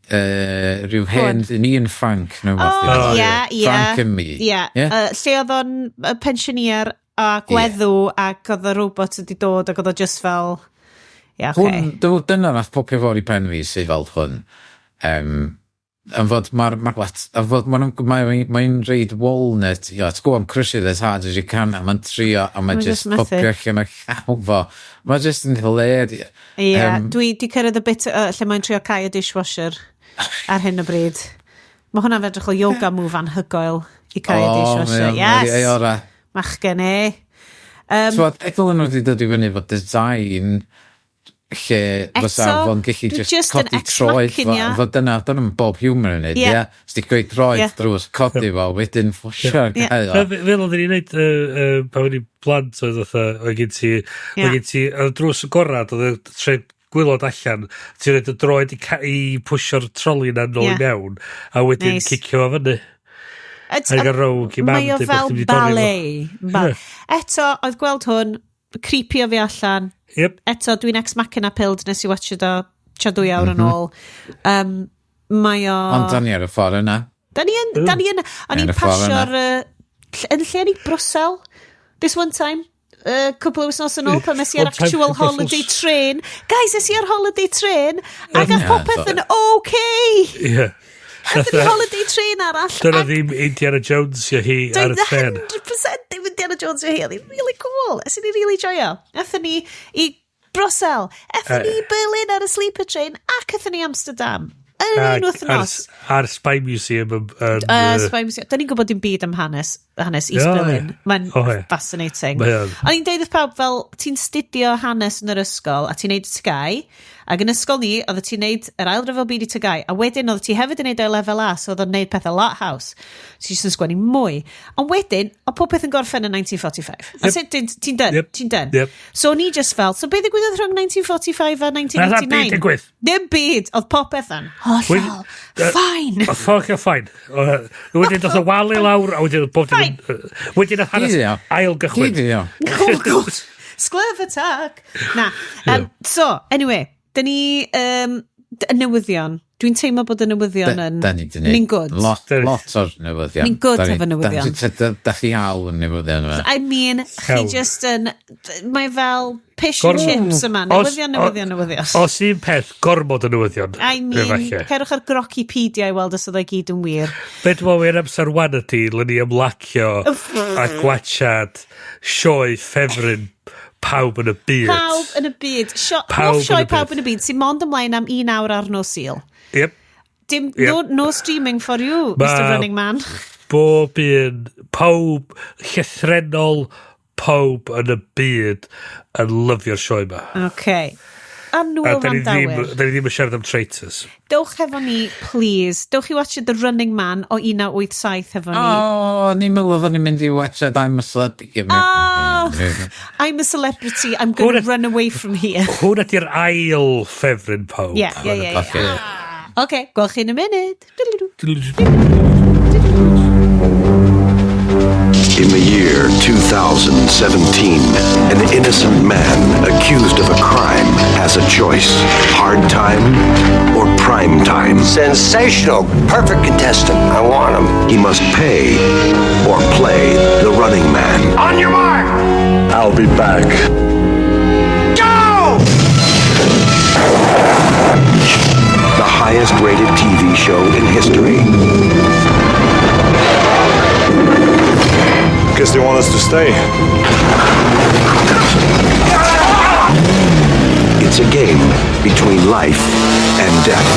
Speaker 3: rhyw hen ddyn Ian Frank neu
Speaker 1: O,
Speaker 3: rhywbeth.
Speaker 2: Oh,
Speaker 1: ie.
Speaker 3: Frank and Me.
Speaker 1: Ie.
Speaker 3: Ie?
Speaker 1: Lle oedd o'n pensioner a gweddw ac oedd y robot wedi dod ac oedd o just fel... Ie, yeah, okay.
Speaker 3: Hwn, dyna nath popio fawr i pen fi sydd fel hwn. Am fod mae'r ma, am fod mae'n ma reid walnut, you know, go and crush it as hard as you can, a mae'n trio, a mae'n
Speaker 1: Mae'n
Speaker 3: just
Speaker 1: just methu.
Speaker 3: popio allan o llaw fo. Mae'n just yn hilarious.
Speaker 1: Ie, yeah, dwi di cyrraedd y bit lle mae'n trio cau y dishwasher ar hyn o bryd. Mae hwnna'n edrych o yoga move anhygoel i cau y dishwasher.
Speaker 3: Yes!
Speaker 1: Yes!
Speaker 3: Ora.
Speaker 1: Machgen e.
Speaker 3: So, dylen nhw wedi dod i fyny fod design lle fysa
Speaker 1: Eto,
Speaker 3: fo'n gallu
Speaker 1: dwi
Speaker 3: just
Speaker 1: just yn
Speaker 3: codi
Speaker 1: ex
Speaker 3: troed fo,
Speaker 1: machina.
Speaker 3: fod dyna bob human yn neud,
Speaker 1: Ie.
Speaker 3: ie? Os di gweud troed drws, codi fo, wedyn fflwsio'r cae o.
Speaker 2: Fel oedden ni'n neud pan o'n i'n blant oedd fatha, oedd gen ti, oedd gen ti, oedd drws y gorad, oedd y tre gwylod allan, ti'n rhaid y droed i pwsio'r troli na nôl i mewn, a wedyn cicio fo fyny. A gael row i mam
Speaker 1: Mae o
Speaker 2: deud bod
Speaker 1: fel
Speaker 2: chdi 'di dorri fo.
Speaker 1: ballet. Eto, oedd gweld hwn, creepio fi allan. Eto, dwi'n ex machina pilled nes i watch o tua 2 awr yn ôl. Mae o...
Speaker 3: Ond da ni ar y ffordd yna.
Speaker 1: Da ni yn, o'n i'n
Speaker 3: Ar y ffordd
Speaker 1: pasio'r, yn lle ni Brussel, this one time, cwpl o wythnos yn ôl, pan es i ar
Speaker 2: One time
Speaker 1: actual
Speaker 2: in Brussels.
Speaker 1: holiday train. Guys, es i ar holiday train, a gath popeth yn okay. Athon ni holiday train arall.
Speaker 2: Dyna ddim Indiana Jones i hi ar y tren.
Speaker 1: 100% ddim Indiana Jones i hi. Oedd hi'n really cool. Es i ni really joio. Athon ni i Brussels, athon ni i Berlin ar y sleeper train, ac athon ni Amsterdam. Yn yr un wythnos.
Speaker 2: A'r Spy Museum yn
Speaker 1: Spy Museum. Da ni'n gwybod dim byd am hanes. hanes East Berlin. Mae'n fascinating. O'n i'n deud wrth pawb fel, ti'n studio hanes yn yr ysgol a ti'n neud TGAU, ac yn ysgol ni, oedd ti'n neud yr ail ryfel byd i TGAU, a wedyn oedd ti hefyd yn neud o lefel A, so oedd o'n neud pethau lot haws. Ti jyst yn sgwennu mwy. Ond wedyn, oedd pob peth yn gorffen yn 1945. A sut ti'n done, ti'n done. So o'n i just fel, so beth ddigwyddodd rhwng 1945 a 1989?
Speaker 2: Na byd digwydd.
Speaker 1: Dim byd, oedd popeth yn hollol fine.
Speaker 2: Oedd hollol fine. Wedyn doth y wal i lawr, a wedyn bob dim... Wedyn oedd hanes ail gychwyn.
Speaker 1: Oh God. Sglurf attack. Na. So, anyway, dyn ni... y newyddion. Dwi'n teimlo bod y newyddion yn... Ni'n good.
Speaker 3: Lot o'r newyddion.
Speaker 1: Ni'n good efo newyddion.
Speaker 3: Da chi awl yn newyddion yma.
Speaker 1: I mean, chi just yn... Mae fel fish and chips yma. Newyddion, newyddion, newyddion.
Speaker 2: Os un peth, gormod o newyddion.
Speaker 1: I mean, cerwch ar Grokipedia i weld os oedd o'i gyd yn wir.
Speaker 2: Be dwi'n meddwl i'r amser wan ydy, le ni ymlacio a gwachad sioe ffefryn pawb yn y byd.
Speaker 1: Pawb yn y byd. Hoff sioe pawb yn y byd sy'n mond ymlaen am 1 awr ar nos Sul.
Speaker 2: Yep.
Speaker 1: Dim, yep. No streaming for you, Mr Running Man.
Speaker 2: Bob un, pawb, llythrennol pawb yn y byd yn lyfio'r sioe yma.
Speaker 1: Okay. A nôl wrandawyr.
Speaker 2: Da ni ddim yn siarad am traitors.
Speaker 1: Dewch efo ni, please. Dewch i watch The Running Man o 1987 efo ni.
Speaker 3: Oh, ni'n meddwl oedden ni'n mynd i watch I'm a Celebrity.
Speaker 1: Oh, I'm a celebrity. I'm going to run away from here.
Speaker 2: Hwna di'r ail ffefryn pawb.
Speaker 1: Yeah. Okay, gwelch chi in a munud.
Speaker 4: In the year 2017, an innocent man accused of a crime has a choice. Hard time or prime time.
Speaker 5: Sensational. Perfect contestant. I want him.
Speaker 4: He must pay or play the running man.
Speaker 5: On your mark!
Speaker 4: I'll be back.
Speaker 5: Go!
Speaker 4: The highest rated TV show in history.
Speaker 6: Guess they want us to stay.
Speaker 4: It's a game between life and death.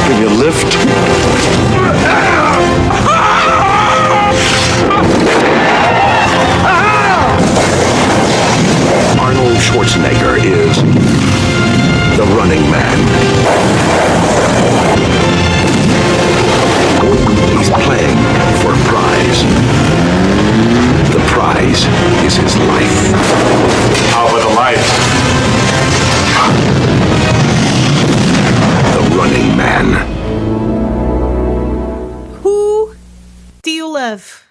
Speaker 4: Can you lift? Arnold Schwarzenegger is the running man. He's playing for a prize. The prize is his life.
Speaker 6: How about the life?
Speaker 4: The Running Man.
Speaker 1: Who do you love?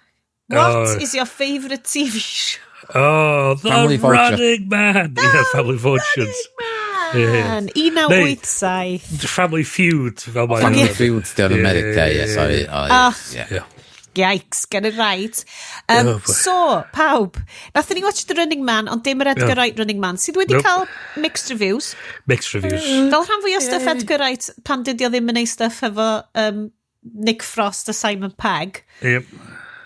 Speaker 1: What is your favourite TV show?
Speaker 2: Oh, The Family Running Man. Yeah, Family Fortunes.
Speaker 1: Yeah. 1987.
Speaker 2: Family Feud. Fel
Speaker 3: Family Feud, di o'n America, ie, sorry.
Speaker 1: Yeah. Yikes, get it right. So, pawb, nathon ni watch The Running Man, ond dim yr Edgar Wright Running Man, sydd wedi cael mixed reviews.
Speaker 2: Mixed reviews.
Speaker 1: Fel rhan fwy o stuff Edgar Wright, pan dydi o ddim yn ei stuff efo Nick Frost a Simon Pegg.
Speaker 2: Yep.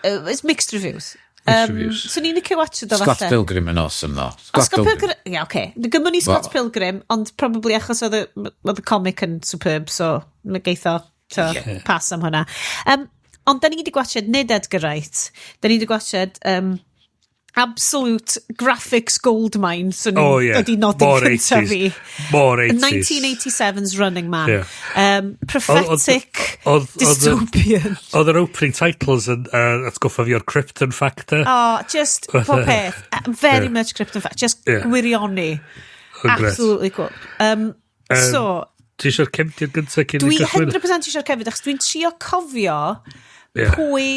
Speaker 1: It's mixed reviews. So ni'n licio watch o
Speaker 3: falle. Scott Pilgrim yn awesome though.
Speaker 1: Scott Pilgrim, yeah, okay. Gymwn ni Scott Pilgrim, ond probably achos oedd y comic yn superb, so mae geitho pass am hwnna. Ond da ni wedi gwachod nid Edgar Wright, da ni wedi gwachod absolute graphics goldmine, so ni ydi nodyn cyntaf fi.
Speaker 2: More 80s.
Speaker 1: 1987's Running Man. Yeah. Prophetic, dystopian.
Speaker 2: Oedd yr opening titles yn atgoffa fi o'r Krypton Factor.
Speaker 1: Oh, just pob peth. Very much Krypton Factor. Just gwirioni. Absolutely cool. So...
Speaker 2: Ti eisiau'r cefndir gyntaf cyn i gychwyn?
Speaker 1: Dwi 100% eisiau'r cefndir, achos dwi'n trio cofio pwy...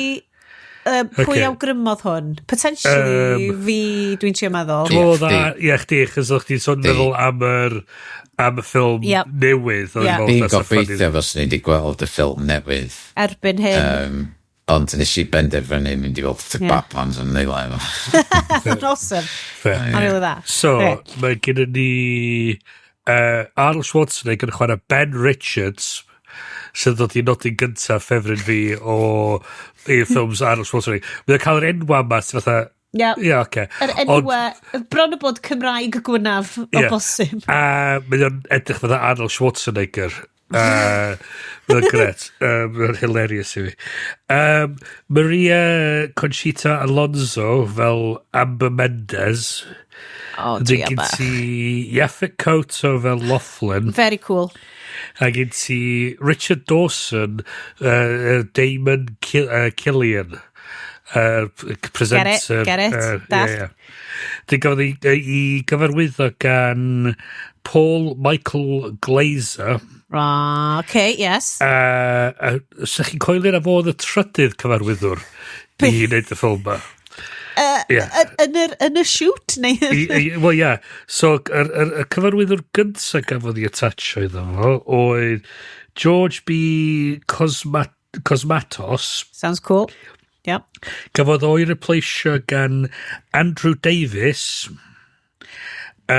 Speaker 1: Pwy awgrymodd hwn? Potentially fi, dwi'n trio meddwl.
Speaker 2: Ie, chdi, chos o'ch chdi'n sôn meddwl am y ffilm newydd.
Speaker 3: Fi'n gobeithio fos ni wedi gweld y ffilm newydd.
Speaker 1: Erbyn hyn.
Speaker 3: Ond nes i benderfynu mynd i weld The Badlands yn neila efo.
Speaker 1: Awesome. Mae'n really dda.
Speaker 2: So, mae gennym ni Arnold Schwarzenegger yn chwarae Ben Richards, sydd ddod i nodyn gyntaf ffefryn fi o i ffilms Arnold Schwarzenegger. Mae'n cael yr enwa yma sydd fatha
Speaker 1: Ie.
Speaker 2: Ie, oce.
Speaker 1: Yr enwau, bron o bod Cymraeg gwynaf o bosib.
Speaker 2: A mae o'n edrych fatha Arnold Schwarzenegger. Mae'n gret. Mae'n hilarious i fi. Maria Conchita Alonso fel Amber Mendez.
Speaker 1: O,
Speaker 2: Wedyn
Speaker 1: dwi
Speaker 2: gen
Speaker 1: bach.
Speaker 2: ti Yaphet Kotto fel Laughlin.
Speaker 1: Very cool.
Speaker 2: A gen ti Richard Dawson, Damon Killian. Presenter.
Speaker 1: Get it, get it,
Speaker 2: Yeah. Dyn gafodd ei gyfarwyddo gan Paul Michael Glaser.
Speaker 1: Okay, yes.
Speaker 2: Sa chi'n coelio na fo oedd y trydydd cyfarwyddwr i wneud y ffilm ma? Ie.
Speaker 1: Yn y shoot, neu?
Speaker 2: Wel, ia. So, y cyfarwyddwr gyntaf gafodd ei attachio iddo fo oedd George B. Cosmatos.
Speaker 1: Sounds cool. Yep.
Speaker 2: Gafodd o'i replaceio gan Andrew Davis.
Speaker 3: A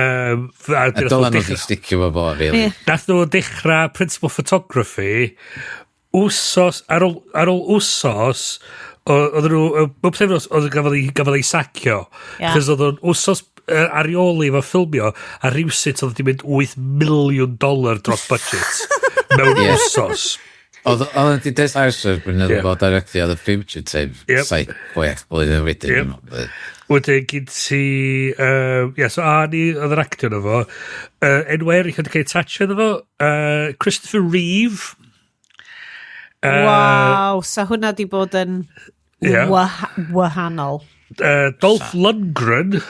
Speaker 3: dyla nhw wedi sticio fo fo, really.
Speaker 2: Nath nhw dechrau principal photography wsos, ar ôl wsos, oedden nhw, mewn pythefnos, oedd gafodd ei sacio. Chos oedd o'n wsos ar ôl i fo ffilmio, a rhywsut oedd wedi mynd $8 miliwn dros budget mewn wsos.
Speaker 3: Oedd wedi disaster blynyddoedd fo directio The Fugitive 7-6 blwyddyn wedyn.
Speaker 2: Yep. Wedyn gyd ti... Yeah, so Arnie oedd yr actor yno fo. Enw eraill oedd cael ei attachio iddo fo. Christopher Reeve.
Speaker 1: Waw, sa hwnna di bod yn wahanol.
Speaker 2: Dolph Lundgren.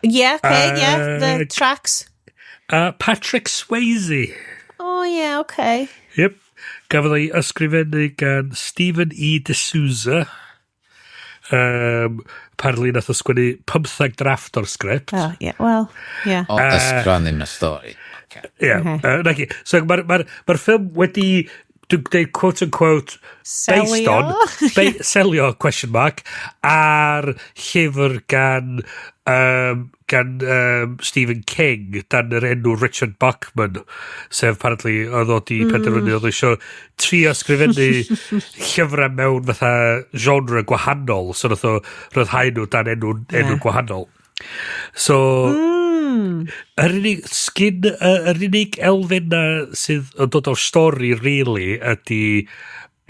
Speaker 1: Yeah, okay, yeah, the tracks.
Speaker 2: Patrick Swayze.
Speaker 1: Oh, yeah, okay.
Speaker 2: Yep. Gafodd ei ysgrifennu gan Stephen E. D'Souza. Apparently nath o sgwennu 15 drafft o'r sgript.
Speaker 1: Oh, yeah, well, yeah.
Speaker 3: O, ysgran ddim y stori.
Speaker 2: Okay. Yeah. Okay. Naci. So mae'r ma ffilm wedi, dwi'n dweud quote unquote, based on, selio, question mark, ar llyfr gan Stephen King dan yr enw Richard Bachman, sef apparently oedd o di penderfynu oedd o eisiau trio ysgrifennu llyfrau mewn fatha genre gwahanol, so nath o ryddhau nhw dan enw gwahanol. So, yr unig sgin, yr unig elfen na sydd yn dod o'r stori, really, ydy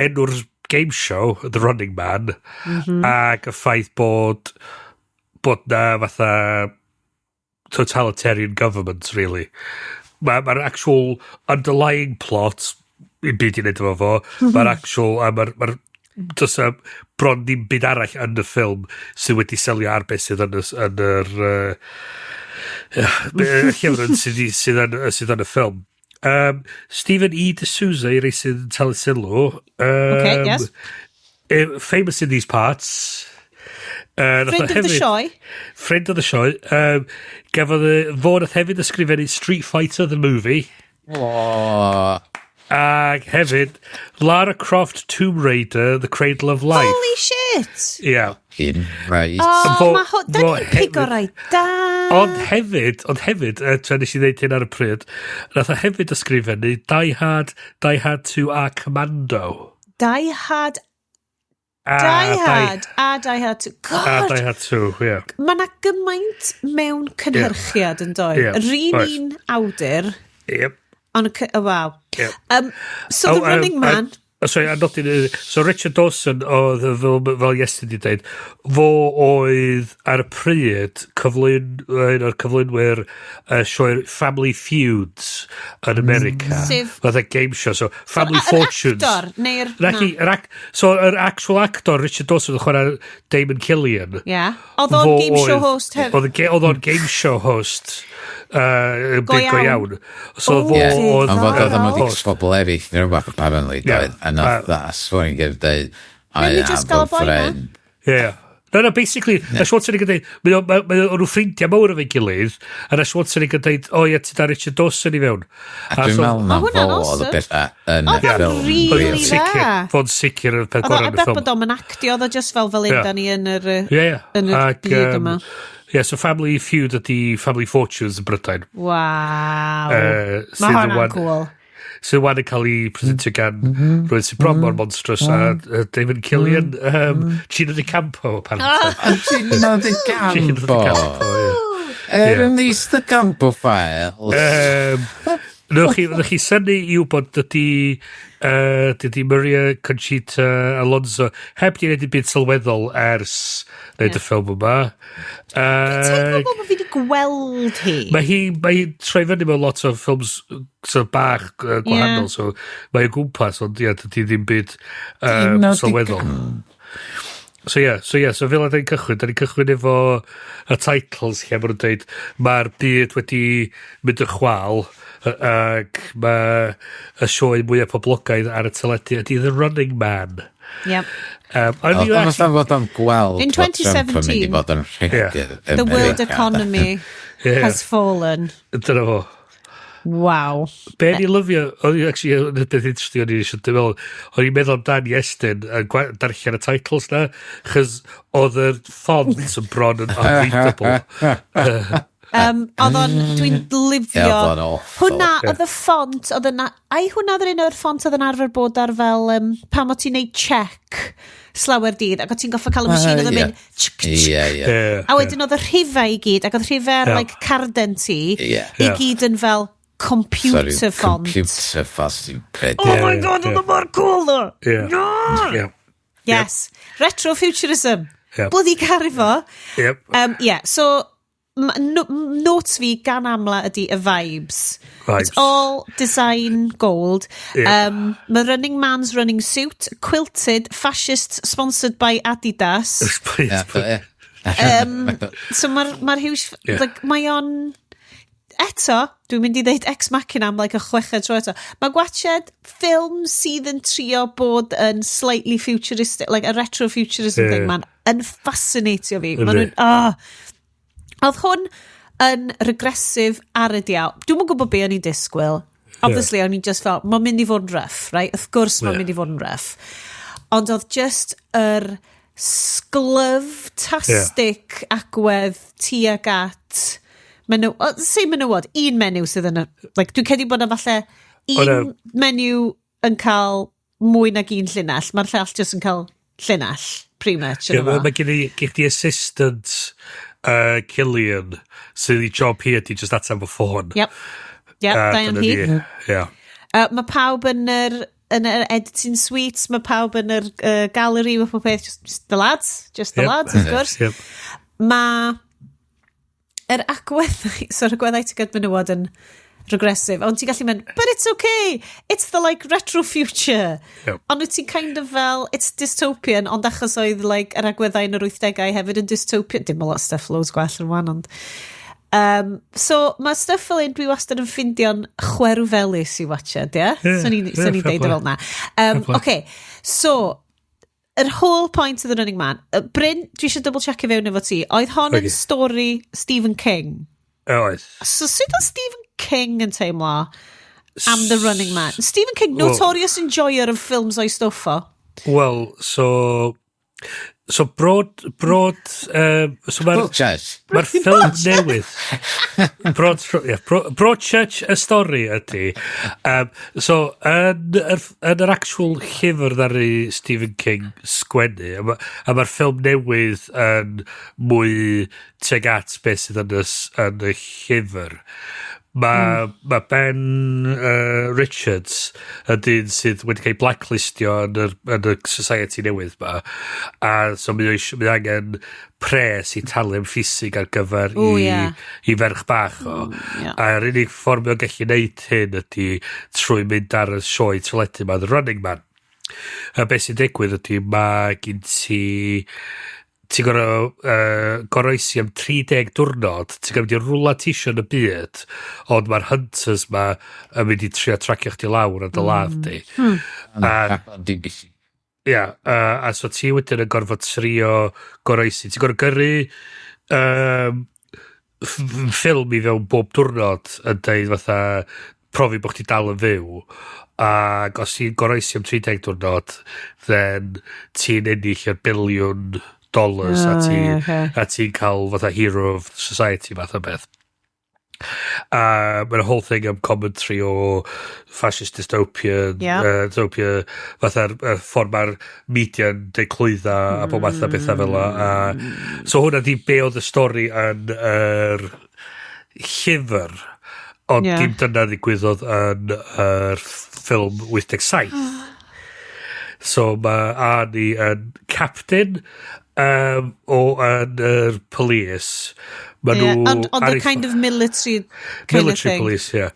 Speaker 2: enw'r game show, The Running Man, ac y ffaith bod na fatha totalitarian government, really. Mae'r ma actual underlying plot, i byd i wneud efo fo, mae'r actual, a mae'r ma does 'na bron ddim byd arall yn y ffilm sydd wedi selio ar beth sydd yn yr llyfr sydd yn y ffilm. Stephen E. D'Souza i rei sydd yn talu sylw.
Speaker 1: Okay, yes.
Speaker 2: Famous in these parts.
Speaker 1: Friend of the show.
Speaker 2: Friend of the show. Gafodd y fo nath hefyd ysgrifennu Street Fighter the movie.
Speaker 3: Oh.
Speaker 2: Ac hefyd Lara Croft Tomb Raider The Cradle of Life.
Speaker 1: Holy shit!
Speaker 2: Yeah.
Speaker 3: Fucking right.
Speaker 1: Oh, mae ho... Da ni'n pigo rai da.
Speaker 2: Ond hefyd, tra nes i ddeud hyn ar y pryd, nath o hefyd ysgrifennu Die Hard, Die Hard 2 a Commando.
Speaker 1: Die Hard Die Hard a Die Hard 2. God!
Speaker 2: A Die Hard 2, ie. Yeah.
Speaker 1: Mae yna gymaint mewn cynhyrchiad yn dod. Yr un un awdur.
Speaker 2: Yep.
Speaker 1: Ond, oh, wow.
Speaker 2: Yep.
Speaker 1: So, The Running Man.
Speaker 2: Oh, sorry, a nodyn, so Richard Dawson oedd fel Iestyn di dweud, fo oedd ar y pryd un o'r cyflwynwyr sioe'r Family Feuds yn America.
Speaker 1: Sef?
Speaker 2: Fatha game show, so Family
Speaker 1: so,
Speaker 2: Fortunes.
Speaker 1: Yr actor, neu'r...
Speaker 2: Naci, so yr actual actor, Richard Dawson, oedd chwarae Damon Killian.
Speaker 1: Yeah. Oedd o'n game show host hefyd.
Speaker 2: Oedd o'n game show host. Go
Speaker 1: iawn.
Speaker 2: Iawn. So fo
Speaker 3: oedd... Ond fod oedd o'n wedi pobl eraill neu rhywbeth apparently, doedd. A nath that Schwarzenegger dweud, "I have a friend."
Speaker 2: Yeah. No, basically, yeah. Schwarzenegger dweud, mae o'n nhw ffrindiau mawr efo'i gilydd, a na Schwarzenegger dweud, "O ie, ti da Richard Dawson i fewn."
Speaker 3: A dwi'n meddwl na fo oedd y bethau yn y ffilm.
Speaker 1: Really dda.
Speaker 2: Fo'n sicr y peth gorau yn y ffilm.
Speaker 1: Oedd o'n actio, oedd o just fel un da ni yn yr byd yma.
Speaker 2: Yeah, so Family Feud ydy Family Fortunes yn Brydain.
Speaker 1: Waw. Mae hwnna'n cool.
Speaker 2: Sydd wan yn cael ei presentio gan rhywun sy'n bron mor monstrous a David Killian, Gino De Campo, apparently.
Speaker 3: Gino De
Speaker 2: Gino De
Speaker 3: Campo.
Speaker 2: Campo, ie.
Speaker 3: Release the Campo files.
Speaker 2: Newch chi synnu i wybod dydy Maria Conchita Alonso heb di wneud dim byd sylweddol ers wneud y ffilm yma.
Speaker 1: Dwi'n teimlo bod fi wedi gweld hi.
Speaker 2: Mae hi'n troi fyny mewn lot o ffilms so bach gwahanol, so mae o gwmpas, ond ie, dydy ddim byd
Speaker 3: Gino De
Speaker 2: sylweddol. So ie, yeah, so ie, yeah, so fel da ni'n cychwyn efo y titles lle maen nhw'n dweud mae'r byd wedi mynd yn chwal ac mae y sioe mwyaf poblogaidd ar y teledu ydy The Running Man.
Speaker 1: Yep.
Speaker 2: O'n i
Speaker 3: Oedd fatha fod o'n gweld
Speaker 1: In
Speaker 3: fod Trump yn mynd i
Speaker 1: 2017,
Speaker 3: fod yn rhedeg
Speaker 1: The world economy has fallen.
Speaker 2: Dyna fo.
Speaker 1: Wow.
Speaker 2: Be ni lyfio, o'n i actually, yn y beth interesting o'n i eisiau, dwi'n meddwl, o'n i'n meddwl amdan Iestyn yn darllen y titles na, chos oedd y font yn bron yn unreadable.
Speaker 1: Oedd o'n, dwi'n lyfio.
Speaker 3: Ie, oedd o'n awful.
Speaker 1: Hwna, oedd y font, oedd yna, ai hwnna oedd yr un o'r font oedd yn arfer bod ar fel, pan o ti'n neud check slawer dydd, ac o ti'n goffa cael y machine oedd yn mynd tsk, tsk.
Speaker 3: Ie.
Speaker 1: A wedyn oedd y rhifau i gyd, ac oedd rhifau ar like, carden ti, i gyd yn fel computer
Speaker 3: Sorry,
Speaker 1: font.
Speaker 3: Computer font, stupid.
Speaker 1: Oh my God, oedd o mor cool though. Yes. Retrofuturism. Bloody caru fo. Yeah, so notes fi gan amla ydy y vibes.
Speaker 2: Vibes.
Speaker 1: It's all design gold. Mae Running Man's running suit, quilted, fascist, sponsored by Adidas.
Speaker 3: Ie.
Speaker 1: So mae'r ma huge. Like, mae o'n... Eto, dwi'n mynd i ddeud Ex Machina am like y chweched tro eto. Mae gwatched ffilm sydd yn trio bod yn slightly futuristic, like a retro-futurism thing, man, yn fascinatio fi. Ma' nhw'n... Ah. Oedd hwn yn regressive ar y diawl. Dwi'm yn gwybod be o'n i'n disgwyl. Obviously, o'n i'n just fel, mae'n mynd i fod yn rough, right? Wrth gwrs mae'n mynd i fod yn rough. Ond oedd just yr sglyftastic agwedd tuag at menyw, oh, say menywod, un menyw sydd yn y... Like, dwi'n credu bod yna falle un menyw yn cael mwy nag un llinell. Mae'r llall just yn cael llinell, pretty much.
Speaker 2: Ie,
Speaker 1: yna fo.
Speaker 2: Mae gen ti assistant Killian sydd i job hi ydi just ateb y ffôn.
Speaker 1: Yep, da iawn
Speaker 2: Dyna
Speaker 1: hi.
Speaker 2: ni. Ie.
Speaker 1: Mae pawb yn yr editing suites, mae pawb yn yr gallery, mae pob peth, just the lads, just the lads, of course. Mae yr agweddau, so yr agweddau tuag at menywod yn regressive, ond ti'n gallu mynd, "But it's okay, it's the like retro future." Ond wyt ti'n kind of fel, it's dystopian, ond achos oedd like yr agweddau yn yr 80au hefyd yn dystopian, dim a lot of stuff loads gwell yn wan, ond... So mae stuff fel un dwi wastad yn ffindio'n chwerw felys i watchad, ie?
Speaker 2: Ie,
Speaker 1: So ni'n so
Speaker 2: ie,
Speaker 1: ni
Speaker 2: fair
Speaker 1: deud o
Speaker 2: play.
Speaker 1: fel na.
Speaker 2: Fair play.
Speaker 1: Okay, so, yr whole point of The Running Man, Bryn, dwi eisiau double check i fewn efo ti, oedd hon yn stori Stephen King?
Speaker 2: Oedd.
Speaker 1: So sut oedd Stephen King yn teimlo am The Running Man? Stephen King,
Speaker 2: Well-
Speaker 1: notorious enjoyer of films o'i stwff o.
Speaker 2: Wel, so broad, so mae'r
Speaker 3: Broadchurch.
Speaker 2: Mae'r ffilm newydd. Broad, yeah, Broadchurch y stori ydy. So, yn yr actual llyfr ddaru Stephen King sgwennu, a mae'r ffilm newydd yn mwy tuag at beth sydd yn y llyfr. Mae ma Ben Richards yn dyn sydd wedi cael ei blacklistio yn y society newydd ma. A so mae angen pres i talu am ffisig ar gyfer
Speaker 1: Ww,
Speaker 2: i,
Speaker 1: ie.
Speaker 2: i ferch bach o.
Speaker 1: Ie.
Speaker 2: A'r unig ffordd mae'n gallu neud hyn ydy trwy mynd ar y sioe teledu ma, The Running Man. A beth sy'n digwydd ydy mae gen ti ti'n gorau goroesi am 30 diwrnod, ti'n gorau mynd i rwla ti isio yn y byd, ond mae'r hunters ma yn mynd i trio tracio chdi lawr a dy ladd di. A
Speaker 3: BBC.
Speaker 2: Ia, a so ti wedyn yn gorfod trio goroesi. Ti'n gorfod gyrru ffilm i fewn bob diwrnod yn deud fatha profi bod chdi dal yn fyw. Ac os ti'n goroesi am 30 diwrnod, then ti'n ennill yr biliwn dollars a
Speaker 1: Oh,
Speaker 2: ti,
Speaker 1: ie, ocê.
Speaker 2: a ti'n cael fatha hero of society fath o beth. A mae'n whole thing am commentary o fascist dystopia, dystopia, fatha'r ffordd mae'r media'n deud clwydda a bob math o bethau fel 'a. A, so hwnna di be oedd y stori yn yr llyfr, ond dim dyna ddigwyddodd yn yr ffilm 87. So mae Arnie yn captain o yn yr police. Ma nhw
Speaker 1: Ond
Speaker 2: ar
Speaker 1: the kind of military kind
Speaker 2: military
Speaker 1: of thing.
Speaker 2: Police, ie. Yeah.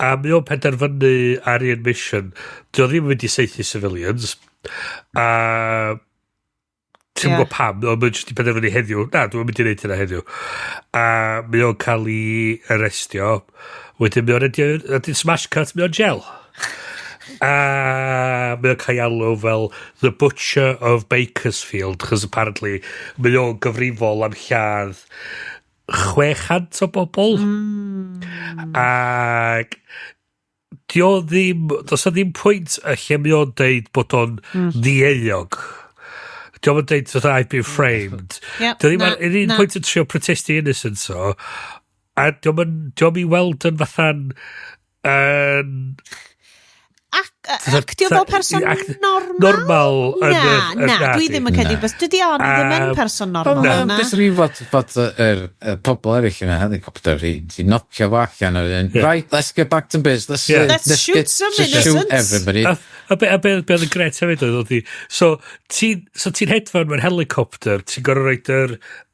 Speaker 2: A mae o'n penderfynu ar un mission. Dio ddim yn mynd i saethu civilians. A ti'n gwybod pam, ond mae'n jyst i penderfynu heddiw. Na, dwi'n mynd i wneud hynna heddiw. A mae o'n cael ei arrestio. Wedyn mae o'n wedyn smash cut, mae o'n jail. A mae o'n cael ei alw fel The Butcher of Bakersfield, chos apparently mae o'n gyfrifol am lladd 600 o bobl. Ac di o ddim, does 'na ddim pwynt y lle mae o'n deud bod o'n ddieuog. Di o'n deud fatha "I've been framed." Di o ddim
Speaker 1: na,
Speaker 2: ar yr un
Speaker 1: na.
Speaker 2: pwynt yn trio protestio innocence o. A di o'm i weld yn fatha'n yn
Speaker 1: Actio fel person normal?
Speaker 2: Normal yn
Speaker 1: Na, na, dwi ddim yn credu bys. Dydy o'n ddim yn person normal, na.
Speaker 3: Beth rhyw fod yr pobl eraill yn y helicopter i nocio fo allan ar un. "Right, let's get back to business.
Speaker 1: Let's shoot
Speaker 3: get,
Speaker 1: some
Speaker 3: just shoot
Speaker 1: innocents."
Speaker 3: everybody."
Speaker 2: A be oedd yn gret hefyd oedd so ti'n hedfan mewn helicopter, ti'n gorfod roid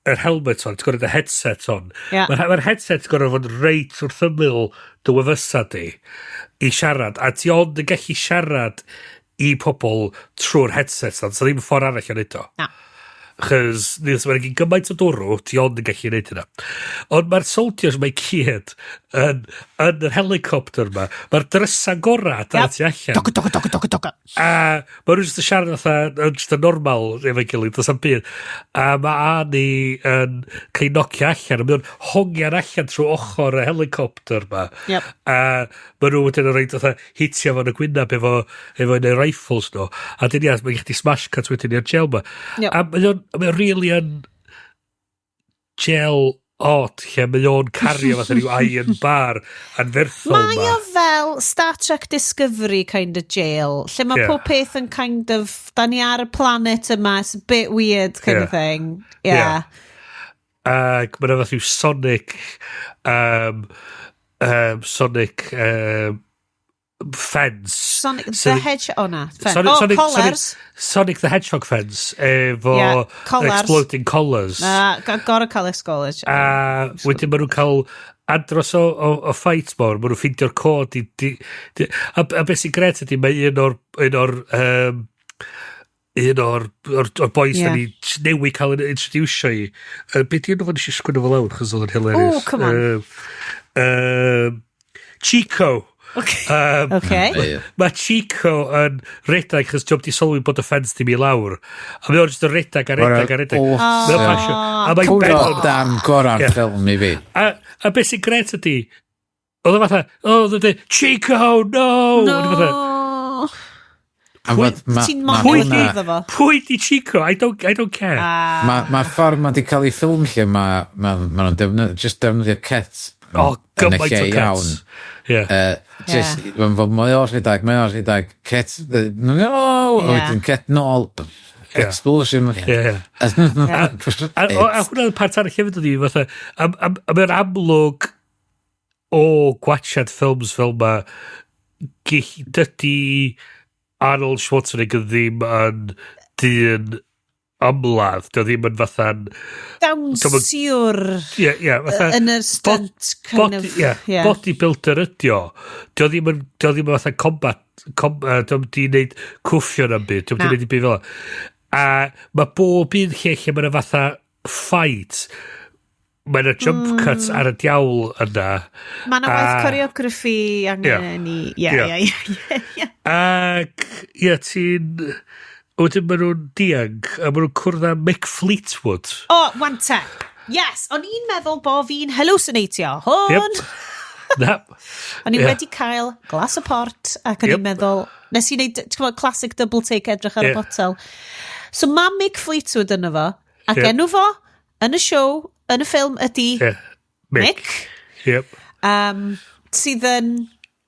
Speaker 2: yr helmet on, ti'n gorfod y headset on. Mae'r ma headset gorfod fod reit wrth ymyl dy wefysa di i siarad, a ti ond yn gallu siarad i pobl trwy'r headset on, so ddim ffordd arall o neud o.
Speaker 1: Na.
Speaker 2: Chos, mae'n gen gymaint o dwrw, ti ond yn gallu neud hynna. Ond mae'r soldiers mae gyd yn yr helicopter ma. Mae'r drysa gorad ar y tu allan.
Speaker 1: Doga, doga, doga, doga, doga.
Speaker 2: A mae nhw'n just yn siarad fatha, yn just yn normal efo'i gilydd, does am byd. A mae Arnie yn cael ei nocio allan, a mae o'n hongian allan trwy ochr y helicopter ma. A mae nhw wedyn yn rhaid fatha hitio fo'n y gwynab efo un o'i rifles nhw. A dyn ia, mae'n gallu smash cut wedyn i'r jail ma. A mae o'n really yn jail odd lle mae o'n cario fatha rhyw iron bar anferthol
Speaker 1: Mae
Speaker 2: ma.
Speaker 1: o fel Star Trek Discovery kind of jail, lle mae pob peth yn kind of, da ni ar y planet yma, it's a bit weird kind of thing. Yeah.
Speaker 2: Ac mae'n fath rhyw Sonic fence.
Speaker 1: Sonic the Hedgehog, oh na. Fence.
Speaker 2: Sonic,
Speaker 1: oh,
Speaker 2: Sonic,
Speaker 1: collars.
Speaker 2: Sonic the Hedgehog fence efo
Speaker 1: Yeah, collars.
Speaker 2: Exploding collars.
Speaker 1: Na, gorau cael collars.
Speaker 2: A wedyn maen nhw'n cael andros o fight mawr, maen nhw'n ffeindio'r cod i, a beth sy'n gret ydy, mae un o'r boys yeah. ni newydd cael yn introducio i. Be di enw fo? Nes i sgwennu fo lawr, chos oedd yn hilarious.
Speaker 1: Oh, come on.
Speaker 2: Chico. Mae Chico yn redag chos dio'm di sylwi bod y ffens ddim i lawr. A mae o'n just yn redag a redag a redag. Mae o'n pasio. A mae'n
Speaker 3: Hwna
Speaker 2: ben o'n
Speaker 3: dan gora'r ffilm i fi.
Speaker 2: A beth sy'n gret ydy, oedd o fatha, oh, oedd o'n dweud, "Chico, no!"
Speaker 1: No.
Speaker 2: O'n i fatha,
Speaker 3: A fod
Speaker 1: Ti'n
Speaker 3: ma
Speaker 1: moyn
Speaker 3: hwnna
Speaker 1: iddo fo.
Speaker 2: Pwy di Chico? I don't care.
Speaker 1: Ah.
Speaker 3: Mae'r ffordd mae di cael ei ffilm lle ma nhw'n defnyddio, just defnyddio cut
Speaker 2: Oh,
Speaker 3: yn y
Speaker 2: gymaint
Speaker 3: lle
Speaker 2: o cuts.
Speaker 3: iawn. Just, mae'n fod mwy o'r rhedeg, cut, no, wedyn cut nôl, explosion.
Speaker 2: A hwnna'n part arall hefyd ydi, fatha, a mae'n amlwg o gwachad ffilms fel ma, dydy Arnold Schwarzenegger ddim yn dyn ymladd, dio ddim yn fatha'n
Speaker 1: Dawnsiwr
Speaker 2: Ie, fatha
Speaker 1: yn y stunt kind of.
Speaker 2: Ie, bodybuilder ydi o. Dio ddim yn fatha combat, dio ddim di wneud cwffio na'n byd, dio ddim
Speaker 1: Na.
Speaker 2: di wneud i byd fel 'na. A mae bob un lle mae'n fatha fight, mae yna jump cuts ar y diawl yna.
Speaker 1: Mae yna waith choreography angen i. Ie.
Speaker 2: Ac, ie, ti'n... Wedyn maen nhw'n dianc, a maen nhw'n cwrdd â Mick Fleetwood.
Speaker 1: O, wan te. Yes, o'n i'n meddwl bo fi'n hallucinatio. Hwn!
Speaker 2: Yep. Na.
Speaker 1: O'n i wedi cael glas o port ac o'n i'n meddwl, nes i wneud, ti'n gwybod, classic double take edrych ar y botel. So mae Mick Fleetwood yno fo, ac enw fo yn y show, yn y ffilm ydy
Speaker 2: Mick.
Speaker 1: Mick.
Speaker 2: Yep.
Speaker 1: Sydd yn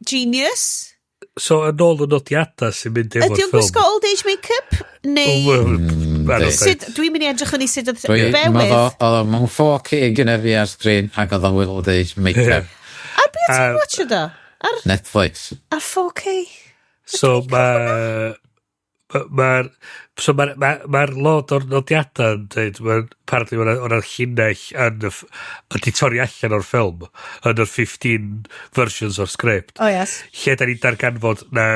Speaker 1: genius.
Speaker 2: So, yn ôl y nodiadau sy'n mynd efo'r ffilm.
Speaker 1: Ydy o'n gwisgo old age make-up? Neu... Sut, dwi'n mynd i edrych yn i sut oedd... Bear with.
Speaker 3: Oedd o mewn 4K gyda fi ar sgrin ac oedd o'n old age make-up.
Speaker 1: Ar be ti'n watch o? Ar
Speaker 3: Netflix.
Speaker 1: Ar 4K?
Speaker 2: So, mae... Mae'r so ma, ma, ma lot o'r nodiadau yn dweud, mae'n apparently mae'r llinell yn y, torri allan o'r ffilm, yn yr 15 versions o'r script.
Speaker 1: Oh, yes.
Speaker 2: Lle da ni'n darganfod na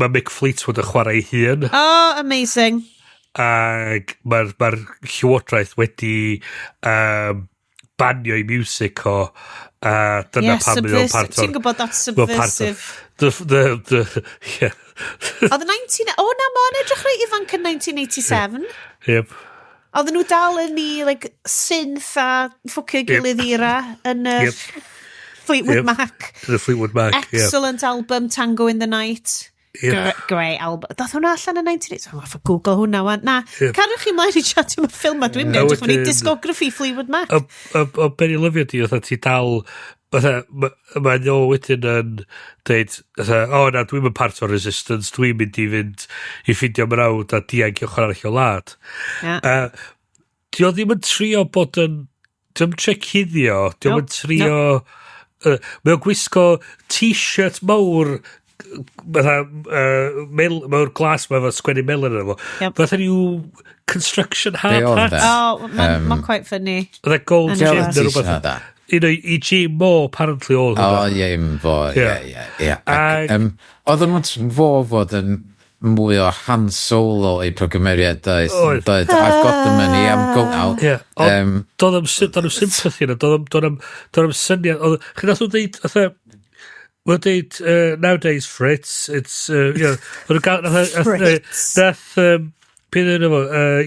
Speaker 2: mae Mick Fleetwood yn chwarae ei hun.
Speaker 1: Oh, amazing.
Speaker 2: Ac mae'r ma llywodraeth wedi banio ei music o a dyna
Speaker 1: yeah,
Speaker 2: pam mae o'n part
Speaker 1: o'r... Ti'n gwybod that's subversive.
Speaker 2: The, yeah.
Speaker 1: Oedd 19... O na, mae'n edrych reit ifanc yn 1987.
Speaker 2: Yep.
Speaker 1: Oedden nhw dal yn i, like, synth a ffwcio gilydd ira yn y
Speaker 2: yep.
Speaker 1: Fleetwood Mac.
Speaker 2: The Fleetwood Mac,
Speaker 1: Excellent album, Tango in the Night.
Speaker 2: Yep.
Speaker 1: Great album. Dath hwnna allan yn 1980. Oh, off Google hwnna wan. Na, cadwch chi mlaen i chat am y ffilm ma. Dwi'n mynd edrych fyny discography Fleetwood Mac.
Speaker 2: O, be ni'n lyfio di, oedd ti dal fatha, mae o wedyn yn dweud, fatha, o na, dwi'n mynd part o'r resistance, dwi'n mynd i fynd i ffindio mrawd a dianc i ochr arall o wlad.
Speaker 1: Yeah.
Speaker 2: Di o ddim yn trio bod yn, di o'n trio cuddio, di o'n trio, mae o'n gwisgo t-shirt mawr fatha mawr glas mae efo sgwennu melyn yna fo.
Speaker 1: Yep.
Speaker 2: Fatha rhyw construction hard hat.
Speaker 1: Oh, mae'n ma quite funny.
Speaker 2: Fatha gold gym neu rhywbeth. Un o i G Mo apparently oedd
Speaker 3: hwnna. O, ie, fo, ie, ie. Oedd yn fo fod yn mwy o Han Solo i programeriadau. Oedd. I've got the money, I'm going out.
Speaker 2: Yeah. Doedd am sympathy yna, doedd am syniad. Chi nath o'n dweud, fatha, Mae'n dweud, nowadays, Fritz, it's, you know,
Speaker 1: Fritz.
Speaker 2: Nath, beth yna fo,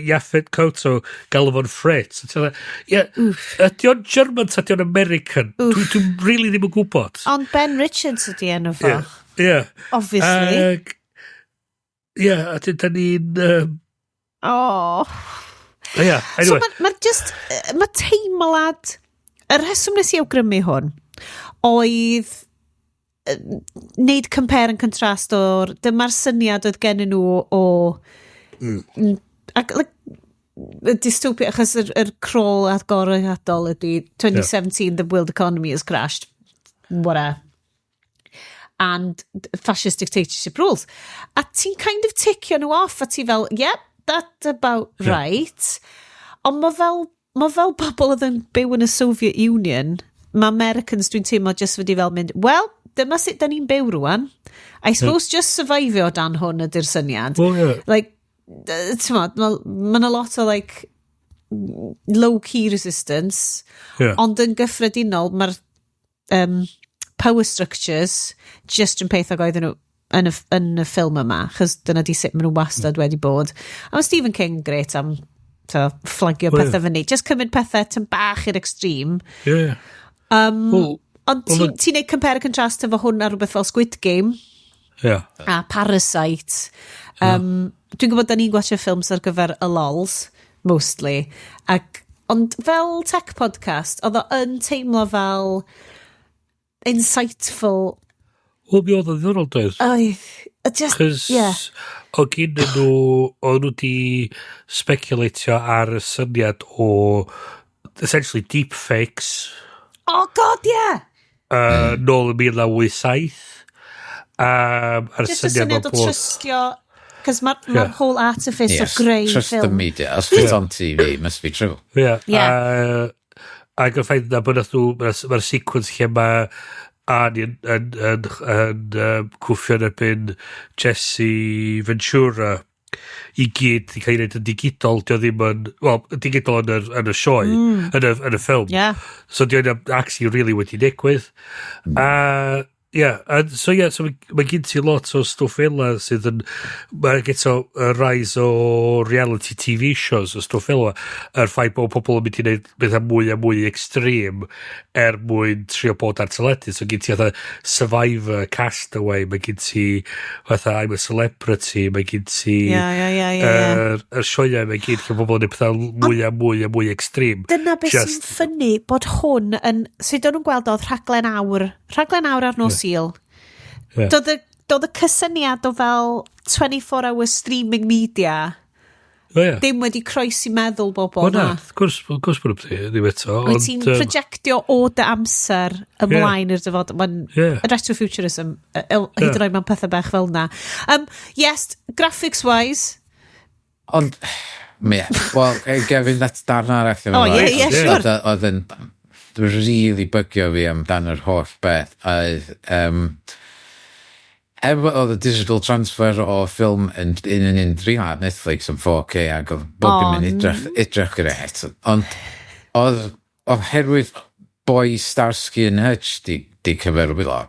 Speaker 2: Yaphet Kotto, galw fo'n Fritz. Ie, ydy o'n German ta ydy o'n American? Dwi'n really ddim yn gwybod.
Speaker 1: Ond Ben Richards ydy enw fo.
Speaker 2: Yeah.
Speaker 1: Obviously.
Speaker 2: Ie, a dyn ni'n...
Speaker 1: Oh.
Speaker 2: Yeah, anyway.
Speaker 1: So mae just, mae teimlad, y rheswm nes i awgrymu hwn, oedd neud compare and contrast o'r, dyma'r syniad oedd gen nhw o ac, like, dystopia, achos yr crawl agoriadol ydy 2017, the world economy has crashed, whatever. And fascist dictatorship rules. A ti'n kind of ticio nhw off, a ti fel, yep, that's about right. Ond mae fel bobl oedd yn byw yn y Soviet Union, mae Americans dwi'n teimlo just wedi fel mynd, well, dyma sut da ni'n byw rwan. I suppose just survivio dan hwn ydy'r syniad.
Speaker 2: Well, yeah.
Speaker 1: Like, ti'n ma' 'na lot o like low-key resistance, ond yn gyffredinol mae'r power structures just yn peth ag oedden nhw yn y ffilm yma, chos dyna di sut maen nhw wastad wedi bod. A mae Stephen King great am flagio pethau fyny. Just cymryd pethau tyn bach i'r extreme.
Speaker 2: Yeah.
Speaker 1: Ond ti'n neud compare and contrast efo hwn ar rhywbeth fel Squid Game.
Speaker 2: Yeah.
Speaker 1: A Parasite. Dwi'n gwybod da ni'n gwachio ffilms ar gyfer y lols, mostly. Ac, ond fel tech podcast, oedd o yn teimlo fel insightful.
Speaker 2: Wel, mi oedd o'n ddiddorol, doedd?
Speaker 1: Oedd. Just,
Speaker 2: Cos
Speaker 1: yeah.
Speaker 2: o gyn nhw, oedd nhw di speculatio ar y syniad o essentially deepfakes.
Speaker 1: Oh god, yeah!
Speaker 2: Nôl yn 1987. Ar
Speaker 1: just y syniad o trystio, cos mae'r whole artifice o greu
Speaker 3: trust
Speaker 1: ffilm.
Speaker 3: The media. Os it's on TV, must be true.
Speaker 2: Yeah.
Speaker 1: Yeah.
Speaker 2: Ac y ffaith na bod nhw, mae'r sequence lle mae Arnie yn cwffio yn erbyn Jesse Ventura i gyd i cael ei wneud yn digidol, dio ddim yn, well, digidol yn y sioe, yn y ffilm.
Speaker 1: Yeah.
Speaker 2: So dio ddim actually really wedi digwydd. Yeah, and so yeah, so mae gen ti lot o stwff fel 'na sydd yn, mae eto y rise o reality TV shows o stwff fel 'na, yr ffaith bod pobl yn mynd i wneud bethau mwy a mwy extreme er mwyn trio bod ar teledu. So gen ti fatha Survivor, Castaway, mae gen ti fatha I'm a Celebrity, mae gen ti
Speaker 1: Ie.
Speaker 2: yr sioeau mae gyd lle pobl yn gwneud pethau mwy a mwy a mwy extreme.
Speaker 1: Dyna beth sy'n funny, bod hwn yn... Sut o'n nhw'n gweld oedd rhaglen awr ar nos Sul. Doedd y cysyniad o fel 24 hour streaming media ddim wedi croesi meddwl bobl
Speaker 2: Wel na,
Speaker 1: na.
Speaker 2: wrth gwrs bod nhw ddim eto.
Speaker 1: Wyt ti'n projectio o dy amser ymlaen i'r dyfodol. Mae'n retrofuturism, hyd yn oed mewn pethau bach fel na. Yes, graphics wise,
Speaker 3: Ond, ie, wel, gefyn that darn arall efo
Speaker 1: O,
Speaker 3: fo.
Speaker 1: ie, siŵr.
Speaker 3: Oedd yn really bygio fi amdan yr holl beth. Oedd, er oedd y digital transfer o ffilm yn 1.13 ar Netflix yn 4K ac oedd bob dim yn edrych gret. Ond oedd, oherwydd boi Starsky and Hutch di cyferwyddo,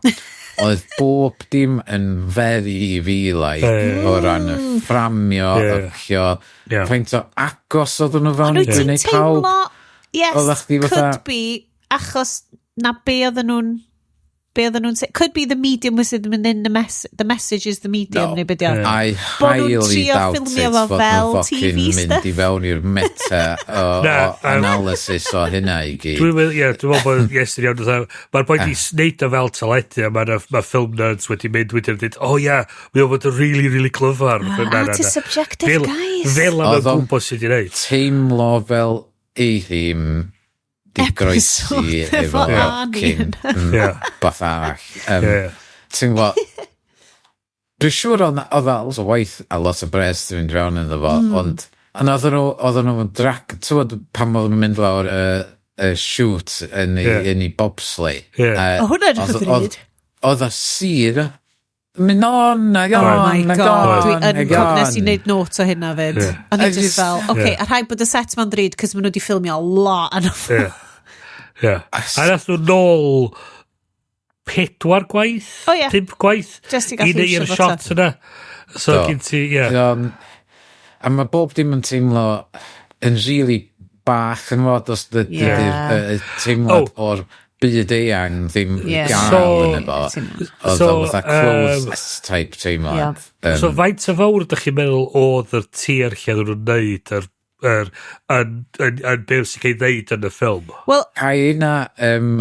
Speaker 3: oedd bob dim yn very EV-like o ran y fframio, y cio, faint o agos oedden nhw fewn
Speaker 1: Ond wyt
Speaker 3: i
Speaker 1: ti'n
Speaker 3: gwneud pawb.
Speaker 1: teimlo, yes,
Speaker 3: Oeddach chdi
Speaker 1: could
Speaker 3: fatha-
Speaker 1: be, achos na be oedden nhw'n be oedden nhw'n could be the medium was in the, mess, the message is the medium,
Speaker 3: No.
Speaker 1: neu beth.
Speaker 3: I
Speaker 1: Bod nhw'n
Speaker 3: highly
Speaker 1: trio
Speaker 3: doubt it
Speaker 1: ffilmio fo
Speaker 3: fod
Speaker 1: fel
Speaker 3: nhw'n fucking
Speaker 1: TV
Speaker 3: mynd
Speaker 1: stuff.
Speaker 3: i fewn i'r meta o,
Speaker 2: Na,
Speaker 3: o analysis o hynna i gyd.
Speaker 2: Dwi'n meddwl, ie, dwi'n meddwl bod Iestyn iawn, fatha, mae'r boi di sneud o fel teledu, a mae'r ma film nerds wedi mynd wedi dweud, "Oh ie, mae o fod yn really, really clyfar." Na, na,
Speaker 1: Art is
Speaker 2: na.
Speaker 1: subjective, guys.
Speaker 2: Fel am
Speaker 3: Oedd
Speaker 2: y
Speaker 3: o'n
Speaker 2: gwybod sydd wedi wneud.
Speaker 3: Teimlo fel ei ddim di groesi
Speaker 1: Episode
Speaker 3: efo
Speaker 1: efo Arnie
Speaker 3: fucking bath arall. Ti'n gwybod, dwi'n siŵr oedd 'na lot o waith a lot o bres di fynd fewn iddo fo, ond oedden nhw'n drag, ti'n gwybod pan oedden nhw'n mynd lawr y shoot yn ei, yn ei bobsleigh.
Speaker 2: Ie.
Speaker 1: O, hwnna edrych yn ddrud.
Speaker 3: Oedd y sir mynd on ag on
Speaker 1: Oh my
Speaker 3: ag
Speaker 1: God,
Speaker 3: on
Speaker 1: dwi yn
Speaker 3: ag
Speaker 1: cofio nes i
Speaker 3: on.
Speaker 1: wneud note o hynna fyd. O'n i
Speaker 3: I
Speaker 1: just fel, oce, okay, a rhaid bod y set ma'n ddrud, cos maen nhw wedi ffilmio lot arno fo.
Speaker 2: Ie. Ie. A nath nhw nôl pedwar gwaith?
Speaker 1: O, ie.
Speaker 2: Pump gwaith?
Speaker 1: Just i gallu
Speaker 2: I neud i'r
Speaker 1: iwsio fo
Speaker 2: shot yna. So
Speaker 3: Do.
Speaker 2: gen ti, ie.
Speaker 3: A mae bob dim yn teimlo yn really bach yn fod os dydy'r teimlad o'r byd eang ddim gael yn efo. Oedd
Speaker 2: So,
Speaker 3: o fatha closed type teimlad.
Speaker 2: So faint o fawr ydych chi'n meddwl oedd yr tir lle oedden nhw'n neud yr, yr, yn, yn, yn beth sy'n cael ei ddeud yn y ffilm?
Speaker 1: Wel,
Speaker 3: Ai na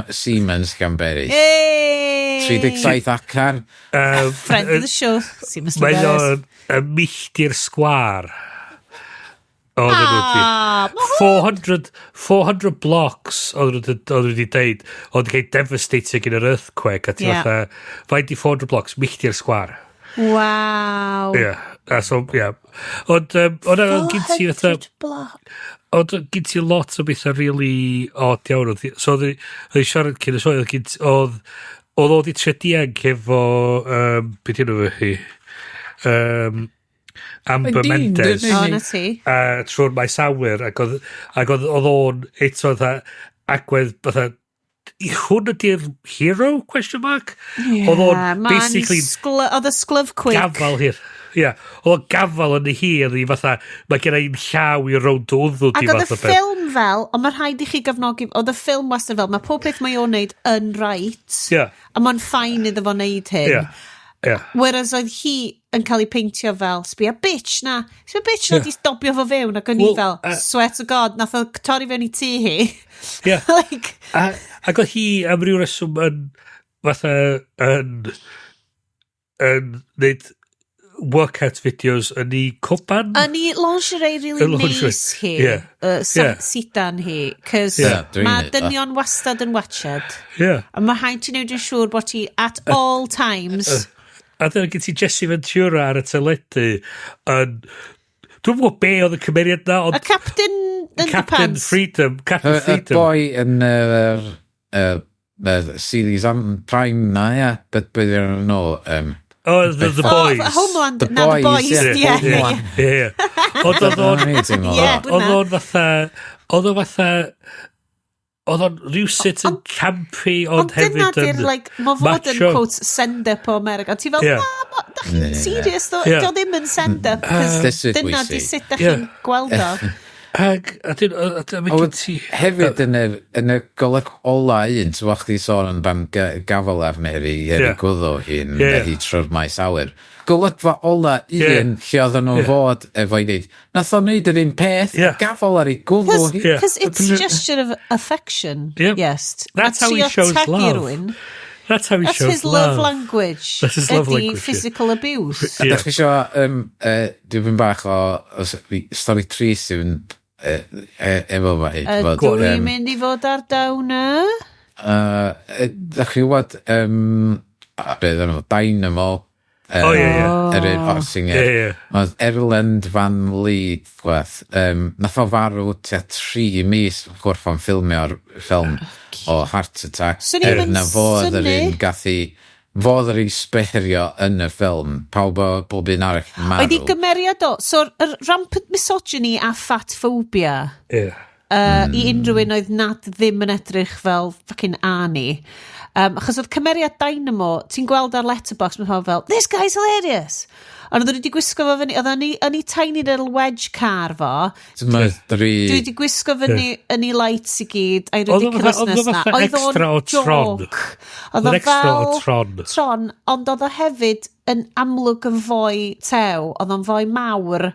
Speaker 3: Siemens Llanberis.
Speaker 1: hey!
Speaker 3: 37 acar.
Speaker 1: Friend of the show, Seamus
Speaker 2: Mae
Speaker 1: Llanberis.
Speaker 2: o'n y milltir sgwar. Oedden nhw wedi.
Speaker 1: Ah, ma' hwn-
Speaker 2: 400, 400 blocks oedden nhw wedi deud oedd wedi cael devastated gan yr earthquake a ti fatha, faint i 400 blocks, milltir sgwar.
Speaker 1: Waw.
Speaker 2: Ie, a so, ie. Ond, ond gen ti fatha,
Speaker 1: 400 block.
Speaker 2: ond gen ti lot o bethau really odd iawn. So oedd hi siarad cyn y sioe, oedd gen ti- oedd o di trio dianc efo, beth yw'n efo hi? Amber
Speaker 3: Dean,
Speaker 2: Mendes.
Speaker 3: didn't
Speaker 1: O, na ti.
Speaker 2: A trwy'r maes awyr ac oedd o'n eto fatha agwedd fatha i hwn ydy'r hero question mark? Oedd o'n
Speaker 1: ma'n
Speaker 2: basically
Speaker 1: Oedd y sgluf quick.
Speaker 2: gafal hir. Ie, oedd o'n gafal yn ei hi, oedd hi fatha, mae gen i'n llaw i rownd o wddw
Speaker 1: Ac
Speaker 2: di
Speaker 1: oedd y
Speaker 2: fath o beth.
Speaker 1: ffilm fel, ond mae rhaid i chi gefnogi, oedd y ffilm wastad fel, mae pob peth mae o'n neud yn right. A mae'n fine iddo fo neud hyn.
Speaker 2: Ie.
Speaker 1: Whereas oedd hi yn cael ei peintio fel, sbia bitch na, sbia bitch na di dobio fo fewn, ac o'n i
Speaker 2: Wel,
Speaker 1: fel, swear to God, nath o torri fewn i tŷ hi. Like,
Speaker 2: Ac oedd hi am ryw reswm yn fatha yn neud workout videos yn ei cwpan.
Speaker 1: Yn ei lingerie really
Speaker 2: Yn lingerie,
Speaker 1: nice hi.
Speaker 2: ie.
Speaker 1: Sidan hi. Cos
Speaker 3: Ie, dwi'n
Speaker 1: mae
Speaker 3: neud o.
Speaker 1: dynion wastad yn watched.
Speaker 2: Ie.
Speaker 1: A mae rhaid ti wneud yn siŵr bod ti at all times.
Speaker 2: A dyna gen ti Jesse Ventura ar y teledu yn... Dwi'n gwybod be oedd y cymeriad na,
Speaker 1: A
Speaker 2: ond
Speaker 1: Captain
Speaker 2: Captain
Speaker 1: Underpants.
Speaker 2: Freedom, Captain
Speaker 3: Y
Speaker 2: Freedom.
Speaker 3: boi yn yr series am Prime na, ia. But beth yw'n nhw?
Speaker 2: Oh, the
Speaker 1: Oh,
Speaker 2: Boys.
Speaker 1: Homeland.
Speaker 3: The
Speaker 1: Na, The
Speaker 3: Boys,
Speaker 1: Boys.
Speaker 3: ie.
Speaker 1: Ie, ie,
Speaker 3: Homeland.
Speaker 1: ie.
Speaker 2: Ie, ie. Ond oedd o'n...
Speaker 3: O'n i'n teimlo
Speaker 1: Ie.
Speaker 3: fel.
Speaker 2: Oedd o'n fatha... Oedd o'n fatha... Oedd o'n rhywsut yn campy, ond hefyd yn
Speaker 1: Ond dyna di'r, like, mae fod yn, quote, send-up o America. Ti fel, na, da chi'n serious, though? Yeah. Dio ddim yn send-up, cos dyna di sut da chi'n gweld o.
Speaker 2: Ag, a dyn, a mae gen ti
Speaker 3: hefyd yn y, yn y golyg ola un, ti'n chdi sôn am ban gafel ar Mary, er yeah. gwddw hi'n yeah. hi trwy'r maes awyr. Golygfa ola un yeah. lle oedden nhw fod efo'i wneud. Nath o'n neud yr un peth, yeah. gafel ar ei gwddw hi.
Speaker 1: Because it's gesture of affection,
Speaker 2: yep.
Speaker 1: Yes.
Speaker 2: That's how he shows love. That's how he
Speaker 1: That's
Speaker 2: shows
Speaker 1: his love language.
Speaker 2: That's his love
Speaker 1: ydy
Speaker 2: language.
Speaker 1: Physical abuse.
Speaker 3: Yeah. A da chi isio, dwi'n bach o stori trist sy'n efo fo hyd.
Speaker 1: Dwi'n mynd i fod ar downer?
Speaker 3: Da chi wybod, beth enw, Dynamo.
Speaker 2: Oh, ie, ie.
Speaker 3: Yr un o'r singer.
Speaker 2: Ie, ie.
Speaker 3: Oedd Erland Van Lee, gwaith. Nath o farw tua 3 mis gorffan ffilmio'r ffilm o heart attack.
Speaker 1: Swn i'm
Speaker 3: Er
Speaker 1: yn
Speaker 3: na fo oedd yr
Speaker 1: synnu.
Speaker 3: un gath i fo oedd yr un sberio yn y ffilm. Pawb o bob un arall marw.
Speaker 1: Oedd i gymeriad o. So, yr rampant misogyny a fat phobia i unrhyw un oedd nad ddim yn edrych fel fucking Arnie. Achos oedd cymeriad Dynamo, ti'n gweld ar Letterboxd, mae pawb fel, "This guy's hilarious!" Ond oedden nhw wedi gwisgo fo fyny, oedd yn ei tiny little wedge car fo,
Speaker 3: Mae
Speaker 1: dwi wedi gwisgo fyny yn ei lights i gyd, a'i
Speaker 2: Oedd o
Speaker 1: ridiculousness
Speaker 2: oedd o
Speaker 1: na.
Speaker 2: fatha
Speaker 1: Oedd o'n
Speaker 2: extra o Tron.
Speaker 1: joke. Oedd o
Speaker 2: Oedd extra o
Speaker 1: fel
Speaker 2: Tron.
Speaker 1: Tron, ond oedd o hefyd yn amlwg yn fwy tew, oedd o'n fwy mawr,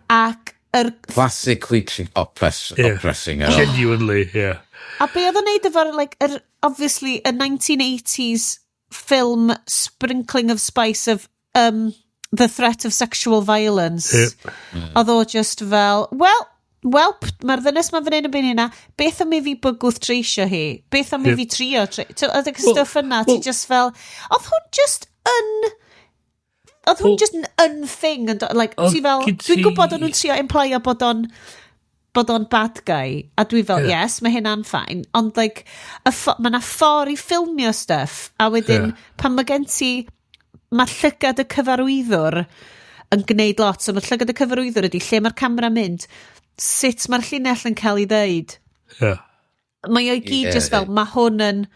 Speaker 1: ac yr
Speaker 3: Classically oppressing. Oh.
Speaker 2: Genuinely, yeah.
Speaker 1: A be oedd o'n neud efo'r, like, yr, obviously, y 1980s film sprinkling of spice of the threat of sexual violence. Oedd o just fel, "Well, welp, mae'r ddynes ma fan hyn yn byn hynna, beth am i fi bygwth treisio hi? Beth am i fi trio? Oedd y stuff yna, ti just fel, oedd hwn just yn... Oedd hwn just yn unthing, and, like,
Speaker 2: Oedd
Speaker 1: ti fel,
Speaker 2: gen
Speaker 1: dwi'n gwybod o'n nhw'n trio implyo bod o'n bad guy, a dwi fel, "Yes, mae hynna'n fine," ond like, mae 'na ffordd i ffilmio stuff, a wedyn, pan mae gen ti, mae llygad y cyfarwyddwr yn gwneud lot, so mae llygad y cyfarwyddwr ydy lle mae'r camera mynd, sut mae'r llinell yn cael ei ddeud. Mae o i gyd just fel, mae hwn yn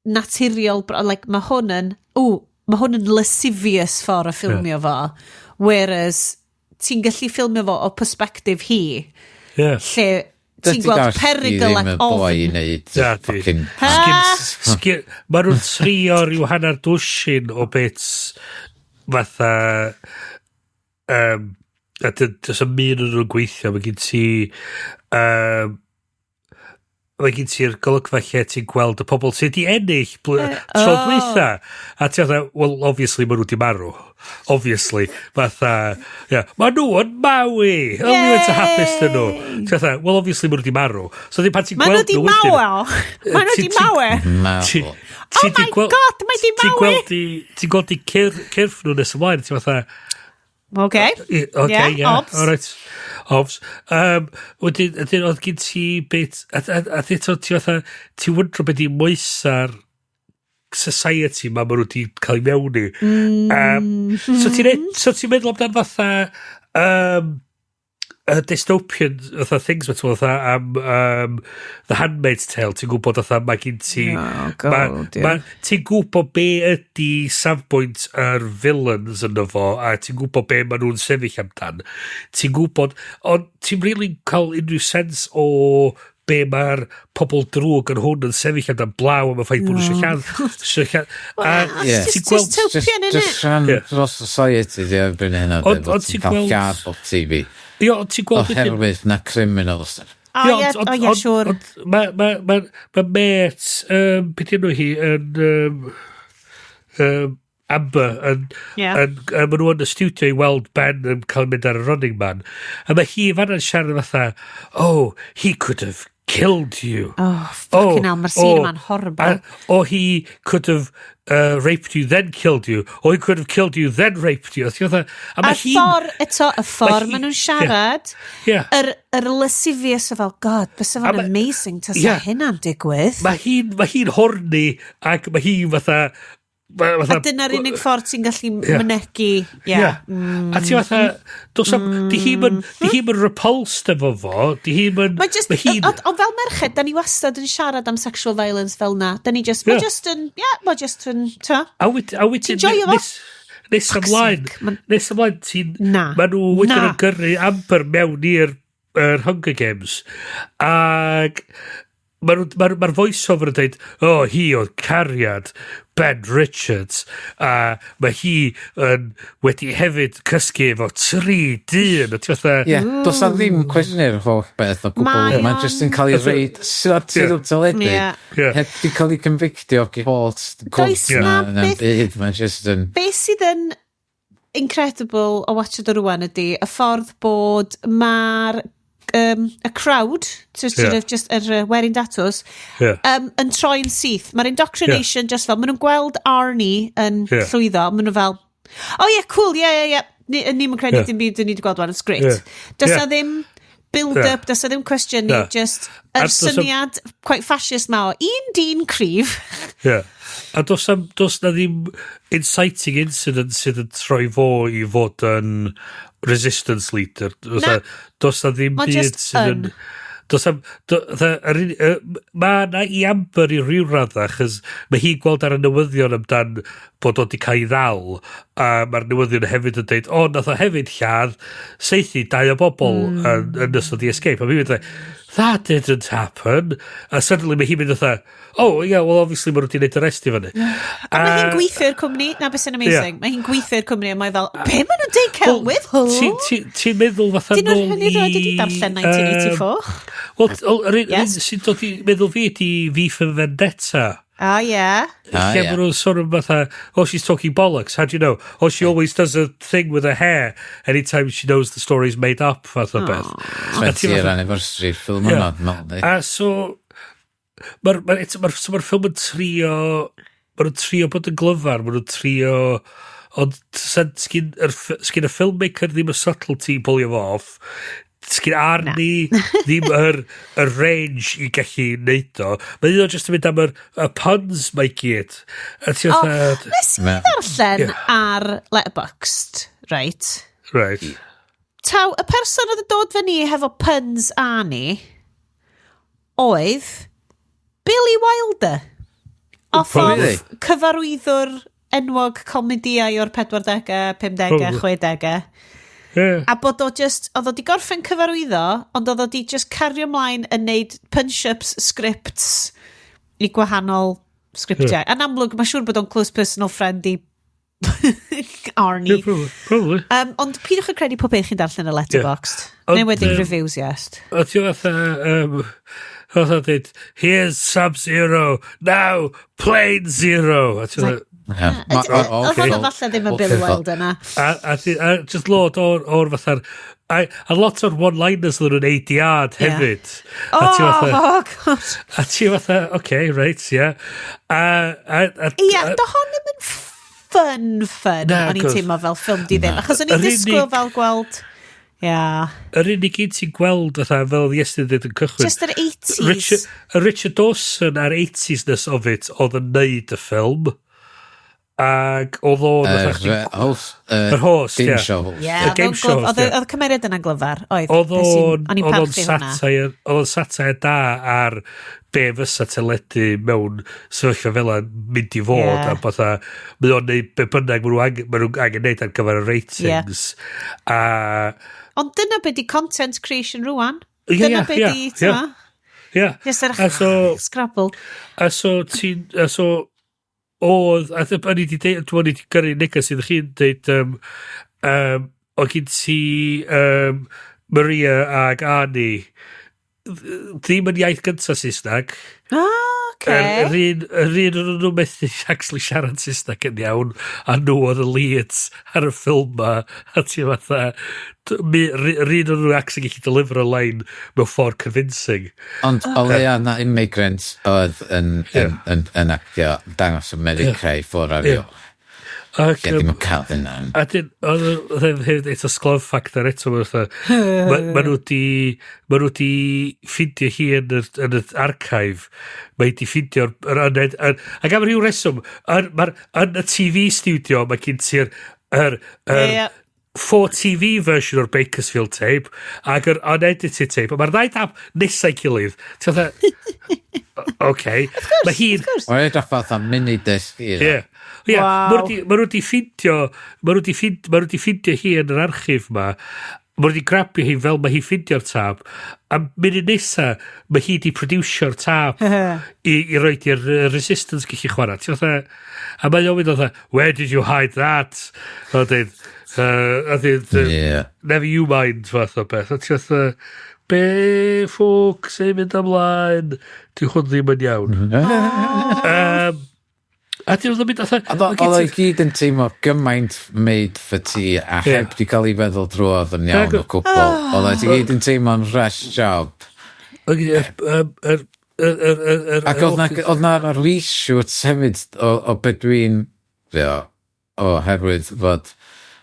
Speaker 1: naturiol, like, mae hwn yn, ww, mae hwn yn lascivious ffordd o ffilmio fo, whereas ti'n gallu ffilmio fo o perspective hi, lle ti'n gweld perygl ac
Speaker 3: Ddim y boi i
Speaker 1: ofn.
Speaker 3: wneud
Speaker 2: Na, di.
Speaker 3: fucking
Speaker 2: Mae nhw'n trio rhyw hanner dwsin o bits fatha a does 'm un o'n nhw'n gweithio. Mae gen ti'r golygfa lle ti'n gweld y pobl sydd wedi ennill tro dwytha. A ti'n fatha, "Well, obviously maen nhw wedi marw." Obviously. Fatha, yeah, "Maen nhw yn Maui! Only went to hapus dyn nhw." Ti'n fatha, "Well, obviously maen nhw wedi marw." So ddim pan ti'n
Speaker 1: Maen nhw
Speaker 2: gweld
Speaker 1: di
Speaker 2: nhw wedyn
Speaker 1: mawe. Maen nhw di mawe.
Speaker 3: Marw.
Speaker 1: Oh my God, mae di
Speaker 2: Ti'n
Speaker 1: mawe.
Speaker 2: gweld i, ti'n gweld i cyrff nhw nes ymlaen, ti'n fatha, Okay,
Speaker 1: Yeah,
Speaker 2: yeah,
Speaker 1: obs.
Speaker 2: all right. Obs. Wedyn oedd gen ti bit, a eto ti fatha, ti'n wyndro beth i moesa'r society ma maen nhw wedi cael ei mewn i. So ti'n meddwl amdan fatha dystopian fatha things ma ti'n fatha am The Handmaid's Tale, ti'n gwybod fatha mae gen ti
Speaker 1: Oh, God, yeah.
Speaker 2: ti'n gwybod be ydy safbwynt yr villains yno fo a ti'n gwybod be maen nhw'n sefyll amdan, ti'n gwybod, ond ti'n really cael unrhyw sens o be mae'r pobl drwg yn hwn yn sefyll amdan blaw am y ffaith bod nhw eisiau lladd a
Speaker 3: Yeah.
Speaker 1: It's
Speaker 2: ti'n gweld
Speaker 1: dystopian, innit?
Speaker 3: Just rhan dros society di erbyn hynna.
Speaker 2: Ond ti'n
Speaker 3: ti'n cael
Speaker 2: gweld
Speaker 3: lladd bob TV.
Speaker 2: Ie, ond ti'n gweld
Speaker 3: Oherwydd na criminals.
Speaker 1: O
Speaker 2: Ie,
Speaker 1: ie, o ie, siŵr.
Speaker 2: Ond mae ma, ma, ma met, beth enw hi, yn Amber, yn, yn maen nhw yn y studio i weld Ben yn cael mynd ar y Running Man. A mae hi fanna'n siarad fatha, "Oh, he could have killed you."
Speaker 1: Oh, fucking hell, mae'r scene yma'n horrible.
Speaker 2: Or he could have raped you, then killed you. Or he could have killed you, then raped you. A ti'n fatha, a
Speaker 1: A
Speaker 2: mae hi'n
Speaker 1: ffordd, eto, y ffordd maen nhw'n siarad, yr lascivious o fel, "God, fysa
Speaker 2: A
Speaker 1: fo'n amazing tasa hynna'n digwydd."
Speaker 2: Mae hi'n horny ac mae hi'n fatha
Speaker 1: A dyna'r unig ffordd ti'n gallu mynegi. Yeah.
Speaker 2: Mm. A ti fatha, dos am, di hi'm yn repulsed efo fo, di hi'm yn.
Speaker 1: Mae just, ond fel merched, da ni wastad yn siarad am sexual violence fel na. Da ni just, mae just yn, yeah, mae just yn, ta.
Speaker 2: A wedyn,
Speaker 1: ti'n joio fo?
Speaker 2: Nes ymlaen, ti'n. Mae nhw wedyn yn gyrru Amber mewn i'r Hunger Games. Ac mae'r voice-over yn dweud, "Oh, hi oedd cariad Ben Richards, a mae hi yn wedi hefyd cysgu efo tri dyn." A ti fatha.
Speaker 3: Ie, yeah, does na ddim cwestiwn holl beth o gwbl. Mae'n just yn cael ei reid sydd ar sylw teledu. Heb di cael ei convictio court.
Speaker 1: Does na
Speaker 3: beth. Mae'n just yn.
Speaker 1: Beth sydd yn incredible o watchad o rwan ydy y ffordd bod mae'r y crowd, so sort of just yr werin datws, yn troi'n syth. Mae'r indoctrination just fel, maen nhw'n gweld Arnie yn llwyddo, maen nhw fel, "Oh yeah, cool, yeah. Ni'n credu dim byd ni wedi gweld wan, it's great." Does na ddim build-up, does na ddim cwestiwn, ni just yr syniad quite fascist ma o un dyn cryf.
Speaker 2: Yeah. A dos na ddim inciting incident sydd yn troi fo i fod yn resistance leader. Na. Dos na ddim byd sydd yn. Dos am. Mae na i Amber i ryw radda, achos mae hi'n gweld ar y newyddion amdan bod o wedi cael ei ddal, a mae'r newyddion hefyd yn dweud, "O, nath o hefyd lladd saethu dau o bobl yn ystod i escape." A mi'n mynd, "That didn't happen." A suddenly mae hi'n mynd fatha, "Oh, yeah, well, obviously maen nhw wedi gwneud y rest i fyny."
Speaker 1: A mae hi'n gweithio i'r cwmni, na beth sy'n amazing. Mae hi'n gweithio i'r cwmni a mae fel, "Be maen nhw'n deud celwydd?"
Speaker 2: Ti'n meddwl fatha nôl i.
Speaker 1: Dyn nhw'n hynny wedi darllen 1984?
Speaker 2: Wel, yr un sy'n dod i meddwl fi ydi V for Vendetta.
Speaker 1: Ah, yeah.
Speaker 2: Ah, lle maen nhw'n sôn am fatha, "Oh, she's talking bollocks, how do you know?" "Oh, she always does a thing with her hair anytime she knows the story's made up," fath o beth.
Speaker 3: 20 year anniversary ffilm yma.
Speaker 2: A so, mae'r ma, ma, ma ffilm yn trio, maen nhw'n trio bod yn glyfar, maen nhw'n trio, ond sgyn y filmmaker ddim y subtlety i pulio fo off, sgyn Arnie ddim yr range i gallu neud o. Mae un o just yn mynd am y puns mae gyd. A ti fatha.
Speaker 1: Nes i ddarllen ar Letterboxd, right?
Speaker 2: Right.
Speaker 1: Taw, y person oedd yn dod fyny hefo puns Arnie oedd Billy Wilder. Off of cyfarwyddwr enwog comediau o'r 40au, 50au, 60au.
Speaker 2: Yeah.
Speaker 1: A bod o just, oedd o di gorffen cyfarwyddo, ond oedd o di just cario ymlaen yn neud punch-ups, scripts i gwahanol sgriptiau. Yn amlwg, mae'n siŵr bod o'n close personal friend i Arnie.
Speaker 2: Yeah, probably. Probably.
Speaker 1: Ond pidwch yn credu pob beth chi'n darllen y Letterboxd.
Speaker 2: Ond,
Speaker 1: Neu wedyn reviews, yes.
Speaker 2: O ti fatha dweud, "Here's Sub-Zero, now Plane Zero." A ti fatha,
Speaker 1: Oedd hwnna falle ddim yn Bill Wilder na.
Speaker 2: A just lot o'r fatha'r. A lot o'r one-liners oedd nhw'n ADR hefyd. A ti fatha,
Speaker 1: Oh, God.
Speaker 2: A ti fatha, "Okay, right, yeah." A
Speaker 1: Ia, do hon ddim yn fun fun.
Speaker 2: Na,
Speaker 1: O'n i'n teimlo fel ffilm di ddim. Achos o'n i'n disgwyl fel gweld. Ia.
Speaker 2: Yr unig un ti'n gweld, fatha, fel oedd Iestyn dweud yn cychwyn.
Speaker 1: Just yr 80s.
Speaker 2: Richard Dawson a'r 80s-ness of it oedd yn neud y ffilm. Ac oedd o'n fatha
Speaker 3: Host.
Speaker 2: Yr host,
Speaker 3: Game
Speaker 2: ie.
Speaker 3: show host.
Speaker 1: Ie,
Speaker 2: Y
Speaker 1: oedd
Speaker 2: game
Speaker 1: o'n
Speaker 2: show,
Speaker 1: oedd
Speaker 2: ie.
Speaker 1: oedd cymeriad yna'n glyfar. Oedd.
Speaker 2: Oedd o'n
Speaker 1: O'n i'n
Speaker 2: oedd o'n
Speaker 1: parchu hwnna.
Speaker 2: satire, oedd o'n satire da ar be fysa teledu mewn sefyllfa fel yna'n mynd i fod a fatha mae o'n neud be bynnag ma nhw angen neud ar gyfer y ratings a
Speaker 1: Ond dyna be di content creation rwan.
Speaker 2: Ie,
Speaker 1: Dyna be di, ti'n ma? Just yr
Speaker 2: A so
Speaker 1: Scrabble.
Speaker 2: A so ti'n a so oedd a o'n i 'di deud, dwi'n i 'di gyrru neges iddo chi'n deud oedd gen ti Maria ag Arnie ddim yn iaith gyntaf Saesneg.
Speaker 1: Ah, oce.
Speaker 2: Yr un o'n nhw methu actually siarad Saesneg yn iawn, a nhw oedd y leads ar y ffilm ma, a ti fatha, yr un o'n nhw actually gallu deliver a line mewn ffordd convincing.
Speaker 3: Ond o leia na immigrant oedd yn actio dangos America i ffwrdd ar.
Speaker 2: Ac,
Speaker 3: Lle ddim yn cael hynna.
Speaker 2: A dyn, oedd hefyd eto sclove factor eto, ma nhw di, ma nhw di ffindio hi yn yr, yn yr archive, mae di ffindio'r, ac am ryw reswm, yn, yn y TV studio, mae gen ti'r yr, yr,
Speaker 1: Ie, ie.
Speaker 2: 4TV version o'r Bakersfield tape ac yr unedited tape. Mae'r ddau tab nesau gilydd. Ti'n fatha, okay. Mae hi'n...
Speaker 3: Mae'n edrych fatha mini disc i.
Speaker 2: Ie. Ie,
Speaker 1: Waw.
Speaker 2: ma' nhw 'di ffindio, ma' nhw 'di ffindio hi yn yr archif ma. Ma' nhw 'di grabio hi fel mae hi ffindio'r tab. A munud nesa, mae hi 'di produsio'r tab i roed i'r Resistance gallu chwarae. Ti'n fatha, a mae o'n mynd fatha, "Where did you hide that?" A dweud, a dweud, "Never you mind," fath o beth. A ti'n fatha, be ffwc sy'n mynd ymlaen? Di hwn ddim yn iawn. A ti'n mynd fatha...
Speaker 3: Oedd o i gyd yn teimlo gymaint made for tea a heb di cael ei feddwl drwodd yn iawn o gwbl. Oedd o i gyd yn teimlo'n rush job. Ac oedd na reshoots hefyd o be dwi'n oherwydd fod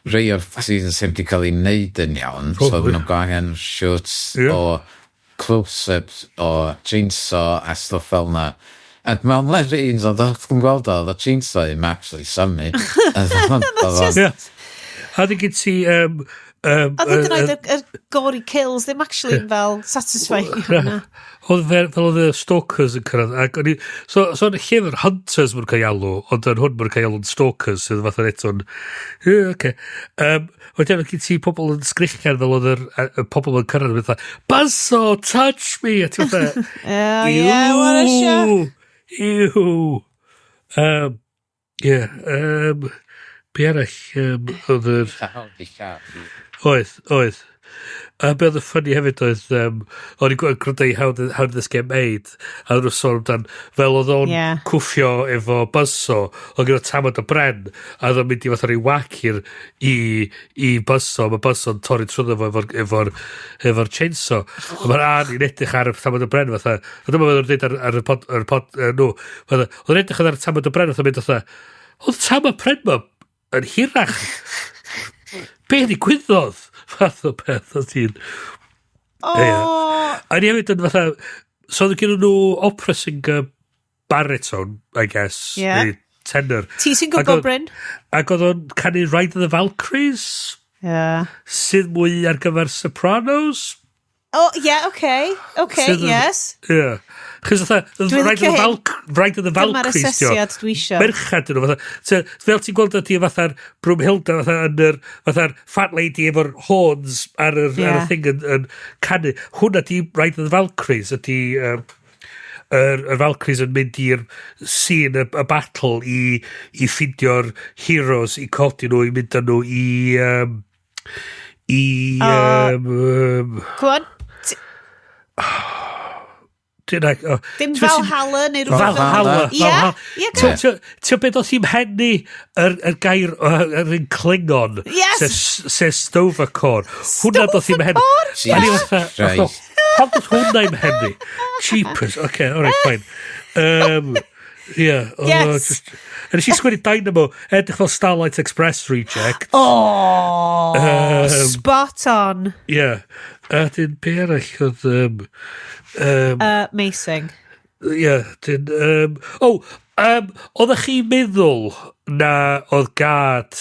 Speaker 3: rei o'r seasons heb di cael ei wneud yn iawn, so
Speaker 2: Probably.
Speaker 3: oedden nhw'n angen shoots o close-ups o chainsaw a stwff fel na. A mewn Leveins, oedd o'n gweld o, oedd y chainsaw ddim actually symud.
Speaker 2: Ie. A di gyd ti...
Speaker 1: Oedd hyd yn oed y gory kills ddim actually fel satisfying. Na.
Speaker 2: Oedd fel oedd y Stalkers yn cyrraedd. Ac o'n i, so yn y llyfr Hunters mwyn cael ei alw, ond yn hwn mwyn cael ei alw'n Stalkers, sydd fatha eto'n... Ie, oce. Wedyn oedd gen ti pobl yn sgrichian fel oedd y pobl yn cyrraedd yn fatha, "Buzzsaw, touch me!" A ti fatha,
Speaker 1: Oh, yeah, what a shock.
Speaker 2: Ew. Yeah, be arall oedd yr... Oedd, oedd. A be oedd y funny hefyd oedd, o'n i'n gwrando i How Did This Get Made, a oedd nhw'n sôn amdan, fel oedd o'n cwffio efo Buzzsaw, oedd gyda tamad o bren, a oedd o'n mynd i fatha rhyw whack i Buzzsaw, mae Buzzsaw'n torri trwyddo fo efo chainsaw. A mae'r Arnie'n edrych ar y tamad o bren fatha, a dyma oedd o'n dweud ar y pod, ar y pod, nhw, fatha, oedd o'n edrych ar y tamad o bren fatha mynd fatha, oedd tamad pren ma yn hirach. Be ddigwyddodd? Fath o beth oedd ti'n...
Speaker 1: Oh,
Speaker 2: Ie. A ni hefyd yn fatha... So oedd gen nhw opera singer baritone, I guess. Neu tenor.
Speaker 1: Ti sy'n
Speaker 2: Ac
Speaker 1: gwybod,
Speaker 2: oedd
Speaker 1: Bryn?
Speaker 2: Ac oedd o'n canu Ride of the Valkyries, sydd mwy ar gyfer sopranos.
Speaker 1: Oh, yeah, okay, yes.
Speaker 2: Ie. Yeah. Chos fatha,
Speaker 1: Dwi'n
Speaker 2: Ride of the,
Speaker 1: licio hyn.
Speaker 2: Ride of the
Speaker 1: Dyma'r
Speaker 2: Valkyries, dio.
Speaker 1: asesiad dwi isio.
Speaker 2: Merched ydyn nhw, fatha. So, fel ti'n gweld ydy fatha'r Broomhilda, fatha yn yr, fatha'r fat lady efo'r horns ar y thing yn canu. Hwna di Ride of the Valkyries, ydy yr Valkyries yn mynd i'r scene, y battle i ffindio'r heroes, i codi nhw, i mynd â nhw i
Speaker 1: Go on.
Speaker 2: Dyna, oh,
Speaker 1: Dim
Speaker 2: ti'n gwbod
Speaker 1: Valhalla neu rhywbeth fel
Speaker 2: Valhalla.
Speaker 1: Ie,
Speaker 2: Valhalla.
Speaker 1: ie,
Speaker 2: Ti'n beth oedd hi'n henni yr gair, yr un Klingon?
Speaker 1: Yes!
Speaker 2: Sef Sto-vo-kor. Hwna doedd hi'n henni.
Speaker 1: Sto-vo-kor,
Speaker 2: A ni fatha,
Speaker 3: Christ.
Speaker 2: pam doedd hwnna i'm henni? Jeepers, okay, alright, fine. Yeah, oh, just, a nes i sgwennu Dynamo, edrych fel Starlight Express reject.
Speaker 1: Oh, spot on.
Speaker 2: Yeah. A dyn, be arall oedd...
Speaker 1: Amazing.
Speaker 2: Ie, dyn... Oh, oeddech chi'n meddwl na oedd gad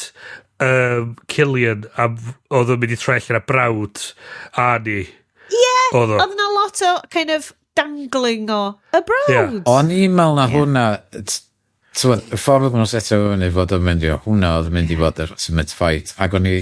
Speaker 2: Killian am, oedd o'n mynd i troi allan a brawd Arnie?
Speaker 1: Ie,
Speaker 2: Oedd o.
Speaker 1: oedd na lot o kind of dangling o y brawd.
Speaker 3: O'n i'n meddwl na hwnna, t'mod, y ffordd oedd nhw'n setio fyny fod o'n mynd i, hwnna oedd yn mynd i fod yr ultimate fight. Ac o'n i,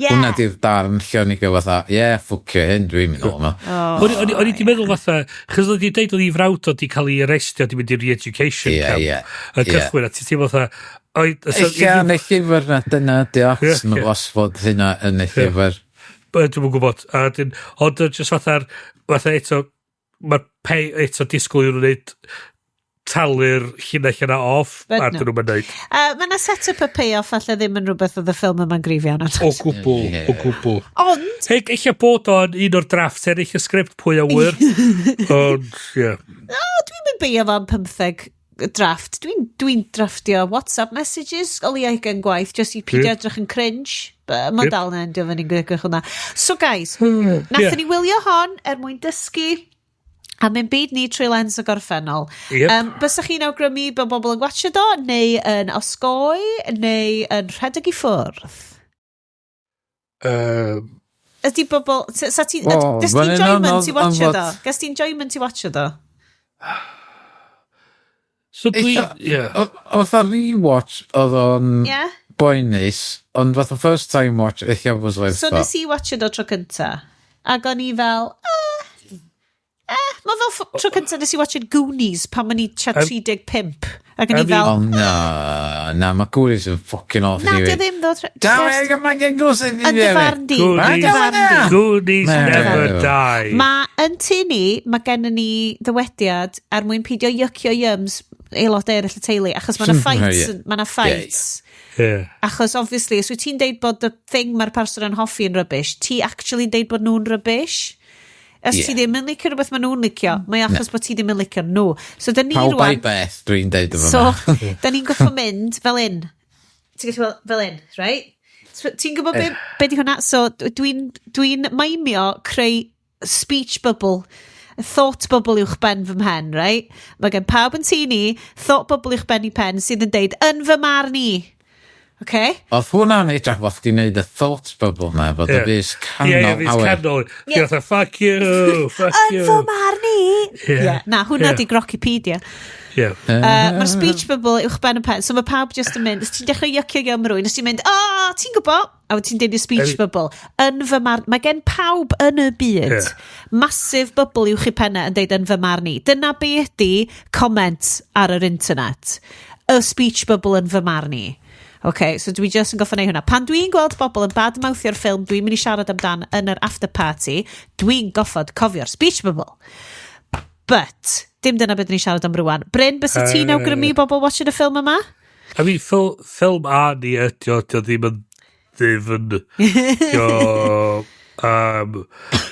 Speaker 3: hwnna di'r darn lle o'n i gael fatha, ie, yeah, ffwcio hyn, dwi'n mynd ôl yma.
Speaker 1: Oh.
Speaker 2: O'n i di meddwl fatha, chos oedd i deud oedd i frawd oedd di cael ei arrestio, di mynd i'r re-education camp. Y cychwyn, a ti'n teimlo fatha...
Speaker 3: Ella yn y llyfr na dyna, di os, os fod hynna yn y llyfr.
Speaker 2: Dwi'm yn gwybod. A dyn, ond just fatha'r, fatha eto, mae'r pay eto disgwyl i nhw'n wneud talu'r llinell yna off,
Speaker 1: But
Speaker 2: a
Speaker 1: no.
Speaker 2: dyn nhw'n mynd.
Speaker 1: Mae yna set-up y payoff falle ddim yn rhywbeth oedd y ffilm yma'n grif iawn.
Speaker 2: O gwbl, o gwbl.
Speaker 1: Ond,
Speaker 2: Hei, eich bod o'n un o'r drafts eraill y sgript, pwy a wyr. Ond, ie.
Speaker 1: O, dwi'n mynd beio fo am 15 Draft. Dwi drafftio WhatsApp messages o leia 20 gwaith, just i peidio edrych yn cringe. But Mae'n dal yn endio fyny'n gwneud hwnna. So guys, nathon ni wylio hon er mwyn dysgu am ein byd ni trwy lens y gorffennol.
Speaker 2: Yep.
Speaker 1: Bysach chi'n awgrymu bod bobl yn gwatchio do, neu yn osgoi, neu yn rhedeg i ffwrdd? Ydy bobl... Sa ti...
Speaker 3: Wel,
Speaker 1: Ges ti
Speaker 3: mae'n
Speaker 1: enjoyment
Speaker 3: anodd
Speaker 1: i watchio
Speaker 3: am
Speaker 1: do?
Speaker 3: fod-
Speaker 1: Ges ti enjoyment i watchio do?
Speaker 2: So dwi...
Speaker 3: Oedd a rewatch, oedd o'n boenus, ond fath o first time watch, eich was like,
Speaker 1: So nes i watchio do tro cynta. Ac o'n i fel, mae fel tro cynta nes i watchio Goonies pan o'n i tua 35. Ac o'n i
Speaker 2: I mean-
Speaker 1: fel,
Speaker 3: Oh, na, mae Goonies yn fucking off.
Speaker 1: Na, di o ddim ddo.
Speaker 3: Da, mae'n gen Goonies yn
Speaker 1: Yn dy farn di.
Speaker 2: Goonies,
Speaker 1: Yn dy farn di.
Speaker 2: Goonies
Speaker 3: Na.
Speaker 2: never die.
Speaker 1: Mae yn tŷ ni, mae gennym ni ddywediad er mwyn peidio yucio yums aelodau eraill y teulu, achos mae yna fights, mae yna fights. Achos, obviously, os wyt ti'n deud bod y thing mae'r person yn hoffi yn rubbish, ti actually deud bod nhw'n rubbish. Os ti ddim yn licio rhywbeth maen nhw'n licio, mae achos bod ti ddim yn licio nhw. So, da ni
Speaker 3: Pawb a'i
Speaker 1: rwan.
Speaker 3: beth, dwi'n deud efo
Speaker 1: So,
Speaker 3: yma.
Speaker 1: da ni'n goffo mynd fel un. Ti'n gallu fel, fel un, right? So, ti'n gwybod be di hwnna? So, dwi maimio creu speech bubble, thought bubble uwch ben fy mhen, right? Mae gen pawb yn tŷ ni thought bubble uwch ben i pen sydd yn deud, "Yn fy marn i." Okay?
Speaker 3: Oedd hwnna'n edrych fel chdi'n neud y thought bubble na, fod y fus
Speaker 2: Ie,
Speaker 3: canol
Speaker 2: fus
Speaker 3: awyr.
Speaker 2: canol. Ti'n fatha, "Fuck you, fuck
Speaker 1: Yn
Speaker 2: you."
Speaker 1: fy marn i.
Speaker 2: Yeah.
Speaker 1: Na, hwnna di Grokipedia. Mae'r speech bubble uwch ben y pen, so mae pawb just yn mynd, os ti'n dechrau yucio yum rhywun, os ti'n mynd, "Oh, ti'n gwybod?" A wyt ti'n deud y speech bubble. Yn fy marn, mae gen pawb yn y byd massive bubble uwch i pennau yn deud "Yn fy marn i." Dyna be ydy comment ar yr internet. Y speech bubble "Yn fy marn i." OK, so dwi just yn goffo neud hwnna. Pan dwi'n gweld bobl yn badmouthio'r ffilm dwi'n mynd i siarad amdan yn yr after party, dwi'n goffod cofio'r speech bubble. But, dim dyna beth ni'n siarad am rwan. Bryn, bysa ti'n awgrymu bobl watching y ffilm yma?
Speaker 2: I mean, ffilm Arnie ydi o, di o ddim yn ddyfn. Di o...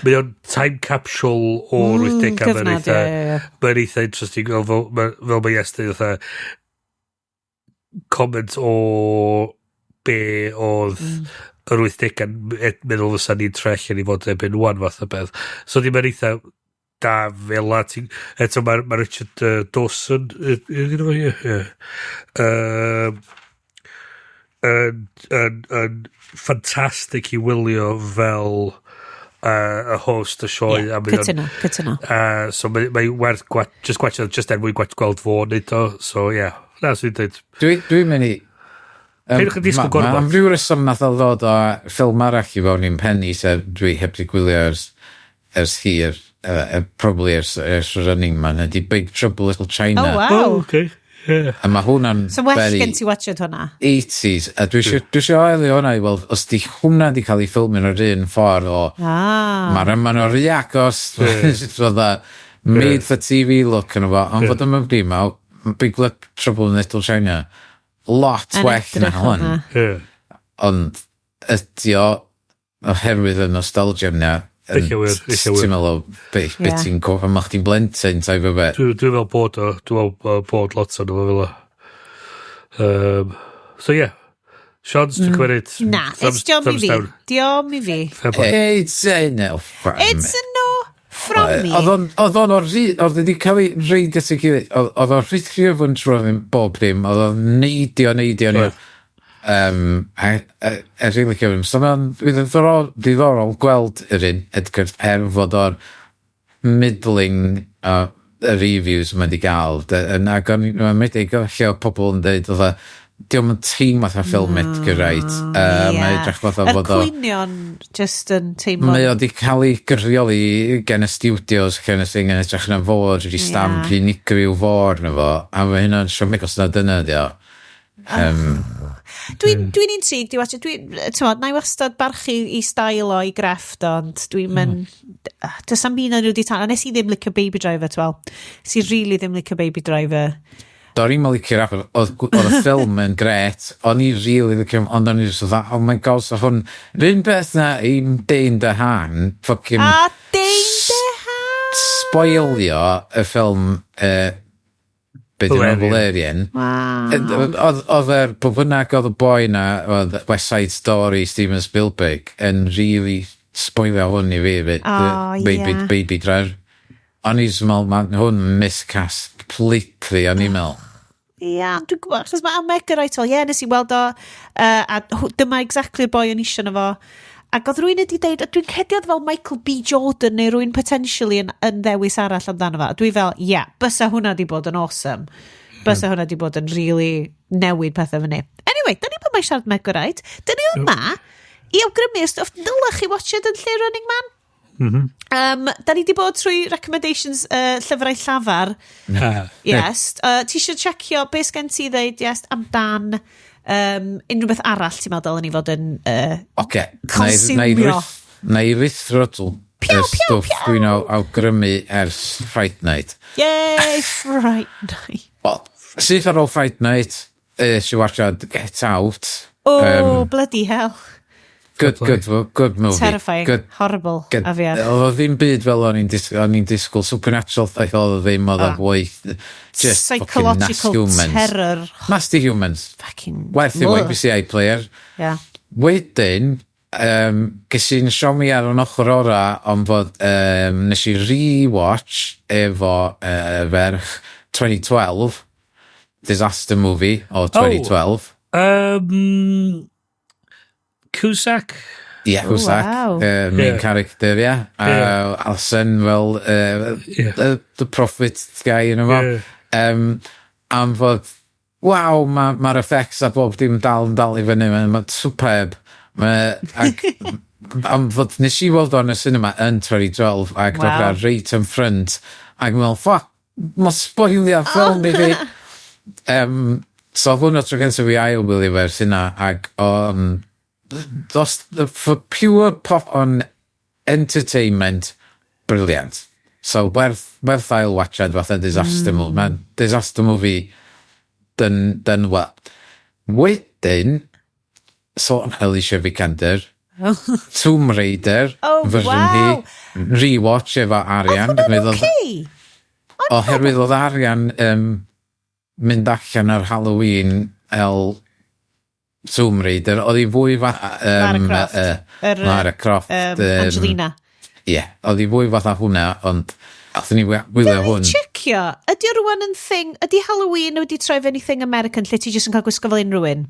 Speaker 2: Mae o'n time capsule o'r 80au. Mae'n
Speaker 1: Cyfnod,
Speaker 2: eitha,
Speaker 1: ie.
Speaker 2: mae'n eitha interesting, fel mae Iestyn fatha comment o be oedd yr 80au'n meddwl fysa ni'n troi allan i fod erbyn wan fath o beth. So di mae'n eitha da fel la. Eto mae ma Richard Dawson, ydy fo? Ie. Yn ffantastig i wylio fel y host y sioe.
Speaker 1: Ie,
Speaker 2: a mae o'n-
Speaker 1: cytuno, cytuno.
Speaker 2: So mae werth just gwatchio, just er mwyn gweld fo neud o. So ie, yeah. Na, sy'n dweud.
Speaker 3: Dwi'n mynd i...
Speaker 2: Peidiwch yn disgwyl gormod.
Speaker 3: Am ryw reswm nath o ddod o ffilm arall i fewn i'n pen i, sef dwi heb di gwylio ers hir, probably ers Running Man, ydy Big Trouble Little China.
Speaker 1: Oh, wow.
Speaker 2: Oh, okay. Yeah.
Speaker 3: A mae hwnna'n
Speaker 1: So well
Speaker 3: very
Speaker 1: gen ti watchad hwnna.
Speaker 3: 80s, a dwi isio ailio hwnna i weld os di hwnna di cael ei ffilmio yn yr un ffordd o mae'r yma nhw'n rhy agos, fatha made for TV look yn efo, ond fod yma bryd ma, Big Trouble in Little China, lot
Speaker 1: Yn
Speaker 3: well na
Speaker 1: edrych
Speaker 3: hwn,
Speaker 1: hwnna.
Speaker 3: Ond ydi o oherwydd y nostalgia yna,
Speaker 2: Ella wir, ella wir.
Speaker 3: ti'n meddwl o be ti'n cofio pan chdi'n blentyn type o beth.
Speaker 2: Dwi'n meddwl bod o, dwi'n meddwl bod lot o'n nhw fel o. So yeah. Sean's mm. cymryd
Speaker 1: Na, it's diom i
Speaker 2: thumbs
Speaker 1: fi.
Speaker 2: down.
Speaker 1: Diom i fi.
Speaker 2: Fair play.
Speaker 3: It's a no from
Speaker 1: It's a no from me.
Speaker 3: Oedd o'n o'r oedd wedi cael ei reid at ei gilydd, oedd o'n rhithio fwn trwy bob dim, oedd o'n neidio, neidio. A really cyflym. So mae'n diddorol gweld yr un Edgar er fod o'r middling y reviews mae wedi gael. Ac o'n i'n mynd i lle o pobl yn dweud, oedd diolch yn teimlo fatha ffilm Edgar Wright. Mae'n edrych fatha
Speaker 1: Yr
Speaker 3: fod o...
Speaker 1: cwynion just yn teimlo...
Speaker 3: Mae o wedi cael ei gyrrioli gen y studios kind of thing yn edrych na fod wedi stamp unigryw fôr na fo, a mae hynna'n siomig os na dyna di o.
Speaker 1: Dwi'n intrigued i watch it. Dwi'n, ti'n na i wastad barchu i style o i grefft, ond dwi'n mynd... Does am un o'n nhw wedi tan... A nes i ddim licio Baby Driver, ti'n wel. Nes i really ddim licio Baby Driver.
Speaker 3: Do'n i'm yn licio'r apple, oedd y ffilm yn gret, o'n i really licio, ond o'n i just fatha, "Oh my God," so hwn, yr un beth na i Dane DeHaan, fucking
Speaker 1: A Dane DeHaan!
Speaker 3: spoilio y ffilm Be di nhw, Valerian.
Speaker 1: Wow.
Speaker 3: Oedd yr, pwy bynnag oedd y boi na, oedd West Side Story, Steven Spielberg, yn really spoilio hwn i fi.
Speaker 1: Oh,
Speaker 3: Baby,
Speaker 1: yeah.
Speaker 3: Baby Driver. O'n i'n meddwl, mae hwn miscast completely, o'n i'n meddwl.
Speaker 1: Ia, yeah, dwi'n gwybod, achos mae Omega right fel, ie, yeah, nes i weld o, a dyma exactly'r boi o'n isio na fo. Ac oedd rhywun wedi deud, a dwi'n credu oedd fel Michael B. Jordan neu rhywun potentially yn ddewis arall amdano fo. A dwi fel, ie, yeah, bysa hwnna di bod yn awesome. Bysa hwnna di bod yn really newid pethau fyny. Anyway, da ni bod mae'n siarad Mega Right. Da ni yma i awgrymu stwff dylech chi watched yn lle Running Man. Da ni di bod trwy recommendations llyfrau llafar. Yes. Ti eisiau checio beth sgen ti ddeud, yes, amdan unrhyw beth arall ti'n meddwl dylen ni fod yn
Speaker 3: Oce.
Speaker 1: consumio?
Speaker 3: Na i rithro y
Speaker 1: Piaw, piaw,
Speaker 3: stwff
Speaker 1: piaw.
Speaker 3: dwi'n awgrymu ers Fright Night.
Speaker 1: Yay, Fright Night.
Speaker 3: Wel, syth ar ôl Fright Night, es i watchad Get Out.
Speaker 1: Oh, bloody hell.
Speaker 3: Good, good, good movie.
Speaker 1: Terrifying.
Speaker 3: Good,
Speaker 1: Horrible.
Speaker 3: good.
Speaker 1: Afiach.
Speaker 3: Oedd o ddim byd fel o'n i'n disgwyl. Supernatural thing oedd o ddim, oedd o fwy just fucking nasty
Speaker 1: Psychological
Speaker 3: humans.
Speaker 1: terror.
Speaker 3: Nasty humans.
Speaker 1: Fucking
Speaker 3: Werth i
Speaker 1: ugh.
Speaker 3: BBC iPlayer.
Speaker 1: Yeah.
Speaker 3: Wedyn, ges i'n siomi ar yn ochr ora, ond fod nes i rewatch efo ferch 2012, disaster movie o 2012.
Speaker 2: Cusack?
Speaker 3: Yeah, Cusack,
Speaker 1: wow.
Speaker 3: Main character, yeah. Alison, well, the prophet guy, you know fo. Am fod, waw, mae'r ma effects a bob dim dal yn dal i fyny, mae'n ma superb. Ma, ac, am fod nes i weld o'n y cinema yn 2012 ac wow, reit yn front ac yn meddwl, fuck, mae spoilio ffilm i fi. So hwn o tro gyntaf fi ail wylio fe ers hynna ac dos, for pure pop on entertainment, brilliant. So werth ail watchad fatha disaster movie. Mae'n disaster movie done well. Wedyn, sôn Alicia Vikander, Tomb Raider,
Speaker 1: Oh,
Speaker 3: version
Speaker 1: wow.
Speaker 3: hi, rewatch efo Arian.
Speaker 1: Oedd hwnna'n
Speaker 3: Oherwydd
Speaker 1: okay?
Speaker 3: Oherwydd oedd Arian mynd allan ar Halloween el Tomb Raider, oedd hi fwy fatha
Speaker 1: Lara Croft.
Speaker 3: Lara Croft.
Speaker 1: Angelina.
Speaker 3: Ie, yeah, oedd hi fwy fatha hwnna, ond athyn ni wylio hwn.
Speaker 1: Checio, ydy o rwan yn thing, ydy Halloween wedi troi fewn i thing American lle ti jyst yn cael gwisgo fel unrhyw un?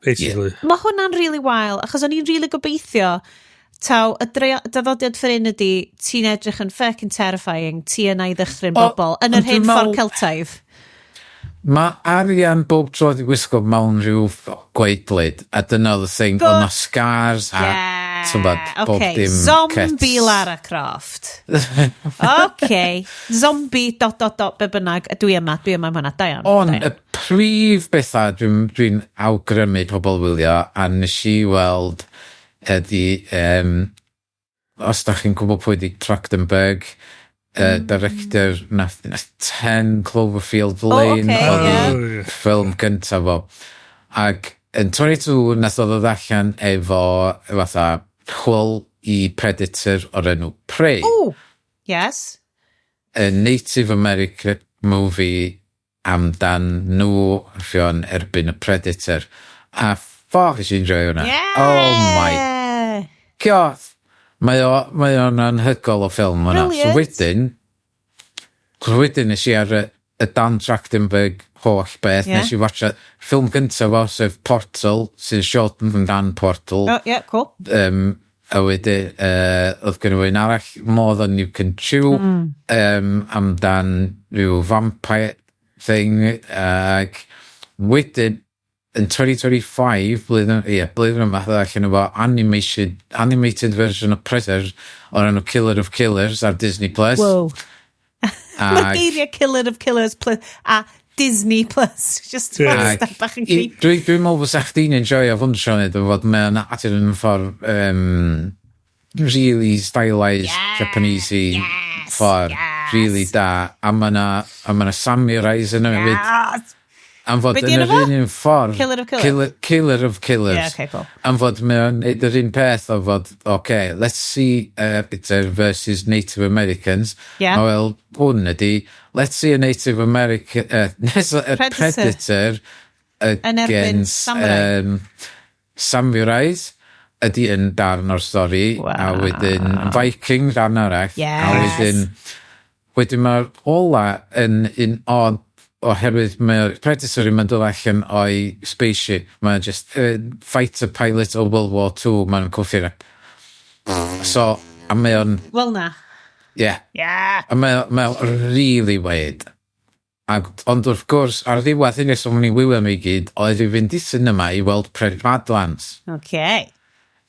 Speaker 2: Basically.
Speaker 1: Mae hwnna'n really wael, achos o'n i'n really gobeithio taw y draddodiad ffer un ydy ti'n edrych yn fucking terrifying, ti yna i ddychryn bobl, yn yr
Speaker 3: ond dwi'n
Speaker 1: hen ffordd
Speaker 3: meddwl
Speaker 1: Celtaidd.
Speaker 3: Mae Arian bob tro di wisgo mewn rhyw gwaedlyd, a dyna oedd y thing, oedd na scars a t'bod, bob dim
Speaker 1: Zombie
Speaker 3: cuts.
Speaker 1: Lara Croft. Okay. Zombie dot dot dot be bynnag. Dwi yma am hwnna. Da iawn.
Speaker 3: Ond
Speaker 1: da iawn.
Speaker 3: y prif bethau dwi awgrymu pobl wylio, a nes i weld ydy, os da chi'n gwybod pwy di Trachtenberg, director nath 10 Cloverfield Lane,
Speaker 1: Oh, okay,
Speaker 3: oedd
Speaker 1: ie.
Speaker 3: i ffilm gyntaf fo. Ac yn 22 nath o ddod allan efo fatha chwil i Predator o'r enw Prey.
Speaker 1: Ooh, yes.
Speaker 3: A Native American movie amdan nhw rhion erbyn y Predator. A fuck, nes i enjoy hwnna.
Speaker 1: Yeah.
Speaker 3: Oh my god. Mae o'n anhygoel o ffilm hwnna.
Speaker 1: Brilliant.
Speaker 3: So wedyn nes i ar y Dan Trachtenberg holl beth. Nes i watcha ffilm gyntaf o, sef Portal, sy'n short dan Portal.
Speaker 1: Oh, yeah, cool.
Speaker 3: A wedyn, oedd gen i un arall, More Than You Can Chew, amdan rhyw vampire thing, ac wedyn, yn 2025, blwyddyn, ie, blwyddyn yma, ddodd allan efo animated version of Predator o'r enw Killer of Killers ar Disney Plus.
Speaker 1: Whoa. Mae
Speaker 3: Ac-
Speaker 1: geiriau Killer of Killers Plus a Disney Plus. Just yeah. Bach yn creepy.
Speaker 3: Dwi'n meddwl fysa chdi'n enjoyo hwn, Sioned, o fod mae'n atyn yn ffordd really stylised Japanese-y ffordd. Really da. A mae na, a ma na samurais yn hefyd.
Speaker 1: Yes.
Speaker 3: Am fod yn yr un ffordd...
Speaker 1: Killer of Killers?
Speaker 3: Killer of Killers.
Speaker 1: Yeah, okay, cool.
Speaker 3: Am fod mewn yr un peth o fod, okay, let's see Predator versus Native Americans.
Speaker 1: Yeah.
Speaker 3: Wel, hwn ydi, let's see a Native American... a Predator against
Speaker 1: samurai.
Speaker 3: Samurais ydi yn darn o'r stori.
Speaker 1: Wow.
Speaker 3: A wedyn Viking darn arall.
Speaker 1: Yes.
Speaker 3: A wedyn mae'r ola yn un odd oherwydd mae'r Predator yn dod allan o'i spaceship. Mae'n just fighter pilot o World War II, mae'n cwffio. So, a mae o'n...
Speaker 1: Wel na.
Speaker 3: Yeah.
Speaker 1: Yeah.
Speaker 3: A mae o'n really weird. Ond wrth gwrs, ar ddiwedd hynny, so o'n i'n wylio mi gyd, oedd i fynd i cinema i weld Badlands.
Speaker 1: Okay.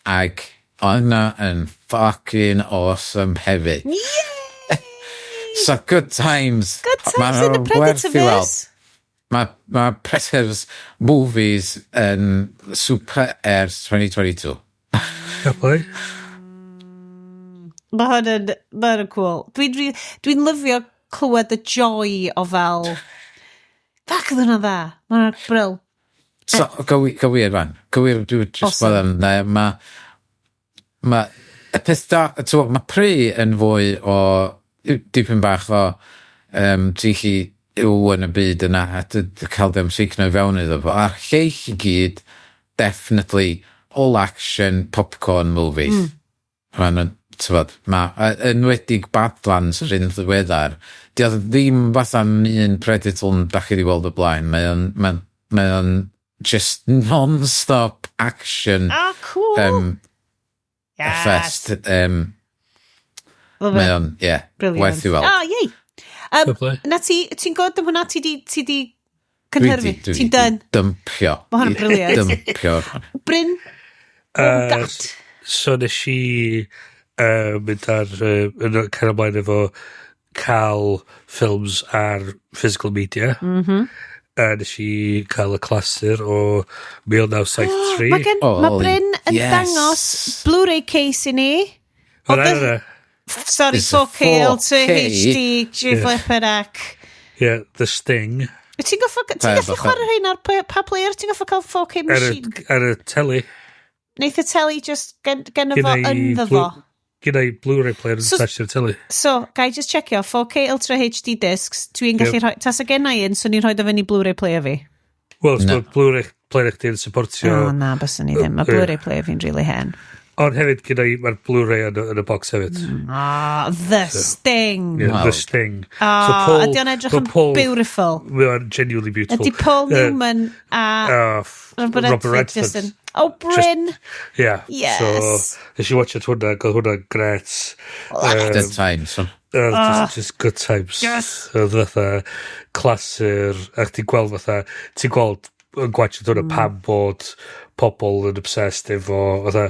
Speaker 3: Ac oedd yna yn fucking awesome hefyd.
Speaker 1: Yeah!
Speaker 3: So, good times.
Speaker 1: Good times in the Predatorverse.
Speaker 3: Mae Predators movies yn super ers 2022.
Speaker 2: Lovely.
Speaker 1: Mae hwn yn cool. Dwi'n lyfio clywed y joy o fel... Fuck, oedd hwnna'n dda. Mae hwnna'n brill.
Speaker 3: So, gywir fan. Gywir, dwi'n just bod yn... Mae y peth da... Mae Prey yn fwy o... dipyn bach o ti'n chi yw yn y byd yna a cael ddim signo i fewn iddo fo. A'r lleill i gyd, definitely all action popcorn movies. Mm. Mae enwedig Badlands yr un ddiweddar. Di oedd ddim fatha'n un Predator yn dach chi wedi weld o blaen. Mae o'n just non-stop action.
Speaker 1: Ah, cool.
Speaker 3: Yes. Fest. Mae o'n, ie, werth i weld.
Speaker 1: Ah, yay. Na ti, ti'n gwybod am hwnna, ti di cynhyrfu? Ti'n done?
Speaker 3: Dympio.
Speaker 1: Mae hwnna'n brilliant.
Speaker 3: Dympio.
Speaker 1: Bryn, what got?
Speaker 2: So nes i mynd ar, cael ymlaen efo cael films ar physical media.
Speaker 1: Mm -hmm.
Speaker 2: Nes i cael y clasur o 1973.
Speaker 1: Mae Bryn yn dangos Blu-ray case i ni.
Speaker 2: O, na.
Speaker 1: Sorry, 4K, L2, HD, G flippin' heck.
Speaker 2: Yeah, The Sting.
Speaker 1: Ti'n gallu chwarae rhain ar pa player? Ti'n gallu cael 4K machine?
Speaker 2: Ar y telly.
Speaker 1: Neith y telly just genno fo ynddo fo.
Speaker 2: Gynna i Blu-ray player yn attached i'r telly.
Speaker 1: So, gai just checkio, 4K Ultra HD discs, dwi'n gallu rhoi... Tasa genna i un, so ni'n rhoi o fyny Blu-ray player fi.
Speaker 2: Wel, so Blu-ray player chdi'n supportio...
Speaker 1: O, na, byswn ni ddim. Mae Blu-ray player fi'n really hen.
Speaker 2: Ond hefyd, gyda i, mae'r Blu-ray yn y box hefyd.
Speaker 1: Ah, The Sting.
Speaker 2: Yeah, The Sting.
Speaker 1: Ah, so ydy o'n edrych yn beautiful.
Speaker 2: Mae o'n genuinely beautiful.
Speaker 1: Ydy Paul Newman a Robert Redford. Oh, Bryn.
Speaker 2: Just, yeah.
Speaker 1: Yes.
Speaker 2: So, nes i watch it hwnna, oedd hwnna'n gret.
Speaker 3: Good times.
Speaker 2: Just good times.
Speaker 1: Yes.
Speaker 2: Oedd fatha clasur, a ti'n gweld fatha, ti'n gweld yn gwachod hwnna pam bod pobl yn obsessed efo, fatha,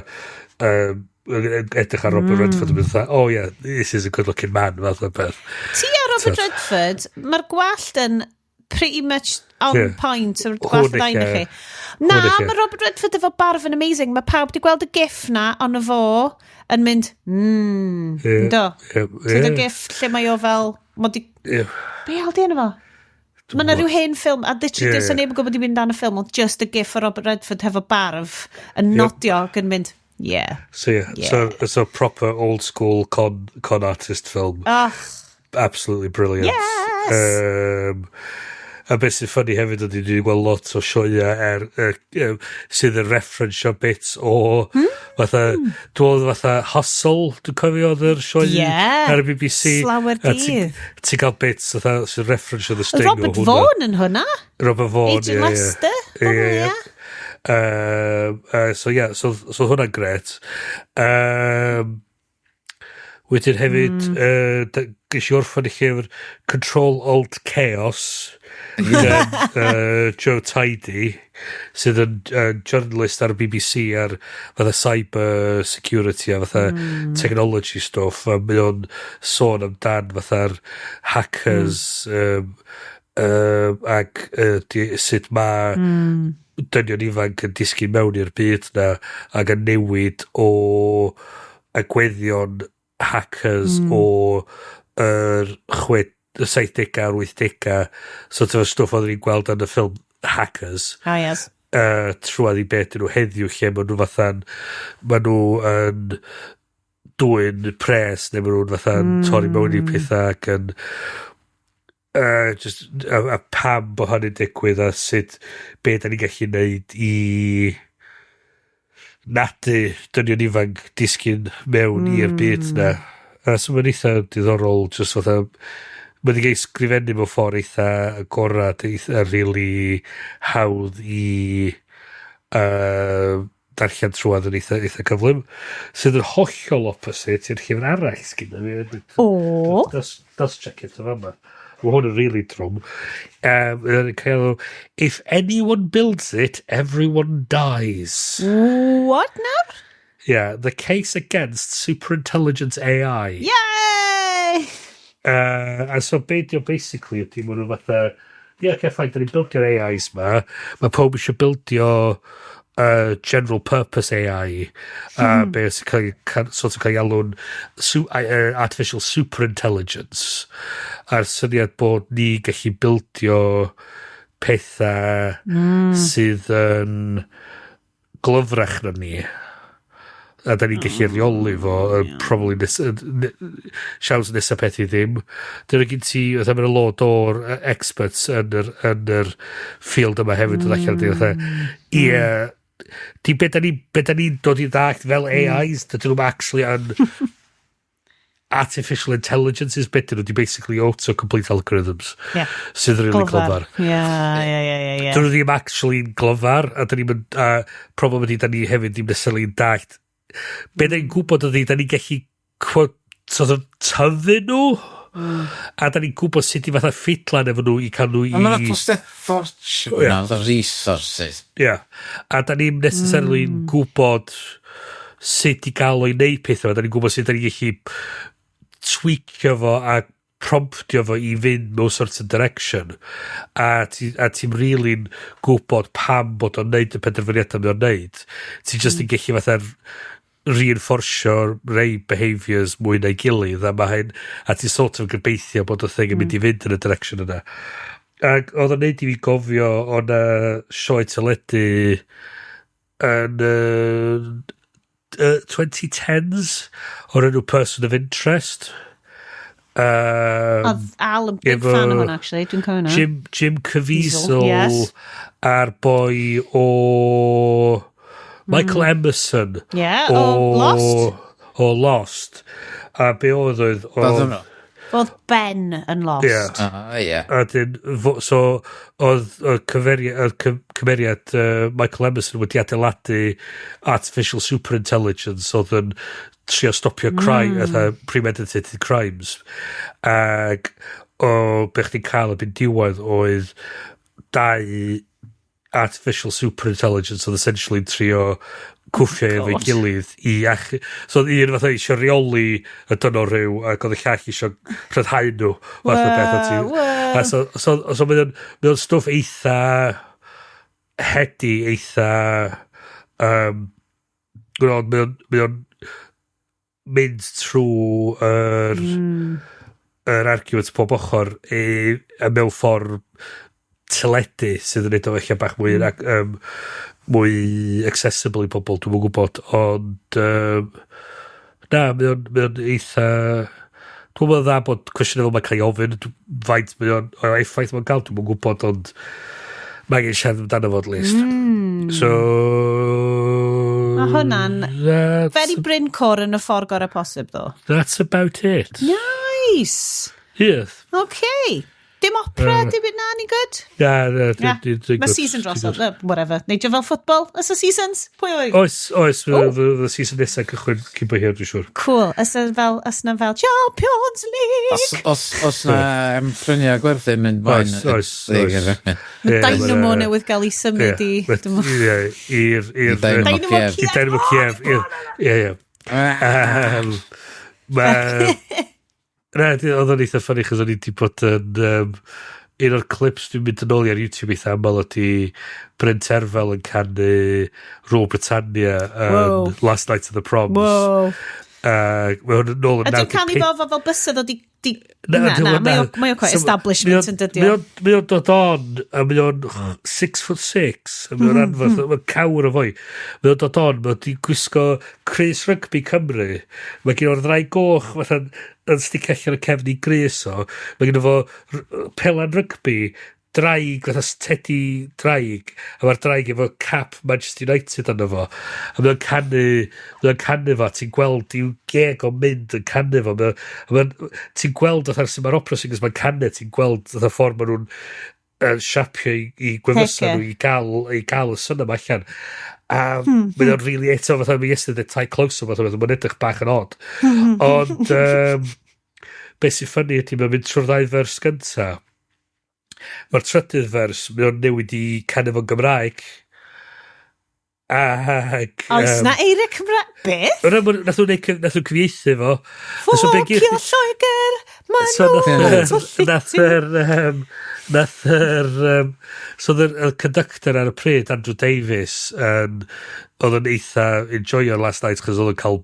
Speaker 2: edrych ar Robert Redford yn mynd fatha, oh yeah, this is a good looking man, fath o beth.
Speaker 1: Ti a Robert Redford, mae'r gwallt yn pretty much on point o'r gwallt ddain i chi. Na, mae Robert Redford efo barf yn amazing. Mae pawb di gweld y gif na ond fo yn mynd, do. Ti'n y gif lle mae o fel, be al di enw fo? Mae yna rhyw hen ffilm, a literally does neb yn gwybod i fynd dan y ffilm, ond just y gif o Robert Redford hefo barf yn nodio ac yn mynd, yeah.
Speaker 2: So yeah, so it's a proper old school con artist film.
Speaker 1: Oh.
Speaker 2: Absolutely brilliant.
Speaker 1: Yes.
Speaker 2: A beth sy'n funny hefyd ydy dwi'n gweld lot o sioeau sydd yn reference o bits o fatha, dwi'n meddwl fatha Hustle, dwi'n cofio oedd yr sioe ar y BBC.
Speaker 1: Slawer dydd.
Speaker 2: Ti'n cael bits fatha sy'n reference o The Sting.
Speaker 1: Robert Vaughan yn hwnna.
Speaker 2: Robert Vaughan,
Speaker 1: Agent Lester.
Speaker 2: Ie. So yeah, so hwnna'n gret. Wedyn hefyd, ges i orffen y llyfr Control Alt Chaos gan Joe Tidy, sydd yn journalist ar y BBC ar fatha cyber security a fatha technology stuff. A mae o'n sôn amdan fatha'r hackers ac sut mae dynion ifanc yn disgyn mewn i'r byd na ac yn newid o agweddion hackers o yr 70au a'r 80au, sort of stwff oedden ni'n gweld yn y ffilm hackers.
Speaker 1: Ah, yes.
Speaker 2: Trwad i beth nhw heddiw lle maen nhw fatha'n maen nhw yn dwyn pres neu maen nhw'n fatha'n torri mewn i pethau ac yn just, a pam bod hynny'n digwydd a sut be da ni'n gallu neud i nadu dynion ifanc disgyn mewn i'r byd na. A so mae'n eitha diddorol, just fatha, mae wedi cael ei sgrifennu mewn ffordd eitha agorad, eitha really hawdd i darllen trwad yn eitha cyflym. Sydd yn hollol opposite i'r llyfr arall sgynna fi.
Speaker 1: O.
Speaker 2: Dust jacket o fama. Mae hwn yn really drwm. Yn cael, "If anyone builds it, everyone dies."
Speaker 1: What nawr?
Speaker 2: Yeah, The Case Against Superintelligence AI.
Speaker 1: Yay!
Speaker 2: A so be di o basically ydy, maen nhw fatha, ie, yeah, okay, fine, da ni'n buildio'r AIs ma. Mae pob eisiau buildio general purpose AI, be sy'n cael, sort of cael ei alw'n artificial superintelligence. A'r syniad bod ni gallu buildio pethau sydd yn glyfrach na ni a da ni'n gallu rheoli fo probably siawns nesa peth i ddim. Dyna gen ti, fatha mae'n lot o'r experts yn yr field yma hefyd yn allan ydy, fatha, ie, di be da ni'n dod i ddallt fel AIs, dydyn nhw'n actually yn artificial intelligence is beth nhw, di basically auto-complete algorithms sydd yn really glyfar.
Speaker 1: Ie.
Speaker 2: Dyn nhw ddim actually yn glyfar, a dyn ni'n problem ydy, da ni hefyd ddim necessarily yn dallt. Be da ni'n gwybod ydy, da ni'n gallu sort of tyfu nhw, a da ni'n gwybod sut i fatha ffidlan efo nhw i cael nhw i.
Speaker 3: Ond mae'n cost fortune, the resources.
Speaker 2: Ie. Yeah. A da ni'n necessarily gwybod sut i gael o i wneud pethau. Da ni'n gwybod sut da ni'n gallu tweakio fo a promptio fo i fynd mewn sort of direction. A ti'n really'n gwybod pam bod o'n neud y penderfyniadau mae o'n neud. Ti'n just yn gallu fatha reinforcio rei behaviours mwy na'i gilydd a mae hyn, a ti'n sort of gobeithio bod y thing yn mynd i fynd yn y direction yna. Ac oedd o'n neud i fi gofio o'n sioe teledu yn 2010s o'r enw Person of Interest.
Speaker 1: Oedd Al yn big fan o hwnna, actually. Dwi'n cofio hwnna.
Speaker 2: Jim Caviezel a'r boi o Michael Emerson.
Speaker 1: Yeah, o Lost.
Speaker 2: O Lost. A be oedd
Speaker 3: nhw?
Speaker 1: Oedd Ben yn Lost.
Speaker 2: Ie.
Speaker 3: Ah, ie.
Speaker 2: A dyn, so, oedd cymeriad Michael Emerson wedi adeiladu artificial superintelligence oedd yn trio stopio crime, premeditated crimes. Ac o be chdi'n cael erbyn diwedd oedd dau artificial superintelligence oedd essentially yn trio cwffio efo'i
Speaker 1: God.
Speaker 2: gilydd i So oedd un fatha eisiau reoli y dynol rhyw ac oedd y llall eisiau rhyddhau nhw fath o beth.
Speaker 1: Wow.
Speaker 2: A so mae o'n stwff eitha heady, eitha mae o'n mynd trwy yr argument pob ochr a mewn ffordd teledu sydd yn neud o felly bach mwy mwy accessible i pobl, dwi'm yn gwybod, ond na, mae o'n eitha, dwi'n meddwl dda bod cwestiwn fel mae'n cael ei ofyn, faint mae o'n o effaith mae'n cael, dwi'm yn gwybod, ond mae angen siarad amdano fo at least. So
Speaker 1: Mae hwnna'n very Bryn Core yn y ffordd gorau posib, ddo.
Speaker 2: That's about it.
Speaker 1: Nice!
Speaker 2: Yes.
Speaker 1: Okay. Dim opera, dim byd na, ni good?
Speaker 2: Na, na,
Speaker 1: Mae season drosodd, whatever. Neidio fel football, oes y seasons? Pwy o'i?
Speaker 2: Oes, fydd y season nesaf cychwyn cyn bo hir, dwi'n siŵr.
Speaker 1: Cool. Oes y fel, oes na fel Champions League?
Speaker 3: Os na prynu a gwerthu mynd mlaen.
Speaker 2: Oes, oes, oes.
Speaker 1: Mae Dynamo newydd gael ei symud i
Speaker 2: Ie, i'r
Speaker 3: I Dynamo
Speaker 1: Dynamo
Speaker 3: Kiev.
Speaker 2: I Dynamo Kiev. Ie. Mae Na, oedd o'n eitha funny chos o'n i 'di bod yn un o'r clips dwi'n mynd yn ôl i ar YouTube eitha aml ydi Bryn Terfel yn canu Rule Britannia yn
Speaker 1: Wow.
Speaker 2: Last Night of the Proms.
Speaker 1: Wow.
Speaker 2: Mae hwn yn ôl yn
Speaker 1: A dwi'n canu
Speaker 2: 95
Speaker 1: fo fel bysedd o di Di, na, na, mae o quite establishment yn dydi
Speaker 2: o. Mae o'n dod on, a mae o'n 6'6", a mae o'n anferth, mae'n cawr o foi. Mae o'n dod on, mae o'n gwisgo crys rygbi Cymru, mae gen o'r ddraig goch fatha yn sticio allan y cefn i grys o, mae gen fo pelan rygbi, draig, fatha teddy draig, a mae'r draig efo cap Manchester United arno fo. A mae o'n canu, mae o'n canu fo, ti'n gweld i'w geg o'n mynd yn canu fo. Ti'n gweld fatha'r sy'n mae'r opera singers mae'n canu, ti'n gweld fatha ffordd maen nhw'n siapio i gwefusau nhw i gael y sy'n yma allan. A mae o'n really eto fatha, mae yesterday tight close up fatha, mae'n edrych bach yn odd. Ond, beth sy'n funny ydy, mae'n mynd trwy'r ddau vers gynta. Mae'r trydydd vers, mae o'n newid i canu fo'n Gymraeg. Ag
Speaker 1: Oes na eiriau Cymraeg? Beth?
Speaker 2: Yna, nath nhw'n nath nhw cyfieithu fo.
Speaker 1: So be Ffocio Lloegr, ma' So nhw'n
Speaker 2: nath yr, so oedd y conductor ar y pryd, Andrew Davies, oedd yn eitha enjoyo Last Night, chos oedd yn cael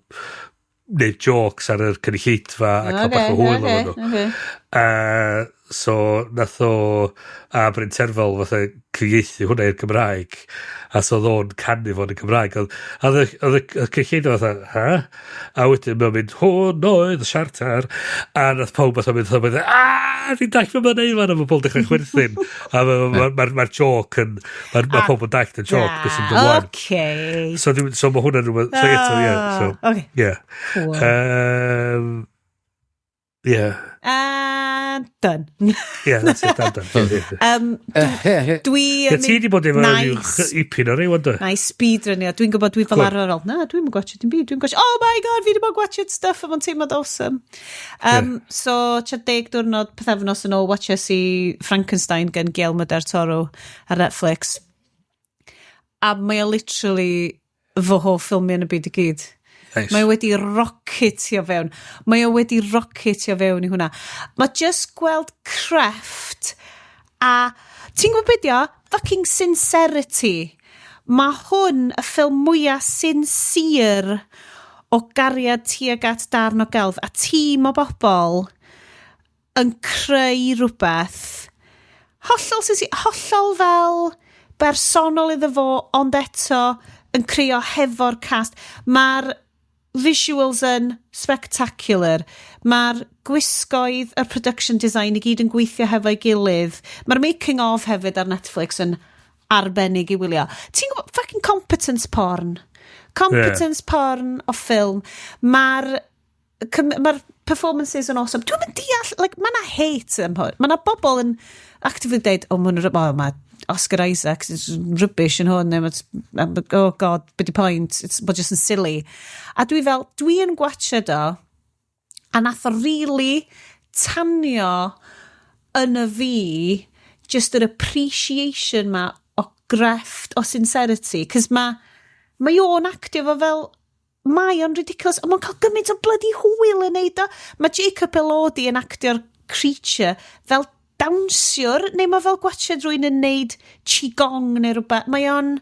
Speaker 2: neud jokes ar yr cynulleidfa a cael bach o hwyl efo nhw. So nath o a Bryn Terfel fatha cyfieithu hwnna i'r Gymraeg a so oedd o'n canu fo'n y Gymraeg a oedd y cynulleidfa fatha, ha? A wedyn mae'n mynd, hwn oedd y siartar, a nath pawb fatha mynd, fatha mynd, a fi'n dallt beth mae'n neud fan, a mae pobl dechrau chwerthin a mae'r ma joke yn ma pawb yn dallt y joke beth sy'n dod ymlaen. So mae hwnna'n rhywbeth, so eto, ie, so, yeah.
Speaker 1: Cool.
Speaker 2: Yeah.
Speaker 1: And done.
Speaker 2: Yeah, that's it, I'm done. Yeah.
Speaker 1: Dwi
Speaker 2: Ie, ti di bod efo ryw ipyn o rei, wanda?
Speaker 1: Na i speedrunio. Dwi'n gwybod dwi fel arfer fel, na, dwi'n gwatchio dim byd. Dwi'n gwatchio, oh my God, fi wedi bod gwatchio stuff a fo'n teimlad awesome. So, tua 10 diwrnod, pythefnos yn ôl, watches i Frankenstein gan Guillermo del Toro ar Netflix. A mae o literally fy hoff ffilm i yn y byd i gyd.
Speaker 2: Nice.
Speaker 1: Mae o wedi rocketio fewn. Mae o wedi rocketio fewn i hwnna. Mae just gweld crefft a ti'n gwybod beth o? Fucking sincerity. Mae hwn y ffilm mwyaf sincere o gariad tuag at darn o gelf a tîm o bobl yn creu rhywbeth hollol, sincere, hollol fel bersonol iddo fo, ond eto yn creu hefo'r cast. Mae'r visuals yn spectacular. Mae'r gwisgoedd, y production design i gyd yn gweithio hefo'i gilydd. Mae'r making of hefyd ar Netflix yn arbennig i wylio. Ti'n gwybod, fucking competence porn. Competence porn o ffilm. Mae'r performances yn awesome. Dwi'n mynd deall, like, mae na hate yn hwn. Mae na bobl yn actively deud, oh, mae'n oh, ma Oscar Isaac, it's rubbish yn hwn, neu oh God, be di point, it's ma just yn silly. A dwi fel, dwi yn gwatchad o, a nath o really tanio yn y fi, just yr appreciation ma o grefft, o sincerity, cos mae o'n actio fo fel, mae o'n ridiculous, ond mae'n cael gymaint o bloody hwyl yn neud o. Mae Jacob Elordi yn actio'r creature fel dawnsiwr, neu mae fel gwatchad rhywun yn neud qigong neu rhywbeth. Mae o'n...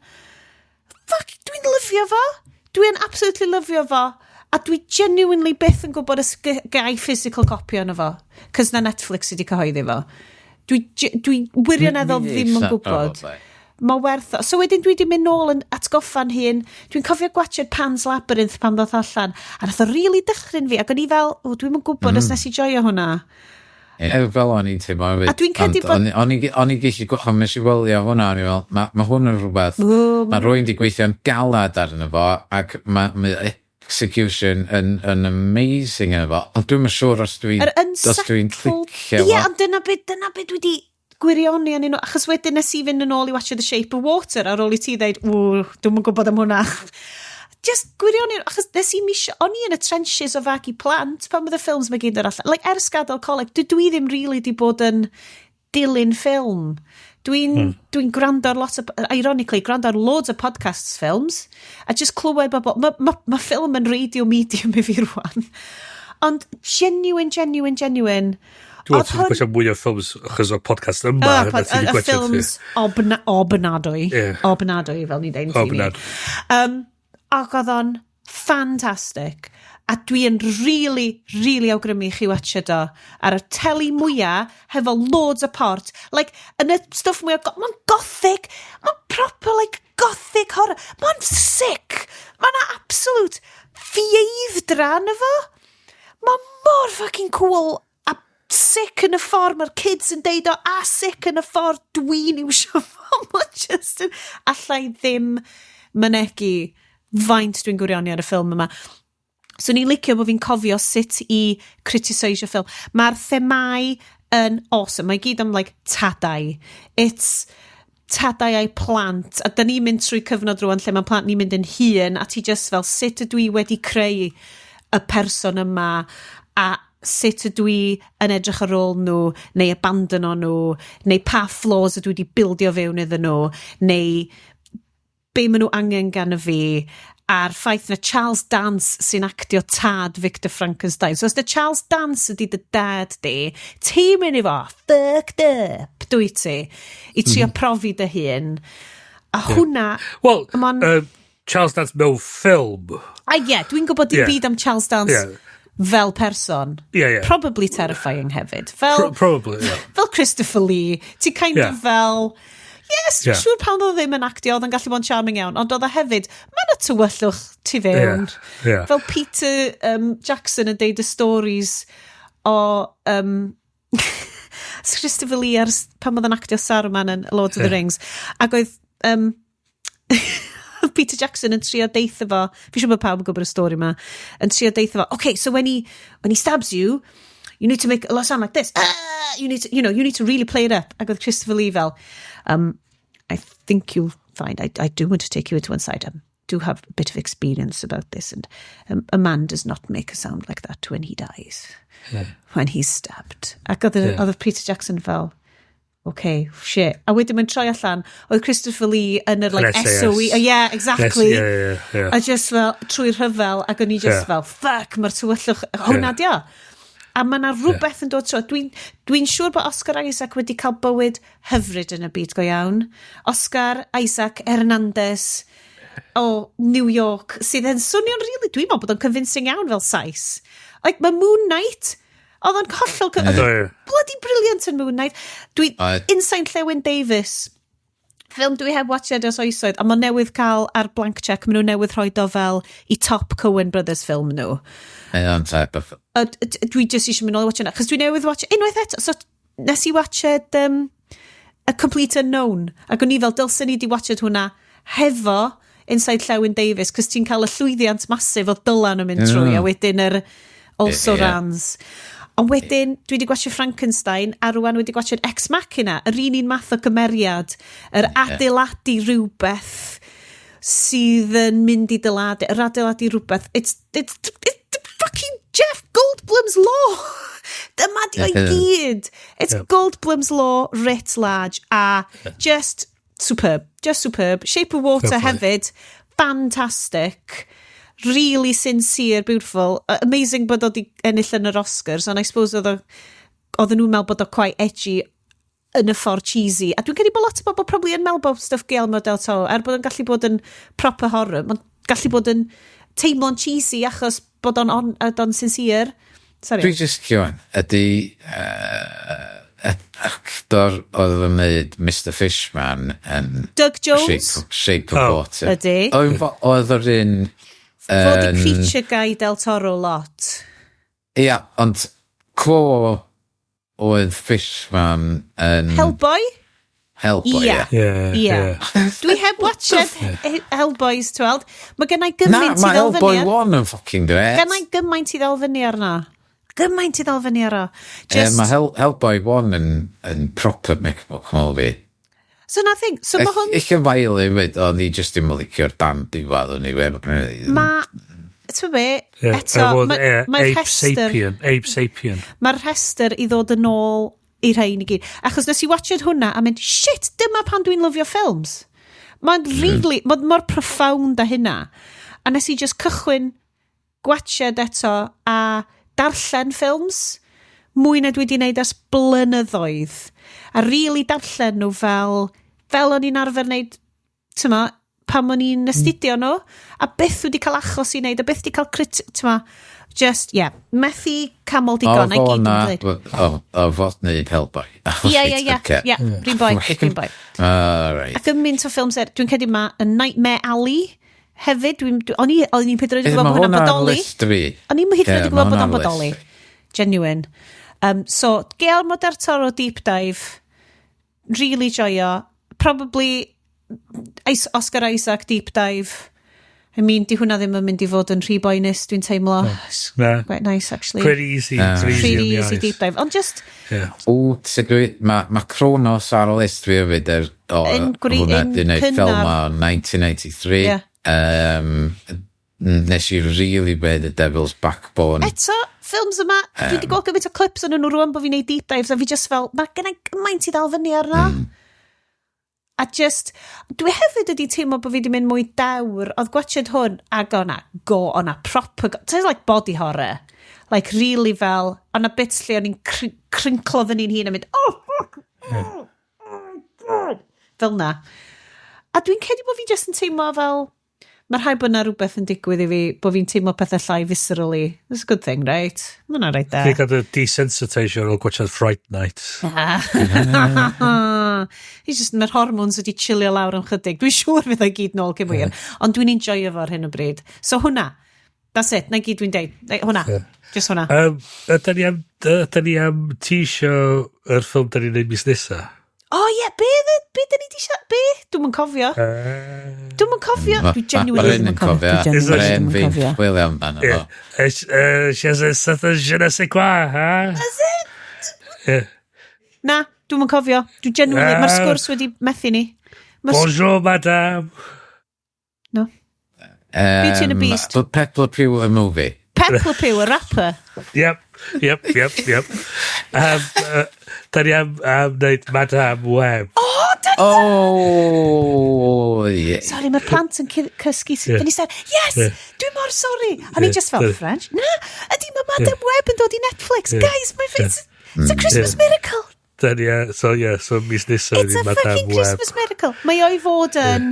Speaker 1: Fuck, dwi'n lyfio fo. Dwi'n absolutely lyfio fo. A dwi genuinely byth yn gwybod os gai physical copy ono fo. Cos na Netflix wedi cyhoeddi fo. Dwi wirioneddol ddim yn gwybod. Mae werth o. So wedyn dwi wedi mynd nôl yn atgoffa'n hun. Dwi'n cofio gwatchad Pan's Labyrinth pan ddoth allan. A nath o really dychryn fi. Ac o'n i fel, o, dwi'm yn gwybod os nes i joio hwnna.
Speaker 3: Ie, fel o'n i'n teimlo hefyd.
Speaker 1: A dwi'n credu
Speaker 3: Ond o'n i'n gallu gwybod, nes i wylio hwnna, o'n i fel, ma hwn yn rhywbeth, mae rhywun wedi gweithio'n galad arno fo, ac mae execution yn amazing yn fo, ond dwi'm yn siŵr os dwi'n
Speaker 1: Yr
Speaker 3: os dwi'n
Speaker 1: unsettled
Speaker 3: clicio
Speaker 1: Ie,
Speaker 3: fo.
Speaker 1: ond dyna be dwi wedi gwirioni yn nhw. Achos wedyn nes i fynd yn ôl i watch The Shape of Water ar ôl i ti ddeud, ww, dwi'm yn gwybod am hwnna. Just gwirioni, achos nes i misio, o'n i yn y trenches o fagu plant pan oedd y ffilms mae gyd yn allan. Like, ers gadael coleg, dwi ddim really di bod yn dilyn ffilm. Dwi'n dwi gwrando ar lot o, ironically, gwrando ar loads o podcasts films, a just clywed bobl, mae ma ffilm yn radio medium i fi rwan. Ond genuine, genuine, genuine.
Speaker 2: Dwi'n
Speaker 1: Oedd
Speaker 2: meddwl ti'n gwatchio mwy o ffilms achos o'r podcast yma.
Speaker 1: Y,
Speaker 2: na
Speaker 1: pod,
Speaker 2: ti 'di
Speaker 1: y
Speaker 2: gwatchio ti.
Speaker 1: ffilms obnadwy. Obnadwy, fel ni'n deud.
Speaker 2: Obnadwy.
Speaker 1: Ac oedd o'n ffantastig. A dwi yn really, really awgrymu i chi watchad o ar y teli mwyaf, hefo loads o port. Like, yn y stwff mwyaf, mae'n gothic, mae'n proper, like, gothic horror. Mae'n sick. Mae'n absolute ffieidd-dra yna fo. Mae'n mor fucking cool a sick yn y ffordd mae'r kids yn deud o, a sick yn y ffordd dwi'n iwsio fo. Mae'n just yn... Alla i ddim mynegi faint dwi'n gwirioni ar y ffilm yma. So ni'n licio bod fi'n cofio sut i criticisio ffilm. Mae'r themau yn awesome. Mae gyd am, like, tadau. It's tadau a'u plant. A da ni'n mynd trwy cyfnod rwan lle mae plant ni'n mynd yn hŷn a ti just fel sut ydw i wedi creu y person yma a sut ydw i yn edrych ar ôl nhw neu abandono nhw neu pa flaws ydw i wedi bildio fewn iddyn nhw neu be maen nhw angen gan y fi, a'r ffaith na Charles Dance sy'n actio tad Victor Frankenstein. So os dy Charles Dance ydy dy dad di, ti'n mynd i fo fucked up, dwy ti, i trio profi dy hun. A hwnna...
Speaker 2: Wel, Charles Dance mewn ffilm.
Speaker 1: A ie, yeah, dwi'n gwybod dim byd am Charles Dance fel person.
Speaker 2: Yeah.
Speaker 1: Probably terrifying hefyd. Fel,
Speaker 2: Probably, yeah.
Speaker 1: fel Christopher Lee, ti kind of fel... Yes, dwi'n siŵr pan oedd o ddim yn actio, oedd yn gallu bod yn charming iawn, ond oedd o hefyd, mae yna tywyllwch tu fewn. Fel Peter Jackson yn deud y stories o Christopher Lee ar, pan oedd yn actio Saruman yn Lord of the Rings. Ac oedd Peter Jackson yn trio deitha fo, fi siŵr bod pawb yn gwybod y stori yma, yn trio deitha fo, "Okay, so when he stabs you, you need to make a lot of sound like this. Ah, you need to really play it up." Ac oedd Christopher Lee fel, "I think you'll find, I do want to take you into one side. I do have a bit of experience about this, and a man does not make a sound like that when he dies, when he's stabbed." Ac oedd oedd Peter Jackson fel, "Okay, shit." A wedyn mae'n troi allan, oedd Christopher Lee yn yr, like,
Speaker 2: Yn SAS.
Speaker 1: SOE. Oh, yeah, exactly.
Speaker 2: Yes, yeah.
Speaker 1: A just fel, trwy'r rhyfel, ac o'n i just fel, "Fuck, mae'r tywyllwch, hwnna yeah. dio." A mae yna rhywbeth yn dod trwy. Dwi siŵr bod Oscar Isaac wedi cael bywyd hyfryd yn y byd go iawn. Oscar Isaac Hernandez o New York, sydd yn swnio'n really, dwi'n meddwl bod o'n convincing iawn fel Sais. Like, mae Moon Knight, oedd o'n hollol, oedd o'n bloody brilliant yn Moon Knight. Dwi, Inside Llewyn Davis, ffilm dwi heb watched ers oesoedd, a mae newydd cael ar blank check, maen nhw newydd rhoi o fel i top Coen Brothers ffilm nhw.
Speaker 3: Mae o'n type of...
Speaker 1: A dwi just eisiau mynd nôl i watch yna, chos dwi newydd watch, unwaith eto, so nes i watched A Complete Unknown, ac o'n i fel, dylsen ni di watched hwnna hefo Inside Llewyn Davis, cos ti'n cael y llwyddiant masif oedd Dylan yn mynd trwy, a wedyn yr also rans. Ond wedyn, dwi wedi gwachio Frankenstein, a rwan wedi gwachio Ex Machina, yr un un math o gymeriad, yr adeiladu rhywbeth sydd yn mynd i dyladu, yr adeiladu rhywbeth. It's fucking Jeff Goldblum's Law! Dyma di o i gyd! It's Goldblum's Law writ large, a just superb. Just superb. Shape of Water
Speaker 2: Fair play.
Speaker 1: hefyd, fantastic. Really sincere, beautiful. Amazing bod o di ennill yn yr Oscars, and I suppose oedden nhw'n meddwl bod o quite edgy yn y ffordd cheesy. A dwi'n credu bod lot o bobl probably yn meddwl bod stuff Guillermo del Toro, er bod o'n gallu bod yn proper horror, mae'n gallu bod yn teimlo'n cheesy achos bod o'n on sincere. Sorry.
Speaker 3: Dwi just curious, ydy actor oedd yn wneud Mr Fishman yn
Speaker 1: Doug Jones?
Speaker 3: Shape of
Speaker 2: Oh.
Speaker 3: Water.
Speaker 1: Ydy.
Speaker 3: Oedd yr un...
Speaker 1: Fod y creature guy del Toro lot.
Speaker 3: Ia, ond cwo oedd Fishman yn
Speaker 1: Hellboy?
Speaker 3: Hellboy, ie.
Speaker 2: Yeah,
Speaker 1: Ie. Dwi heb watched Hellboys, ti'n weld. Mae gennau
Speaker 3: Na,
Speaker 1: gymaint i
Speaker 3: mae
Speaker 1: ddal fyny
Speaker 3: Hellboy
Speaker 1: ar.
Speaker 3: 1 yn fucking great.
Speaker 1: Gennau gymaint i ddal fyny arno. Gymaint i ddal fyny arno.
Speaker 3: Just...
Speaker 1: Just...
Speaker 3: Mae Hellboy 1 yn proper mick movie.
Speaker 1: So nothing. So mae hwn...
Speaker 3: Ich yn fail i fyd, ond i just ddim yn licio'r dan diwedd o'n i we.
Speaker 1: Mae... Ti'n be? Eto, mae'r
Speaker 2: Ape
Speaker 1: rhestr...
Speaker 2: Sapien. Ape Sapien.
Speaker 1: Mae'r rhestr i ddod yn ôl i rhain i gyd. Achos nes i watched hwnna a mynd, "Shit, dyma pan dwi'n lyfio ffilms." Mae'n really, mae'n mor profound a hynna. A nes i just cychwyn gwatched eto a darllen ffilms mwy na dwi wedi wneud ers blynyddoedd. A really darllen nhw fel o'n i'n arfer wneud, ti'n ma, pan o'n i'n astudio nhw, a byth wedi cael achos i wneud, a byth wedi cael crit... T'ma, just, yeah, methu camol digon, a'i gyd yn dweud.
Speaker 3: O fod wneud Hellboy.
Speaker 1: Ie, rhywun boi, rhywun boi.
Speaker 3: Right.
Speaker 1: A gymaint o ffilms, dwi'n credu ma A Nightmare Alley hefyd, o'n i'n hyd yn oed yn gwybod bod hwnna'n bodoli. O'n i'n hyd yn oed yn gwybod bod o'n bodoli. Genuine. So, Guillermo del Toro deep dive, really joio. Probably Oscar Isaac deep dive. I mean, di hwnna ddim yn mynd i fod yn rhy boenus, dwi'n teimlo.
Speaker 2: Na.
Speaker 1: Quite nice, actually.
Speaker 2: Pretty easy.
Speaker 1: Pretty easy deep dive. Ond just...
Speaker 2: Yeah.
Speaker 3: O, mae Cronos ar y list fi hefyd. Hwnna, di wneud ffilm o 1983.
Speaker 1: Yeah.
Speaker 3: Nes i really be The Devil's Backbone.
Speaker 1: Eto, ffilms yma, dwi wedi gweld gymaint o clips yn nhw rwan bod fi'n neud deep dives, a fi just fel, mae gen i gymaint i ddal fyny arno. A just, dwi hefyd wedi teimlo bod fi wedi mynd mwy dewr. Oedd gwachod hwn, ac o'na go, o'na proper, go, like body horror. Like really fel, o'na bits lle o'n i'n crinklo fyny'n hun a mynd, oh, fuck, oh, oh, God. Fel na. A dwi'n credu bod fi just yn teimlo fel, mae rhaid bod yna rhywbeth yn digwydd i fi, bod fi'n teimlo pethau llai viscerally. That's a good thing, right? Mae hwnna right there.
Speaker 2: Dwi'n cael y desensitisio ar ôl gwachod Fright Night.
Speaker 1: He's just, mae'r hormones wedi chillio lawr am chydig. Dwi'n siŵr fydd o'i gyd nôl cyn wir. Ond dwi'n enjoyo fo ar hyn o bryd. So hwnna, that's it, na gyd dwi'n deud. Hwnna, just hwnna.
Speaker 2: Ydy ni am tisio yr ffilm da ni'n neud mis nesa?
Speaker 1: O ie, be da ni di siarad? Be? Dwi'm yn cofio. Dwi'm yn cofio. Dwi genuinely ddim yn cofio. Dwi genuinely ddim yn cofio.
Speaker 3: Chwilio amdano fo.
Speaker 2: Je ne sais quoi, ha?
Speaker 1: Is it? Na, dwi'm yn cofio. Dwi genuinely, mae'r sgwrs wedi methu ni.
Speaker 2: Bonjour, madame.
Speaker 1: No. Beauty and the Beast.
Speaker 3: Pep Le Pew, a movie.
Speaker 1: Pep Le Pew, a rapper.
Speaker 2: Yep. Da ni am wneud Madame Web.
Speaker 1: Oh, dyna!
Speaker 3: Oh, yeah.
Speaker 1: Sorry, mae'r plant yn cysgu. Yeah. Ni said, yes, yeah. Dwi mor sorry. A ni just fel French. Na, ydy mae Madame Web yn dod i Netflix. Yeah. Guys, my it's a Christmas miracle.
Speaker 2: Da ni, so yeah, so mis nesaf
Speaker 1: ydy Madame Web. It's a fucking Christmas miracle. Mae o'i fod yn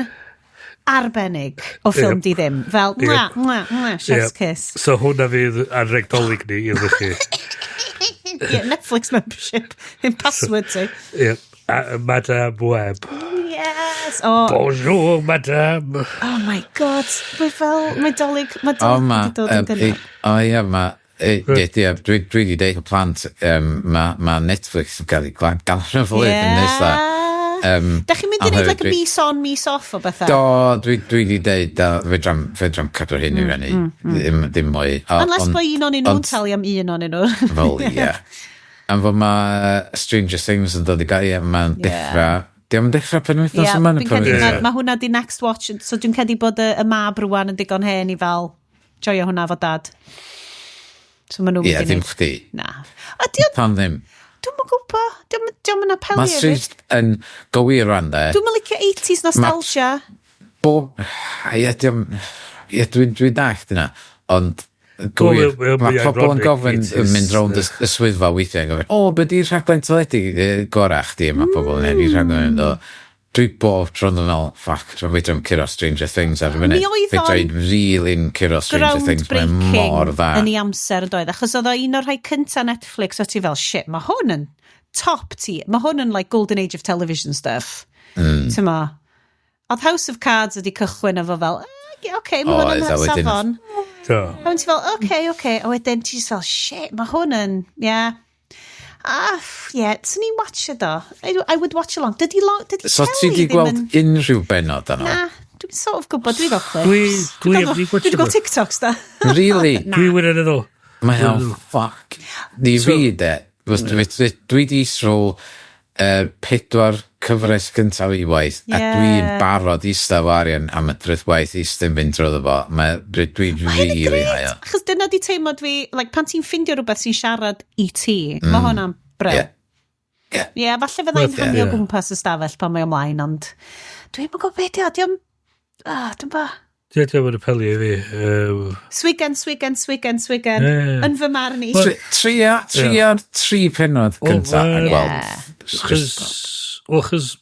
Speaker 1: arbennig o ffilm di ddim. Fel, mwa, mwa, mwa, chef's kiss.
Speaker 2: So hwnna fydd anrheg Dolig ni iddo chi.
Speaker 1: Yeah, Netflix membership. In password ti.
Speaker 2: Yeah. Madame Web.
Speaker 1: Yes. Oh.
Speaker 2: Bonjour, madame.
Speaker 1: Oh my God. Mae fel, mae Dolig, mae Dolig wedi dod yn gynnar.
Speaker 3: O ie, mae, dwi wedi deud o plant, mae Netflix yn cael ei gan y flwyddyn nesaf.
Speaker 1: Da chi'n mynd i wneud like a mis on, mis off o bethau?
Speaker 3: Do, dwi wedi deud, fedram cadw'r hyn i fyny, ddim mwy.
Speaker 1: Unless bod un o'n nhw'n talu am un o'n nhw.
Speaker 3: Fel, ie. Am fod mae Stranger Things yn dod i gael, mae'n dechrau. Di o'm dechrau penwythnos yma?
Speaker 1: Ie, mae hwnna di next watch, so dwi'n credu bod y mab rwan yn digon hen i fel joio hwnna fo dad. So maen nhw'n mynd i
Speaker 3: wneud. Ie, ddim chdi.
Speaker 1: Na.
Speaker 3: Pam ddim?
Speaker 1: Dwi'm yn gwybod. Dio'm yn apelio.
Speaker 3: Mae street yn gywir rhan de.
Speaker 1: Dwi'm yn licio 80s nostalgia.
Speaker 3: Ie, ie, dwi'n dallt yna. Ond gywir, mae pobl yn gofyn yn mynd rownd y swyddfa weithiau yn gofyn, o, be di'r rhaglen teledu gorau chdi? Mae pobl yn enwi rhaglen yn dod. Dwi bob tro'n yn ôl, ffuck, fedra i'm curo Stranger Things ar y funud.
Speaker 1: Mi oedd o'n
Speaker 3: Fedra i'n really'n curo Stranger Things, mae'n mor dda.
Speaker 1: Yn ei amser yn doedd, achos oedd o un o'r rhai cynta Netflix, o ti fel, shit, mae hwn yn top tier, mae hwn yn like golden age of television stuff. Mm. Ma, oedd House of Cards wedi cychwyn efo fel, okay, mae hwn yn safon. A wedyn ti fel, okay, a wedyn ti just fel, shit, mae hwn yn, yeah. Ah, yeah, swn i'n watch it o. I would watch along. Dydy
Speaker 3: so ti di gweld unrhyw benod yno?
Speaker 1: Na, dwi'n sort of gwybod, dwi'n gweld clips.
Speaker 2: Dwi
Speaker 1: wedi gweld TikToks da.
Speaker 3: Really?
Speaker 2: Dwi wirioneddol.
Speaker 3: Mae o'n ffuck. Ni fi de, dwi di srol 4 cyfres gyntaf i waith, a dwi'n barod eistedd efo arian am y drydd waith eistedd yn fynd drwyddo fo. Dwi'n really haio.
Speaker 1: Achos dyna di teimlo dwi, like, pan ti'n ffindio rhywbeth sy'n siarad i ti, mae hwnna'n bril. Ie, falle fyddai'n hangio gwmpas y stafell pan mae ymlaen, ond dwi'n gwybod beth di o, diolch, dwi'n ba.
Speaker 2: Dwi'n yn apelio i fi.
Speaker 1: Swigan. Yn fy marn i.
Speaker 3: Tri pennod cyntaf a gweld.
Speaker 2: Wel, chos,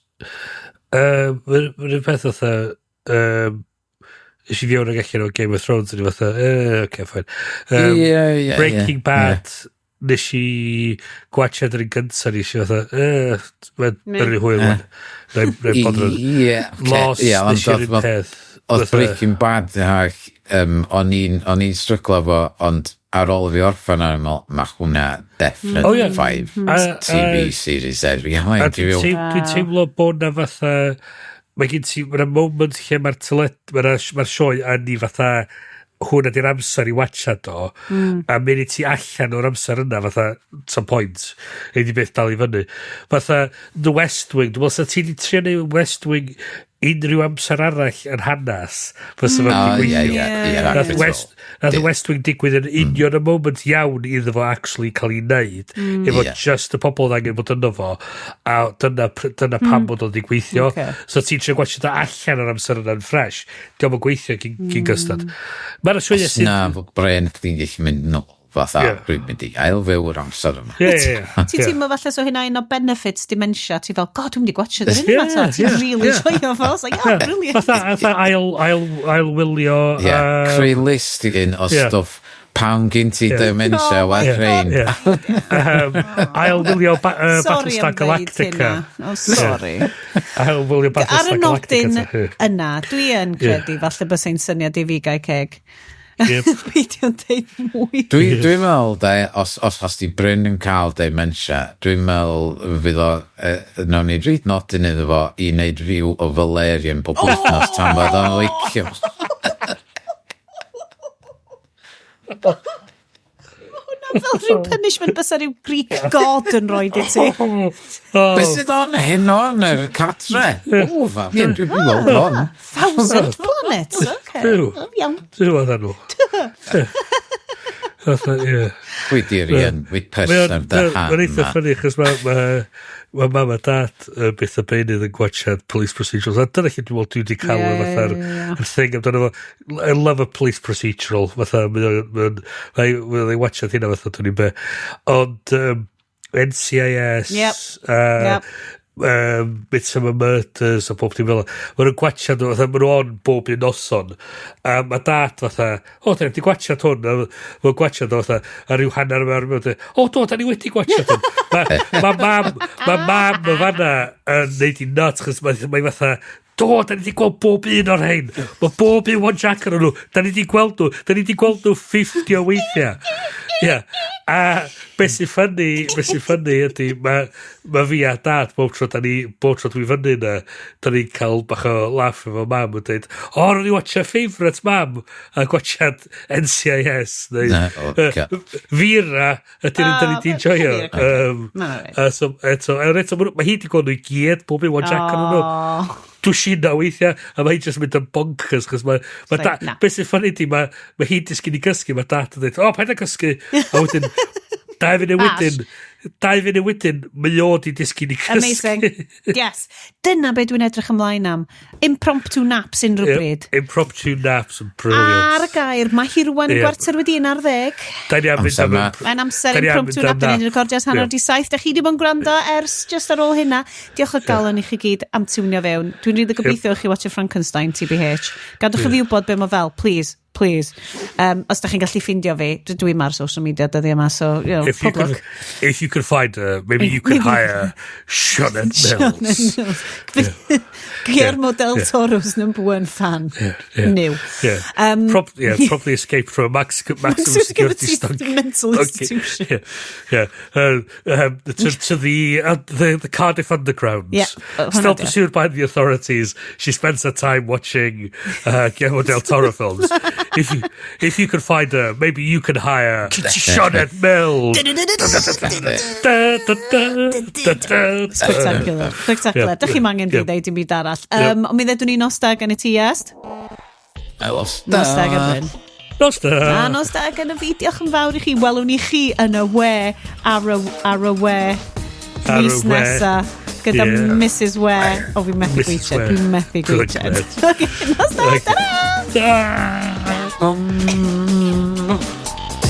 Speaker 2: mae'n peth oedd, Nes i fewn ag allan o Game of Thrones, yn i fatha, okay, fine. Breaking Bad, nes i gwachad yr un gyntaf, nes i fatha, mae'n rhy hwyl. Lost, nes i'r un peth.
Speaker 3: Oedd Breaking Bad, o'n i'n stryglo fo, ond ar ôl fi orffen ar ymwyl, mae hwnna definitely 5 TV series erioed.
Speaker 2: Dwi'n teimlo bod na fatha, mae gen ti, mae'na moment lle mae'r mae'r sioe yn i fatha, hwnna di'r amser i watchad o, a mynd i ti allan o'r amser yna fatha, some point, ei di beth dal i fyny. Fatha, The West Wing, dwi'n meddwl sa ti di trio neud West Wing unrhyw amser arall yn hanes, fysa fo'n gweithio. Nath y West Wing digwydd yn union y moment iawn iddo fo actually cael ei wneud, efo just y pobl oedd angen bod yno fo, a dyna pam bod o'n digweithio. So ti'n trio gwachio o allan yr amser yna'n fresh, dio'm yn gweithio gyn gystad. Mae'r
Speaker 3: sioe sydd... Os na, fod brain chdi'n gallu mynd nôl, fatha, dwi'n mynd i ailfyw yr amser yma.
Speaker 1: Ti'n teimlo falle so hynna un o benefits dementia, ti fel, god, dwi'n mynd i gwachio yr un yma ta, ti'n really joio fo, it's like, oh, brilliant.
Speaker 2: Fatha ail-wylio...
Speaker 3: Creu list i un o stwff pam gyn ti dementia, werth rhain.
Speaker 2: Ail-wylio Battlestar Galactica.
Speaker 1: Oh, sorry.
Speaker 2: Ail-wylio Battlestar Galactica.
Speaker 1: Ar y nodyn yna, dwi yn credu falle bysai'n syniad i fi gael ceg. Peidio deud mwy.
Speaker 3: Dwi'n meddwl, de, os di Bryn yn cael dementia, dwi'n meddwl fydd o, nawn ni ryd nodyn iddo fo i wneud rhyw o Valerian bob wythnos tan bod o'n licio.
Speaker 1: Hwnna fel rhyw punishment bysa rhyw Greek god yn rhoi i ti.
Speaker 3: Be sydd on hyn o'n yr catre? O, fa, dwi'n gweld hon.
Speaker 1: 1,000 planets, oce. Iawn.
Speaker 2: Dwi'n meddwl nhw.
Speaker 3: Pwy di'r un, pwy person ar dy han.
Speaker 2: Mae'n eitha ffynnu, chos mae mam a dad byth a beunydd yn gwachad police procedurals. A dyna lle dwi'n meddwl dwi wedi cael y fatha'r thing amdano fo. I love a police procedural. Fatha, mae'n watchad hynna fatha dwi'n be. Ond NCIS, Midsomer Murders a bob dim fel. Mae nhw'n gwachad nhw, fatha, maen nhw on bob un noson. A mae dad fatha, o, da ni wedi gwachad hwn. A maen nhw'n gwachad nhw fatha, a rhyw hanner yma, o, do, da ni wedi gwachad hwn. Mae mam y fanna yn neud i nuts, chos mae fatha, do, da ni wedi gweld bob un o'r rhain. Mae bob un one jack ar nhw. Da ni wedi gweld nhw. Da ni wedi gweld nhw 50 o weithiau. Ie. A beth sy'n ffynnu ydy, mae fi a dad bob tro, bob tro dwi fyny yna, da ni'n cael bach o laugh efo mam yn dweud, o, ro'n i watcha favourite mam, a gwachad NCIS, neu Vera, ydy'r un da ni di enjoyo. So, eto, mae hi wedi gweld nhw i gyd, bob un one jack ar nhw. Dwsina weithiau, a mae hi just mynd yn bonkers, chos mae beth sy'n ffynnu di, mae hi'n disgyn i gysgu, mae dad yn dweud, o, paid â gysgu, a wedyn, 2 funud wedyn, mae o di disgyn i cysgu.
Speaker 1: Amazing. Yes. Dyna be dwi'n edrych ymlaen am. Impromptu naps unrhyw bryd.
Speaker 2: Impromptu naps yn brilliant.
Speaker 1: Ar y gair, mae hi rwan 11:15. Mae'n amser impromptu nap. Da ni'n recordio ers 6:30. Da chi wedi bod yn gwrando ers just ar ôl hynna. Diolch o galon i chi gyd am tiwnio fewn. Dwi'n rili gobeithio i chi watch Frankenstein, TBH. Gadwch i fi wybod be mae fel, please. Please. Os da chi'n gallu ffindio fi, dwi'n ar social media dyddi yma, so, you know,
Speaker 2: if you could find her, maybe you could hire Sioned Mills.
Speaker 1: Guillermo del Toro's number one fan. New.
Speaker 2: Yeah. Probably escaped from a maximum security stunk.
Speaker 1: Mental institution.
Speaker 2: Yeah. To the Cardiff Underground.
Speaker 1: Yeah.
Speaker 2: Still pursued by the authorities, she spends her time watching Guillermo del Toro films. If you could find her, maybe you could hire Sioned Mills.
Speaker 1: Spectacular. Spectacular. Dych chi'm angen fi ddeud dim byd arall. Ond mi ddedwn ni nos da gan i ti, Iest?
Speaker 3: Nos da.
Speaker 1: Nos da gan Bryn.
Speaker 2: Nos da.
Speaker 1: A nos da gan y fi. Diolch yn fawr i chi. Welwn i chi yn y we, ar y we, mis nesa. Gyda Mrs Ware. O, fi'n methu gweithio. Dwi'n methu gweithio. Nos da. Ta-ra!
Speaker 2: Ta!